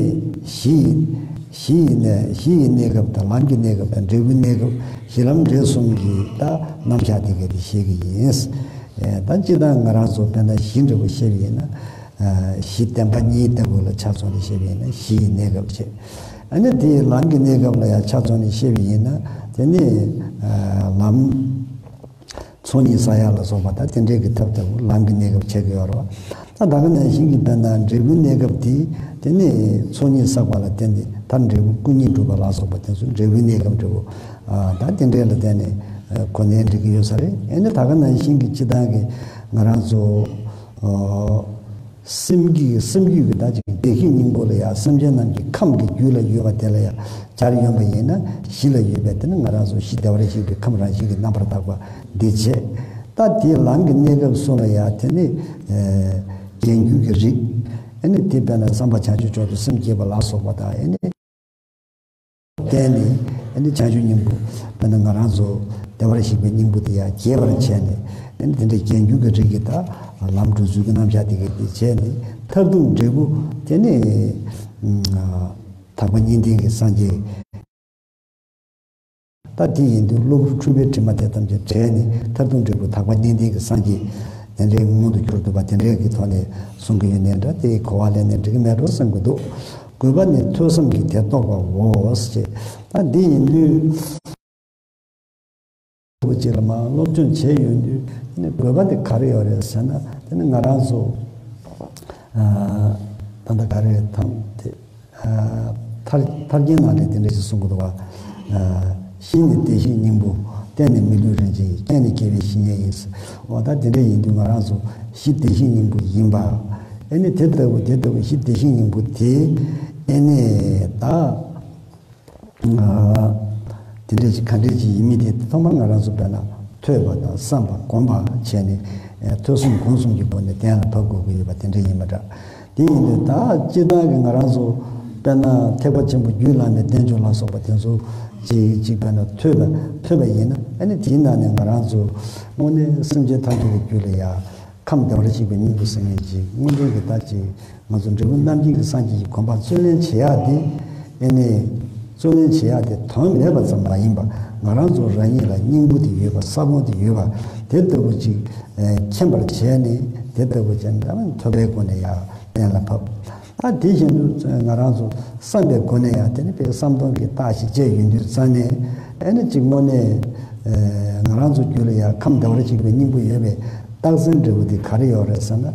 གཞི་ཡི་གཞི་ཡི་གནས་གཞི་ཡི་གནས་སྐབས་དང་ལམ་གྱི་གནས་སྐབས་དང་འབྲས་བུའི་གནས་སྐབས། གཞི་ལམ་འབྲས་གསུམ་གྱི་ད་རྣམ་གཞག་དེ་ག་དེ་བཤད་ཀྱི་ཡིན། ད་སྤྱིར་བཏང་ང་རང་ཚོ་དཔེར་ན་གཞི་འདྲ་པོ་བཤད་པ་ཡིན་ན། གཞི་བདེན་པ་གཉིས་ལྟ་བུ་ལ་ཆ་མཚོན་ནས་བཤད་པ་ཡིན་ན་གཞི་ཡི་གནས་སྐབས་བྱས། ཨ་ནི་དེའི་ལམ་གྱི་གནས་སྐབས་ལ་ཡང་ཆ་མཚོན་ནས་བཤད་པ་ཡིན་ན། དེ་ནི་ལམ་ཚོགས་གཉིས་བསགས་ཡ་ལ་སོགས་པ་དང་དེ་འདྲའི་གི་ཐབས་ལྟ་བུ་ལམ་གྱི་གནས་སྐབས་བྱེད་ཀྱི་ཡོད་རེད་བ། ད་ད་ག་ནང་བཞིན་གྱི་དཔེར་ན་འབྲས་བུའི་གནས་སྐབས་དེ་དེ་ནི་ཚོགས་གཉིས་བསགས་པ་ལ་བརྟེན་ཏེ་ད་འབྲས་བུ་སྐུ་གཉིས་གྲུབ་པ་ལ་སོགས་པ་དེ་ཚོ་འབྲས་བུའི་གནས་སྐབས་འབྲས་བུ། ད་དེ་འདྲའི་ལ་བརྟེན་ནས་གོ་གནས་འགྲིག་གི་ཡོད་ས་རེད། ཨ་ནི་ད་ག་ནང་བཞིན་གྱི་སྤྱིར་བཏང་གི་ང་རང་ཚོ་སེམས་ཀྱི་སེམས་རྒྱུད་ཀྱི་ད་ཅིག་བདེ་གཤེགས་སྙིང་པོ་ལ་ཡང་སེམས་ཅན་རྣམས་ཀྱི་ཁམས་ཀྱི་རྒྱུད་ལ་ཡོད་པ་དེ་ལ་ཡང་སྦྱར་ཡོང་བ་ཡིན་ན། གཞི་ལ་ཡོད་པའི་དེ་ནི་ང་རང་ཚོ་གཞི་བདེ་བར་གཤེགས་པའི་ཁམས་རང་བཞིན་གྱིས་རྣམ་པར་དག་པ་འདི་བྱས། ད་དེའི་ལམ་གྱི་གནས་སྐབས་སུ་ལ་ཡང་དེ་ནི་རྒྱན་རྒྱུད་ཀྱི་རིགས། ཨ་ནི་དེ་དཔེར་ན་བསམ་པ་བྱང་ཆུབ་མཆོག་ཏུ་སེམས་བསྐྱེད་པ་ལ་སོགས་པ་དང་། ཨ་ནི་བརྟེན་ནས་ཨ་ནི་བྱང་ཆུབ་སྙིང་པོ་དཔེར་ན་ང་རང་ཚོ་བདེ་བར་གཤེགས་པའི་སྙིང་པོ་དེ་ཡང་རྒྱས་པར་བྱས་ནས། ཨ་ནི་དེ་འདྲའི་རྒྱན་རྒྱུད་ཀྱི་རིགས་ཀྱི་ད་ལམ་འགྲོ་ཚུལ་གྱི་རྣམ་གཞག་དེ་ག་དེ་བྱས་ནས། མཐར་ཐུག་འབྲས་བུ་དེ་ནི་དག་པ་གཉིས་ལྡན་གྱི་སངས་རྒྱས། ད་དེ་ཡིན་དུས་གློ་བུར་འཁྲུལ་པའི་དྲི་མ་དེ་ཐམས་ཅད་བྲལ་ནས། མཐར་ཐུག་འབྲས་བུ་དག་པ་གཉིས་ལྡན་གྱི་སངས་རྒྱས་དེ་འདྲའི་མངོན་དུ་གྱུར་ཐུབ་པ་དེ་འདྲའི་གི་ཐོག་ནས་གསུང་གི་ཡོད་ནའི་འདྲ། དེའི་གོ་བ་ལེན་ནས་འགྲིག་གི་མེད་འགྲོ་བསམ་གྱི་འདུག། དགོས་པ་ནི་ཐོས་བསམ་གྱིས་དེ་རྟོགས་པའོ་ཞེས། ད་འདི་ཡིན་དུས་ཅིག་ལ་མར་སློབ་སྦྱོང་བྱས་ཡོང་དུས་ནི་དགོས་པ་དེ་ག་རེ་ཡོད་རེད་ཟེར་ན། དེ་ནི་ང་རང་ཚོ་ད་ལྟ་ག་རེ་དང་དེ། ཐར་ཐར་རྒྱན་ནང་ལས་དེ་འདྲ་ཞིག་གསུང་གི་འདུག་བ། གཞི་ནི་བདེ་གཤེགས་སྙིང་པོ། རྟེན་ནི་མི་ལུས་རིན་ཆེན་ཡིན། རྐྱེན་ནི་དགེ་བའི་བཤེས་གཉེན་ཡིན། འོ་ད་དེ་འདྲ་ཡིན་དུས་ང་རང་ཚོ་གཞི་བདེ་གཤེགས་སྙིང་པོ་ཡིན་པ། ཨ་ནི་དེ་ལྟ་བུ་དེ་ལྟ་བུ་གཞི་བདེ་གཤེགས་སྙིང་པོ་དེ་ཨ་ནི་ད་དེ་འདྲ་ཞིག་ག་འདྲ་ཞིག་ཡིན་མིན་དེ་ཐོག་མར་ང་རང་ཚོ་དཔེར་ན་ཐོས་པ་དང་བསམ་པ་སྒོམ་པ་བྱས་ནས། ཐོས་བསམ་སྒོམ་གསུམ་གྱི་སྒོ་ནས་གཏན་ལ་ཕབ་དགོས་ཀྱི་ཡོད་པ་དེ་འདྲ་ཡིན་པ་འདྲ། དེ་ཡིན་དུས་ད་སྤྱིར་བཏང་གི་ང་རང་ཚོ་དཔེར་ན་ཐེག་པ་ཆེན་པོ་རྒྱུད་བླ་མའི་བསྟན་བཅོས་ལ་སོགས་པ་དེ་ཚོ་ཅིག་ཅིག་དཔེར་ན་ཐོས་པ་ཐོས་པ་ཡིན་ན། ཨ་ནི་དེའི་ནང་ནས་ང་རང་ཚོ་དངོས་གནས་སེམས་ཅན་ཐམས་ཅད་ཀྱི་རྒྱུད་ལ་ཡང་ཁམས་བདེ་བར་གཤེགས་པའི་སྙིང་པོ་ཟེར་མཁན་ཅིག་དངོས་འབྲེལ་གྱི་ད་ཅིག་ང་ཚོ་འབྲས་བུ་རྣམ་བསྒྱིངས་ཀྱི་སངས་རྒྱས་ཀྱི་གོ་འཕང་རྩོད་ལེན་བྱེད་ཡག་དེ། ཨ་ནི་རྩོད་ལེན་བྱེད་ཡག་དེ་དོན་མེད་པ་ཙམ་མ་ཡིན་པ། ང་རང་ཚོ་རང་ཉིད་ལ་སྙིང་པོ་དེ་ཡོད་པ། ས་བོན་དེ་ཡོད་པ་དེ་ལྟ་བུ་ཅིག་མཁྱེན་པར་བྱས་ནས། དེ་ལྟ་བུ་ཅིག་ཐོས་པའི་སྒོ་ནས་ཡང་གཏན་ལ་ཕབ། ད་དེ་བཞིན་དུ་ང་རང་ཚོ་བསམ་པའི་སྒོ་ནས་ཡང་དེ་ནི་དཔེ་བསམ་གཏན་གྱི་རྟགས་ཤིག་བྱས་ཡོང་དུས་ཙ་ནས། ཨ་ནི་ཅིག་དངོས་གནས་ང་རང་ཚོ་རྒྱུད་ལ་ཡང་ཁམས་བདེ་བར་གཤེགས་པའི་སྙིང་པོ་ཡོད་པའི་རྟགས་མཚན་འབྲས་བུ་དེ་ག་རེ་ཡོད་རེད་ཟེར་ན།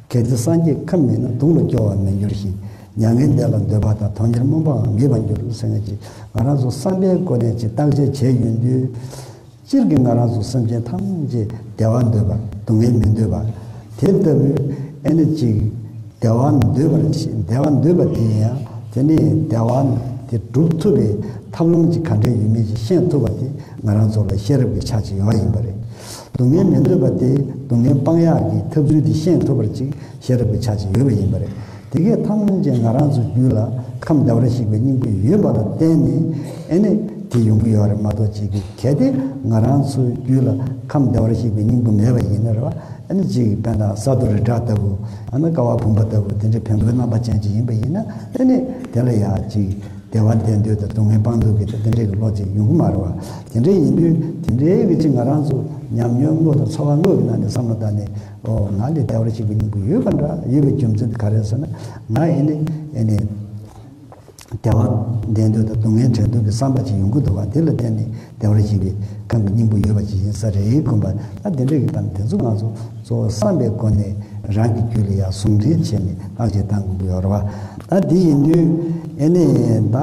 གལ་ཏེ་སངས་རྒྱས་ཁམས་མེད་ན། གདུང་ལ་སྐྱོ་བར་མི་འགྱུར་ཞིང་། མྱ་ངན་འདས་ལ་འདོད་པ་དང་། དོན་གཉེར་སྨོན་པའང་མེད་པར་འགྱུར་ཟེར་མཁན་ཅིག་ང་རང་ཚོ་བསམ་པའི་སྒོ་ནས་ཅིག་བརྟག་དཔྱད་བྱས་ཡོང་དུས། སྤྱིར་གྱི་ང་རང་ཚོ་སེམས་ཅན་ཐམས་ཅད་བདེ་བ་འདོད་པ། སྡུག་བསྔལ་མི་འདོད་པ། དེ་ལྟ་བུའི་ཨ་ནི་ཅིག་བདེ་བ་འདོད་པར་བྱེད། བདེ་བ་འདོད་པ་དེ་ཡང་དེ་ནི་བདེ་བ་དེ་སྒྲུབ་ཐུབ་པའི་ཐབས་ལམ་ཅིག་ག་འདྲ་ཡོད་མེད་ཅིག་ཤེས་ཐུབ་པ་དེ་ང་རང་ཚོ་ལ་ཤེས་རབ་ཀྱི་ཆ་ཅིག་ཡོད་པ་ཡིན་པ་རེད། སྡུག་བསྔལ་མི་འདོད་པ་དེ་སྡུག་བསྔལ་སྤང་ཡག་གི་ཐབས་ཚུལ་དེ་ཤེས་ཐུབ་པར་ཅིག་ཤེས་རབ་ཀྱི་ཆ་ཅིག་ཡོད་པ་ཡིན་པ་རེད། དེ་གས་ཐམས་ཅད་ང་རང་ཚོའི་རྒྱུད་ལ་ཁམས་བདེ་བར་གཤེགས་པའི་སྙིང་པོ་ཡོད་པ་ལ་བརྟེན་ནས་ཨ་ནི་དེ་ཡོང་གི་ཡོད་རེད་མ་གཏོགས། ཅིག་གི་གལ་ཏེ་ང་རང་ཚོའི་རྒྱུད་ལ་ཁམས་བདེ་བར་གཤེགས་པའི་སྙིང་པོ་མེད་པ་ཡིན་ན་རེད་བ། ཨ་ནི་ཅིག་དཔེར་ན་ས་རྡོ་རི་བྲག་ལྟ་བུ། ཨ་ནི་ཀ་བ་བུམ་པ་ལྟ་བུ། དེ་འདྲའི་བེམ་པོའི་རྣམ་པ་ཅན་ཅིག་ཡིན་པ་ཡིན་ན། ཨ་ནི་དེ་ལ་ཡང་ཅིག་བདེ་བ་འདོད་འདོད་དང་སྡུག་བསྔལ་སྤང་འདོད་ཀྱི་དང་དེ་འདྲའི་གི་བློ་ཅིག་ཡོང་གི་མ་རེད་བ། དེ་འདྲ་ཡིན་དུས་དེ་འདྲའི་གི་ཅིག་ང་རང་ཚོ་ཉམས་མྱོང་དངོས་དང་ཚོར་བ་དངོས་ཀྱི་ནང་ནས་བསམ་བློ་བཏང་ནས། ཨོ་ང་ལ་བདེ་བར་གཤེགས་པའི་སྙིང་པོ་ཡོད་པ་འདྲ། ཡོད་པའི་རྒྱུ་མཚན་དེ་ག་རེ་ཟེར་ན། ང་ཨེ་ནི་ཨེ་ནི་བདེ་བ་འདོད་འདོད་དང་སྡུག་བསྔལ་བྲལ་འདོད་ཀྱི་བསམ་པ་ཅིག་ཡོང་གི་འདུག་བ། དེ་ལ་བརྟེན་ནས་བདེ་བར་གཤེགས་པའི་ཁམས་ཀྱི་སྙིང་པོ་ཡོད་པ་ཅིག་ཡིན་ས་རེད་དགོངས་པ། ད་དེ་འདྲ་གི་དང་དེ་ཚོ་ང་ཚོ་གཙོ་བོ་བསམ་པའི་སྒོ་ནས་རང་གི་རྒྱུད་ལ་ཡང་ཟུང་འབྲེལ་བྱས་ནས་བརྟག་དཔྱད་བཏང་དགོས་ཀྱི་ཡོད་རེད་བ། ད་དེ་ཡིན་དུས་ཨེ་ནི་ད།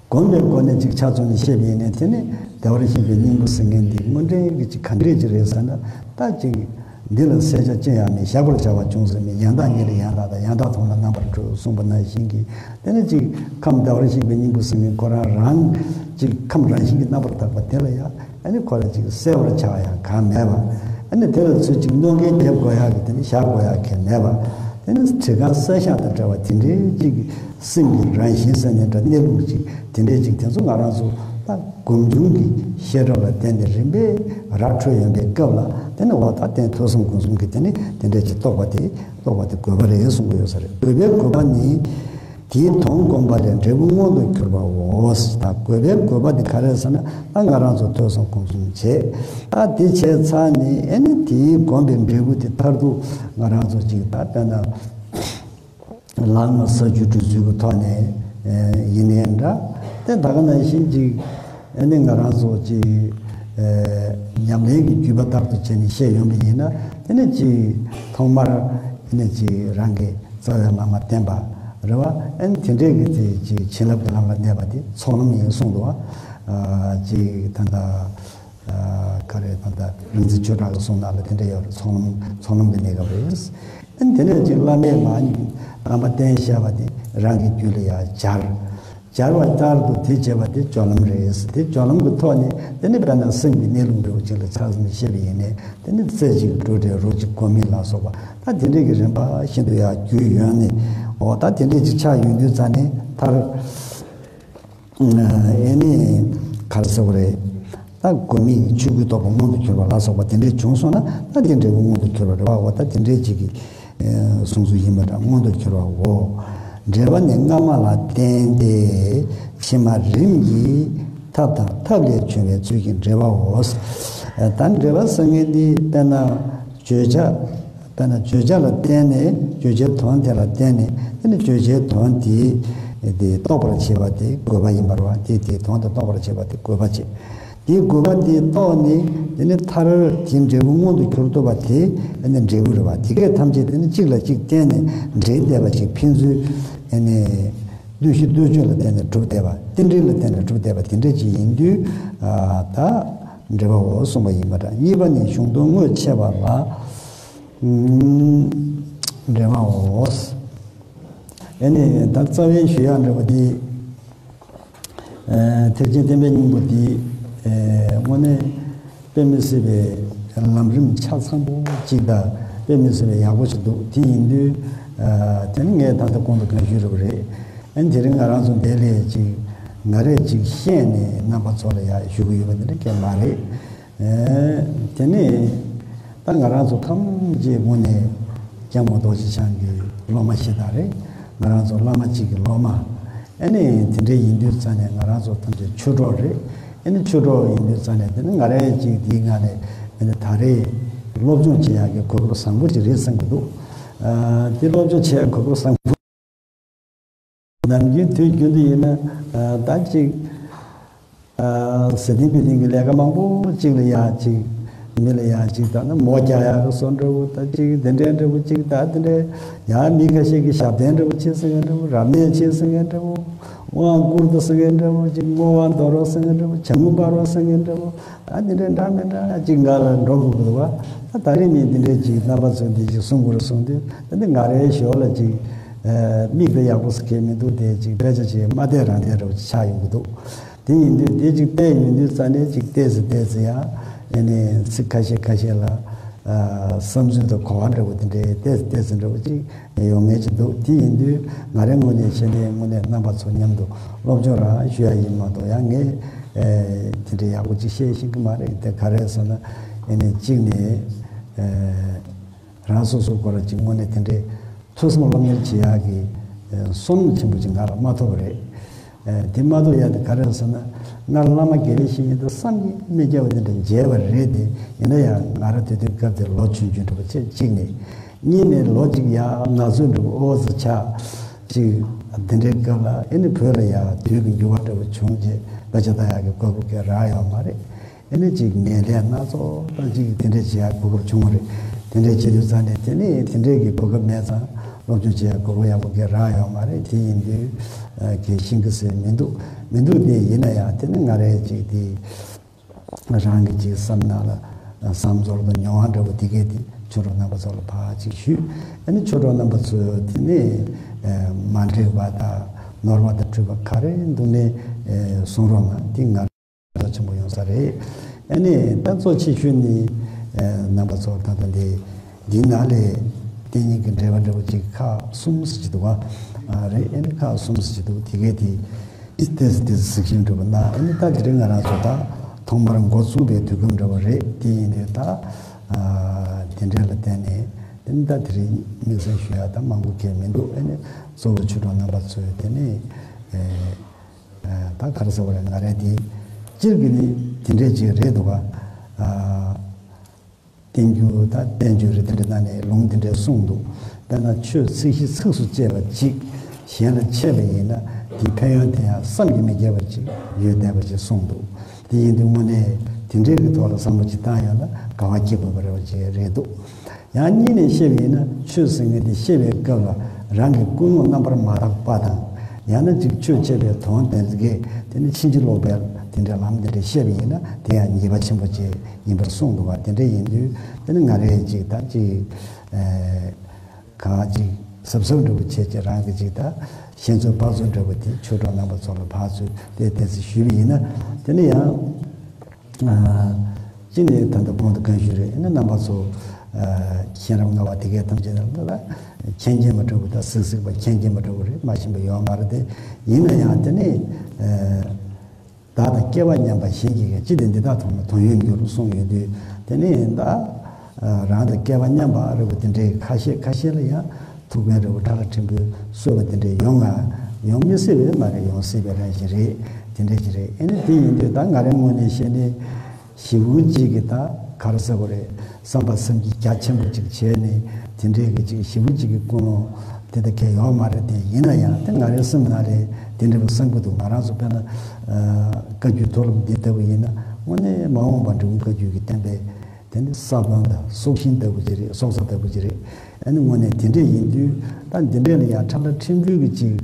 གོམས་པའི་སྒོ་ནས་ཅིག་ཆ་མཚོན་ནས་བཤད་པ་ཡིན་ནའི་དེ་ནི་བདེ་བར་གཤེགས་པའི་སྙིང་པོ་ཟེར་མཁན་འདི་དངོས་འབྲེལ་གྱི་ཅིག་ག་འདྲས་ཅིག་རེད་ཟེར་ན། ད་ཅིག་འདི་ལ་གསལ་ཆ་ཅི་ཡང་མེད། བཞག་པར་བྱ་བ་ཅུང་ཟད་མེད། ཡང་དག་ཉིད་ལ་ཡང་དག་དང་། ཡང་དག་མཐོང་ལ་རྣམ་པར་གྲོལ་གསུངས་པ་ནང་བཞིན་གྱི། དེ་ནི་ཅིག་ཁམས་བདེ་བར་གཤེགས་པའི་སྙིང་པོ་ཟེར་མཁན་ཁོ་རང་རང་ཅིག་ཁམས་རང་བཞིན་གྱིས་རྣམ་པར་དག་པ་དེ་ལ་ཡང་ཨ་ནི་ཁོ་ལ་ཅིག་གསལ་བར་བྱ་བ་ཡང་གང་མེད་པ། ཨ་ནི་དེ་ལ་ཚུར་ཅིག་གནོད་འགེལ་རྒྱབ་དགོས་ཡག་གི་དེ་ནི་བཞག་དགོས་ཡག་གང་མེད་པ། དེ་ནི་བྲེ་གང་གསལ་ཤིང་དང་འདྲ་བ་དེ་འདྲའི་ཅིག་སེམས་ཀྱི་རང་བཞིན་ཟེར་ནས་འདྲ། གནས་ལུགས་ཅིག་དེ་འདྲའི་ཅིག་དེ་ཚོ་ང་རང་ཚོ་ད་སྒོམ་བྱུང་གི་བཤད་གྲྭ་ལ་བརྟེན་ནས་རིམ་པས་ར་འཕྲོད་ཡོང་པའི་སྐབས་ལ། དེ་ནི་འོ་ད་དེ་ཐོས་བསམ་སྒོམ་གསུམ་གྱི་དེ་ནི་དེ་འདྲའི་ཅིག་རྟོགས་པ་དེ་རྟོགས་པ་དེ་དགོས་པ་རེད་གསུང་གི་ཡོད་ས་རེད། དགོས་པའི་དགོས་པ་ནི། དེའི་དོན་བསྒོམས་པ་ལས་འབྲས་བུ་མངོན་དུ་གྱུར་པའོ། ད་དགོས་པའི་དགོས་པ་དེ་ག་རེ་ཟེར་ན། ད་ང་རང་ཚོ་ཐོས་བསམ་སྒོམ་གསུམ་བྱས། ད་དེ་བྱས་ཚར་ནས་ཨ་ནི་དེའི་བསྒོམས་པའི་འབྲས་བུ་དེ་མཐར་ཐུག་ང་རང་ཚོ་ཅིག་ད་དཔེར་ན་ལམ་ལ་ས་བཅུ་སྒྲུབ་ཚུལ་གྱི་ཐོག་ནས་ཡིན་ནའི་འདྲ། དེ་ད་ག་ནང་བཞིན་ཅིག་ཨ་ནི་ང་རང་ཚོ་ཅིག་ཉམས་ལེན་གྱི་བརྒྱུད་པ་ལྟར་དུ་བྱས་ནས་བཤད་ཡོང་པ་ཡིན་ན། དེ་ནི་ཅིག་ཐོག་མར་ཨ་ནི་ཅིག་རང་གི་རྩ་བའི་བླ་མ་བསྟེན་པ་རེད་བ། ཨ་ནི་དེ་འདྲས་ཀྱི་དེ་ཅིག་བྱིན་རླབས་ཀྱི་ལམ་ལ་གནས་པ་དེ་ཚོགས་ལམ་ཡིན་གསུངས་འདུག་བ། ཅིག་ད་ལྟ་ག་རེ་ད་ལྟ་རིག་འཛིན་ཆོས་གྲགས་ཀྱི་གསུང་ནང་ལ་དེ་འདྲས་ཡོད་རེད། ཚོགས་ལམ་ཚོགས་ལམ་གྱི་གནས་སྐབས་རེད། ཨ་ནི་དེ་ནས་ཅིག་བླ་མས་མ་བླ་མ་བསྟེན་བཞག་པ་དེ་རང་གི་རྒྱུད་ལ་ཡང་སྦྱར། སྦྱར་བ་ལྟར་དུ་དེ་བྱེད་པ་དེ་སྦྱོར་ལམ་རེད། དེ་སྦྱོར་ལམ་གྱི་ཐོག་ནས་དེ་ནི་དཔེར་ན་སེམས་ཀྱི་གནས་ལུགས་འདྲ་བོ་ཅིག་ལ་ཆ་ཙམ་བཤད་པ་ཡིན་ནའི། དེ་ནི་རྩེ་གཅིག་འགྲོ་འདྲེ་རོ་གཅིག་སྒོམ་མིན་ལ་སོགས་པ། ད་དེ་འདྲས་ཀྱི་རིམ་པ་བཞིན་དུ་ཡང་བརྒྱུད་ཡོང་ནས། འོ་ད་དེ་འདྲས་ཅིག་ཆགས་ཡོང་དུས་ཙ་ནས་མཐར། ཨེ་ནི་ག་རེ་ཟེར་བ་རེད། ད་སྒོམ་མེད་ཆོས་སྐུའི་རྟོགས་པ་མངོན་དུ་གྱུར་པ་ལ་སོགས་པ་དེ་འདྲས་བྱུང་སོང་ན། ད་དེ་འབྲས་བུ་མངོན་དུ་གྱུར་པ་རེད་བ། འོ་ད་དེ་འདྲས་ཅིག་གི་གསུང་ཚུལ་ཡིན་པ་འདྲ། མངོན་དུ་གྱུར་པའོ། འགྲེལ་པ་ནི་སྔ་མ་ལ་བརྟེན་ཏེ་ཕྱི་མ་རིམ་གྱིས་ཐབས་དང་ཐབས་ལས་བྱུང་བའི་ཚུལ་གྱིས་འགྲེལ་པའོ། ད་འགྲེལ་པ་ཟེར་མཁན་འདི་དཔེར་ན་བརྗོད་བྱ། དཔེར་ན་བརྗོད་བྱ་ལ་བརྟེན་ནས། བརྗོད་བྱའི་དོན་དེ་ལ་བརྟེན་ནས། དེ་ནི་བརྗོད་བྱའི་དོན་དེ་དེ་རྟོགས་པར་བྱེད་པ་དེ་དགོས་པ་ཡིན་པ་རེད་བ། དེ་དེའི་དོན་དེ་རྟོགས་པར་བྱེད་པ་དེ་དགོས་པ་བྱེད། དེའི་དགོས་པ་དེ་རྟོགས་ནས། དེ་ནི་མཐར་དེའི་འབྲས་བུ་མངོན་དུ་གྱུར་ཐུབ་པ་དེ་ཨ་ནི་འབྲས་བུ་རེད་བ། དེ་སྐད་ཐམས་ཅད་དེ་ནི་གཅིག་ལ་གཅིག་བརྟེན་ནས་འབྲེལ་བསྡད་པ་ཅིག་ཕན་ཚུན་ཨ་ནི་བསྡུས་གཞི་བསྡུས་བཅོས་ལ་བརྟེན་ནས་གྲུབ་བསྡད་པ། རྟེན་འབྲེལ་ལ་བརྟེན་ནས་གྲུབ་བསྡད་པ་དེ་འདྲ་ཅིག་ཡིན་དུས། ཨ་ད་འགྲེལ་པའོ་གསུངས་པ་ཡིན་པ་འདྲ། གཉིས་པ་ནི་གཞུང་དོན་དངོས་འཆད་པ་ལ། ཨུམ། འགྲེལ་པའོ། ཨེ་ནི་ད་རྩ་བའི་ཞུ་ཡག་འདྲ་བོ་འདི། ཨེ་ཐེག་ཆེན་བསྟན་པའི་སྙིང་པོ་འདི། ཨེ་དངོས་གནས་དཔེ་མི་སྲིད་པའི་ལམ་རིམ་ཆ་ཚང་པོ་གཅིག་དང་། དཔེ་མི་སྲིད་པའི་ཡག་པོ་ཞིག་འདུག་དེ་ཡིན་དུས། ཨ་དེ་ནི་ངས་ད་ལྟ་གོང་དུ་གང་ཞུས་རེད་པ་རེད། ཨེ་དེ་རིང་ང་རང་ཚོ་འདི་ལས་ཅིག་ང་རས་ཅིག་བཤད་ནས་རྣམ་པ་ཚོ་ལ་ཡག་ཞུ་གི་ཡོད་པ་འདི་འདྲ་གང་ཡང་མ་རེད། ཨེ་དེ་ནས་ད་ང་རང་ཚོ་ཐམས་ཅད་དངོས་གནས་སྐྱབས་མགོན་རྡོ་རྗེ་འཆང་གི་སློབ་མ་ཞིག་དང་རེད། ང་རང་ཚོ་བླ་མ་གཅིག་གི་སློབ་མ། ཨེ་ནས་དེ་འདྲ་ཡིན་དུས་ཙ་ནས་ང་རང་ཚོ་ཐམས་ཅད་ཆོས་གྲོགས་རེད། ཨེ་ནས་ཆོས་གྲོགས་ཡིན་དུས་ཙ་ནས་དེ་ནི་ང་རས་ཅིག་དེའི་ངང་ནས་ཨེ་ནས་ད་རེས་སློབ་སྦྱོང་བྱེད་ཡག་གི་གོ་སྐབས་བཟང་པོ་ཅིག་རེད་བསམ་གྱི་འདུག་ཨ་དེ་སློབ་སྦྱོང་བྱེད་ཡག་གོ་སྐབས་བཟང་པོ། ནམ་རྒྱུན་དུས་རྒྱུན་དུ་ཡིན་ན། ཨ་ད་ཅིག་ཨ་ཟས་ཏིང་བི་ཏིང་གི་ལས་ཀ་མང་པོ་ཅིག་ལ་ཡག་ཅིག་མི་ལ་ཡག་ཅིག་ད་ནི་མོ་རྒྱག་ཡག་གི་བཟོ་འདྲ་བོ། ད་ཅིག་དེ་འདྲའི་འདྲ་བོ་ཅིག་ད་དེ་འདྲའི་ཡང་མི་ཁ་ཤས་ཀྱིས་ཞབས་བརྟན་འདྲ་བོ་བྱེད་ཟེར་མཁན་འདྲ་བོ། རབ་གནས་བྱེད་ཟེར་མཁན་འདྲ་བོ། དབང་བསྐུར་དང་ཟེར་མཁན་འདྲ་བོ། ཅིག་བསྔོ་བ་འདོན་རོགས་ཟེར་མཁན་འདྲ་བོ། བྱ་དངོས་སྤར་རོགས་ཟེར་མཁན་འདྲ་བོ། ད་དེ་འདྲའི་འདྲ་མི་འདྲ་ཅིག་ང་ལ་འགྲོ་དགོས་ཀྱི་འདུག་བ། ད་ད་རེས་ནས་འདི་འདྲའི་ཅིག་རྣམ་པ་ཚོས་འདི་ཅིག་གསུང་དགོས་རེད་གསུང་དུས། ད་འདི་ང་རའི་ཞོར་ལ་ཅིག་ཨ་མིག་དེ་ཡག་པོ་ཟེར་མཁན་མི་འདུག་དེ་ཅིག་དཔེ་ཆ་ཅིག་མ་བལྟས་རང་བལྟས་འདྲ་བོ་ཅིག་ཆགས་ཡོང་གི་འདུག་དེ་ཡིན་དུས་དེ་ཅིག་བལྟས་ཡོང་དུས་ཙ་ནས་ཅིག་བལྟས་ཚེ་བལྟས་ཚེ་ཡང་ཨ་ནི་ཚིག་ཁ་ཤས་ཁ་ཤས་ལ་ཨ་བསམ་ཚུལ་དང་གོ་བ་འདྲ་བོ་དེ་འདྲའི་བལྟས་ཚེ་བལྟས་ཚེ་འདྲ་བོ་ཅིག་ཡོང་ངེས་ཅིག་འདུག་དེ་ཡིན་དུས་ང་རའི་ངོས་ནས་བྱས་ནས་དངོས་གནས་རྣམ་པ་ཚོ་མཉམ་དུ་སློབ་སྦྱོང་རང་ཞུ་ཡ་ཡིན་མ་གཏོགས། ཡང་ངས་ཨེ་དེ་འདྲའི་ཡག་པོ་ཅིག་བཤད་ཤེས་ཀྱི་མ་རེད། དེ་ག་རེ་ཟེར་ན་ཨེ་ནས་གཅིག་ནས་ཨེ་རང་སོ་སོ་སྐོར་ལ་ཅིག་དངོས་གནས་དེ་འདྲའི་ཐོས་བསམ་སློབ་གཉེར་བྱེད་ཡག་གི་ཨེ་བསོད་ནམས་ཆེན་པོ་ཅིག་ང་ལ་མ་ཐོབ་པ་རེད། ཨེ་དེ་མ་གཏོགས་ཡ་དེ་ག་རེ་ཟེར་ན། སྔར་བླ་མ་དགེ་བའི་བཤེས་གཉེན་དང་བསམ་གྱིས་མི་ཁྱབ་པ་དེ་འདྲ་མཇལ་བ་རེད་དེ། ཡིན་ན་ཡང་ང་རང་དེ་དུས་སྐབས་དེར་ལོ་ཆུང་ཆུང་འདྲ་པོ་བྱས་གཅིག་ནས། གཉིས་ནས་ལོ་གཅིག་ཡར་ན་ཚོད་འདྲ་པོ་ཨོ་ཙི་ཆགས། ཅིག་དེ་འདྲའི་སྐབས་ལ་ཨེ་ནི་བོད་ལ་ཡར་དུས་ཀྱི་འགྱུར་བ་འདྲ་པོ་བྱུང་རྗེས་དཔེ་ཆ་ལྟ་ཡག་གི་གོ་སྐབས་ཀྱང་རག་ཡོད་མ་རེད། ཨེ་ནི་ཅིག་ངལ་ལས་སྣ་ཚོགས་དང་ཅིག་དེ་འདྲ་བྱེད་ཡག་གོ་སྐབས་བྱུང་བ་རེད། དེ་འདྲ་བྱེད་དུས་ཙང་ནས་དེ་ནི་དེ་འདྲའི་གི་གོ་སྐབས་མེད་ཙང་ སློབ་སྦྱོང་བྱེད་ཡ་གོ་སྐབས་ཡག་པོ་གང་རག་ཡོད་མ་རེད། དེ་ཡིན་དུས་ཨ་གལ་ཤིང་གི་ཟེར་མི་འདུག་མི་འདུག་དེ་ཡིན་ན་ཡང་དེ་ནི་ང་རའི་ཅིག་དེ་རང་གི་ཅིག་བསམ་ནང་ལ་བསམ་ཚོར་དང་མྱོང་བ་འདྲ་པོ་དེ་གས་དེ་ཆོས་གྲོགས་རྣམ་པ་ཚོ་ལ་ཕར་ཅིག་ཞུས། ཨ་ནི་ཆོས་གྲོགས་རྣམ་པ་ཚོས་དེ་ནི་ཨ་མ་འགྲིག་པ་དང་ནོར་བ་དང་འཁྲུལ་པ་ག་རེ་འདུག་ནས་ཨ་གསུང་རོགས་གནང་། དེ་ང་ཚོ་ཆེན་པོ་ཡོང་ས་རེད། ཨ་ནི་ད་གཙོ་ཆེ་ཤོས་ནི་ཨ་རྣམ་པ་ཚོ་ད་ལྟ་འདི་འདི་ནང་ལས་བསྟན་སྙིང་གི་འབྲེལ་བ་འདྲ་པོ་ཅིག་ཁག་གསུམ་ཙམ་ཅིག་འདུག་བ། ཨ་རེད། ཨ་ནི་ཁག་གསུམ་ཙམ་ཅིག་འདུག་དེ་གས་དེ་ཏེས་ཏེས་གཟིགས་ཞིབ་འདྲ་པོ་གནང་། ཨ་ནི་ད་དེ་རིང་ང་རང་ཚོ་ད་ཐོག་མར་འགོ་བཙུགས་པའི་དུས་སྐབས་འདྲ་པོ་རེད། དེ་ཡིན་དུས་ད་ཨ་དེ་འདྲ་ལ་བརྟེན་ནས་དེ་ནི་ད་དེ་རིང་དམིགས་བསལ་ཞུ་ཡ་ད་མང་པོ་གང་མི་འདུག་ཨ་ནི་གཙོ་བོ་ཆོས་གྲོགས་རྣམ་པ་ཚོས་དེ་ནི་ཨེ་ཨ་ད་ག་རེ་ཟེར་བ་རེད། ང་རང་དེ་སྤྱིར་གྱི་ནི་དེ་འདྲས་ཅིག་རེད་འདུག་ག་ཨ་བསྟན་འགྱུར་དང་བསྟན་བཅོས་རེད། དེ་འདྲའི་ནང་ནས་ལུང་དེ་འདྲས་གསུངས་འདུག་དཔེར་ན་ཆོས་ཚིག་བཞི་ཚིགས་སུ་བཅད་པ་གཅིག་གཞན་ལ་འཆད་པ་ཡིན་ན་དེའི་ཕན་ཡོན་དེ་ཡང་བསམ་གྱིས་མི་ཁྱབ་པ་ཅིག་ཡོད་བསྡད་པ་ཅིག་གསུངས་འདུག་དེ་ཡིན་དུས་དངོས་གནས་དེ་འདྲའི་གི་ཐོག་ལ་བསམ་བློ་ཅིག་བཏང་ཡོང་ན་དགའ་བ་སྐྱེ་དགོས་པ་རེད་པ་ཅིག་རེད་འདུག་ཡང་གཉིས་ནས་བཤད་པ་ཡིན་ན་ཆོས་ཟེར་མཁན་དེ་བཤད་པའི་སྐབས་ལ་རང་གི་ཀུན་སློང་རྣམ་པར་མ་དག་པ་དང་། ཡང་ན་ཅིག་ཆོས་འཆད་པའི་དོན་དེ་གས་དེ་ནི་ཕྱིན་ཅི་ལོག་པའི་དེ་འདྲའི་ལམ་དེ་འདྲ་བཤད་པ་ཡིན་ན་དེ་ཡང་ཉེས་པ་ཆེན་པོ་ཅིག་ཡིན་པར་གསུངས་འདུག་བ། དེ་འདྲ་ཡིན་དུས་དེ་ནི་ང་རས་ཅིག་ད་ཅིག་ཨེ་གང་ཅིག་གཟབ་གཟབ་འདྲ་པོ་བྱས་ཅིག་རང་གི་ཅིག་ད་ཞལ་འཛོམས་པ་ཚོ་འདྲ་པོ་དེ་ཆོས་གྲོགས་རྣམ་པ་ཚོ་ལ་ཕར་ཚུར་དེ་དེ་ཚོ་ཞུས་པ་ཡིན་ན་དེ་ནི་ཡང་ཨ་གཅིག་ནས་ད་ལྟ་གོང་དུ་གང་ཞུས་རེད། ཨ་ནི་རྣམ་པ་ཚོ་ཨ་མཁྱེན་རབ་མངའ་བ་དེ་གས་ཐམས་ཅད་ལ་ད་མཁྱེན་མཁྱེན་པ་འདྲ་པོ་ད་གཟིགས་གཟིགས་པ་མཁྱེན་མཁྱེན་པ་འདྲ་པོ་རེད། མ་ཤེས་པ་ཡོད་མ་རེད། དེ་ཡིན་ན་ཡང་དེ་ནི་ཨ་བདག་དང་སྐལ་བ་མཉམ་པ་གཞན་གྱིས་ཀྱང་། ཅི་སྟེ་འདི་དག་མཐོང་ན་དོན་ཡོད་འགྱུར་གསུངས་ཡོད་དུས། དེ་ནས་ད་རང་དང་སྐལ་བ་མཉམ་པ་རེད་པ། དེ་འདྲའི་ཁ་ཤས་ཁ་ཤས་ལ་ཡང་ཐུགས་ཕན་རེད་པ། ཕྲ་ལ་ཕྲན་བུ་གསོས་པ་དེ་འདྲའི་ཡོང་ང་ཡོང་མི་སྲིད་པའི་མ་རེད། ཡོང་སྲིད་པའི་རང་བཞིན་རེད། དེ་འདྲ་ཅིག་རེད། ཨ་ནི་དེ་ཡིན་དུས་ད་ང་རའི་ངོས་ནས་བཤད་ནས་ཞེ་པོ་ཅིག་གི་ད་ག་རེ་ཟེར་དགོས་རེད། བསམ་པ་བསམ་གྱིས་རྒྱ་ཆེན་པོ་ཅིག་བྱས་ནས་དེ་འདྲའི་གི་ཅིག་ཞེ་པོ་ཅིག་གི་ཀུན་སློང་དེ་ད་གས་ཡོད་མ་རེད། དེ་ཡིན་ན་ཡང་དེ་ང་རའི་སེམས་ནང་ལ་དེ་འདྲ་པོ་བསམ་གྱི་འདུག་ང་རང་ཚོ་དཔེར་ན་ཨ་བཀའ་བརྒྱུད་མཐོ་རིམ་འདི་ལྟ་བུ་ཡིན་ན་དངོས་གནས་མ་འོངས་པ་འབྲི་གུང་བཀའ་བརྒྱུད་ཀྱི་བསྟན་པའི་དེ་ནི་ས་བོན་དང་སྲོག་ཤིང་ལྟ་བུ་ཅིག་རེད། སྲོག་རྩ་ལྟ་བུ་ཅིག་རེད། ཨ་ནི་དངོས་གནས་དེ་འདྲས་ཡིན་དུས་ད་འདི་འདྲས་ལ་ཡང་ཕྲ་ལ་ཕྲན་བུ་གི་ཅིག་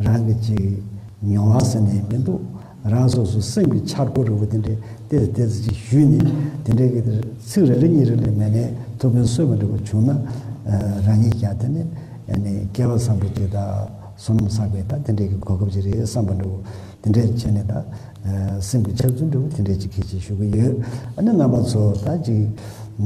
རང་གི་ཅིག་མྱོང་བ་ཟེར་ནས་མི་འདུག་རང་སོ་སོ་སེམས་ཀྱི་འཆར་སྒོ་རེད་པ། དེ་འདྲས་ཏོག་ཙམ་ཏོག་ཙམ་ཅིག་ཞུས་ནས་དེ་འདྲས་ཀྱི་ཚིག་རེ་རེ་གཉིས་རེ་ལས་མེད་ནས་ཐུགས་ཕན་གསོས་པ་འདྲ་པོ་བྱུང་ན་ཨ་རང་ཉིད་ཀྱང་དེ་ནི་ཨ་ནི་སྐལ་བ་བཟང་པོ་ཅིག་དང་བསོད་ནམས་བསགས་པའི་ད་དེ་འདྲས་ཀྱི་གོ་སྐབས་ཅིག་རེད་བསམ་པ་འདྲ་པོ། དེ་འདྲས་བྱས་ནས་ད་ཨ་སེམས་ཀྱི་འཆར་ཚུལ་འདྲ་པོ་དེ་འདྲས་ཅིག་གལ་ཆེ་ཞུ་གི་ཡོད། ཨ་ནི་རྣམ་པ་ཚོ་ད་ཅིག་ཨ་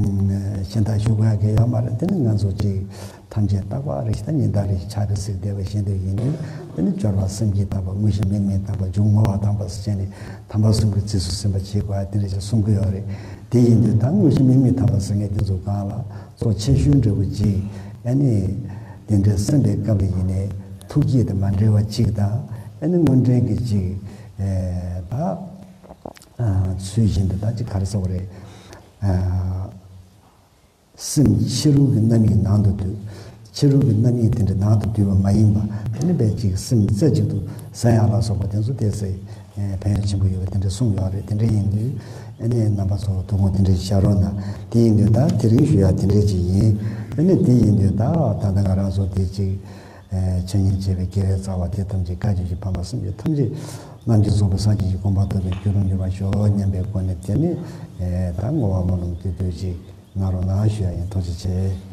གཞན་དག་ཞུ་དགོས་ཡ་གང་ཡོད་མ་རེད། དེ་ནི་ང་ཚོ་ཅིག་ཐམས་ཅད་རྟག་པ་རེ་ཞིག་དང་ཉིན་ལྟར་རེ་ཞིག་ཆགས་པའི་གཟིགས་བསྡད་པ་བཞིན་དུ་ཡིན་དུས། དེ་ནི་སྦྱོར་བ་སེམས་ཀྱིས་དག་པ། དངོས་གཞི་མིག་མི་རྟག་པ། འབྱུང་བ་དག་པ་ཟེར་བྱས་ནས་དམ་པ་གསུམ་གྱི་རྗེས་སུ་ཟིན་པ་བྱེད་དགོས་ཡ་དེ་འདྲས་ཅིག་གསུང་གི་ཡོད་རེད། དེ་ཡིན་དུས་ད་དངོས་གཞི་མིག་མི་རྟག་པ་ཟེར་མཁན་དེ་ཚོ་སྒང་ལ་གཙོ་ཆེ་ཤོས་འདྲ་པོ་ཅིག་ཨ་ནི་དེ་འདྲའི་གསན་པའི་སྐབས་ལ་ཡིན་ནའི་ཐུགས་བསྐྱེད་དང་མ་འབྲེལ་བ་ཅིག་དང་། ཨ་ནི་དངོས་འབྲེལ་གྱི་ཅིག་ཨེ་ད་ཨ་ཚུལ་བཞིན་དུ་ད་ཅིག་ག་རེ་ཟེར་བ་རེད། ཨ་སེམས་ཕྱི་རོལ་གྱི་རྣམ་གཡེང་ནང་དུ་སྡུད། ཕྱི་རོལ་གྱི་རྣམ་གཡེང་དེ་འདྲ་ནང་དུ་སྡུད་པ་མ་ཡིན་པ། དེ་ནི་དཔེ་ཅིག་སེམས་རྩེ་གཅིག་ཏུ་གསལ་ཡག་ལ་སོགས་པ་དེ་ཚོ་ཏོག་ཙམ་ཨེ་ཕན་ཡོན་ཆེན་པོ་ཡོད་པ་དེ་འདྲ་གསུངས་ཡོད་རེད། དེ་འདྲ་ཡིན་དུས་ཨ་ནི་རྣམ་པ་ཚོ་དོ་དགོང་དེ་འདྲ་བཞག་རོགས་གནང་། དེ་ཡིན་དུས་ད་དེ་རིང་ཞུ་ཡག་དེ་འདྲ་ཅིག་ཡིན། ཨ་ནི་དེ་ཡིན་དུས་ད་ད་ལྟ་ང་རང་ཚོ་དེ་ཅིག་ཨེ་འཆད་ཉན་བྱས་པའི་དགེ་བའི་རྩ་བ་དེ་ཐམས་ཅད་བཀའ་བརྒྱུད་ཀྱི་ཕ་མ་སངས་རྒྱས་ཐམས་ཅད་རྣམས་ཀྱི་གཟུགས་པོ་སངས་རྒྱས་ཀྱི་གོ་འཕང་ཐོབ་པའི་རྒྱུ་རུ་འགྱུར་བར་ཤོག་སྙམ་པའི་སྒོ་ནས། དེ་ནི་ཨེ་ད་བསྔོ་བ་སྨོན་ལམ་དེ་དུས་ཅིག་གནང་རོགས་གནང་ཞུ་ཡག་ཡིན། ཐུགས་རྗེ་ཆེ།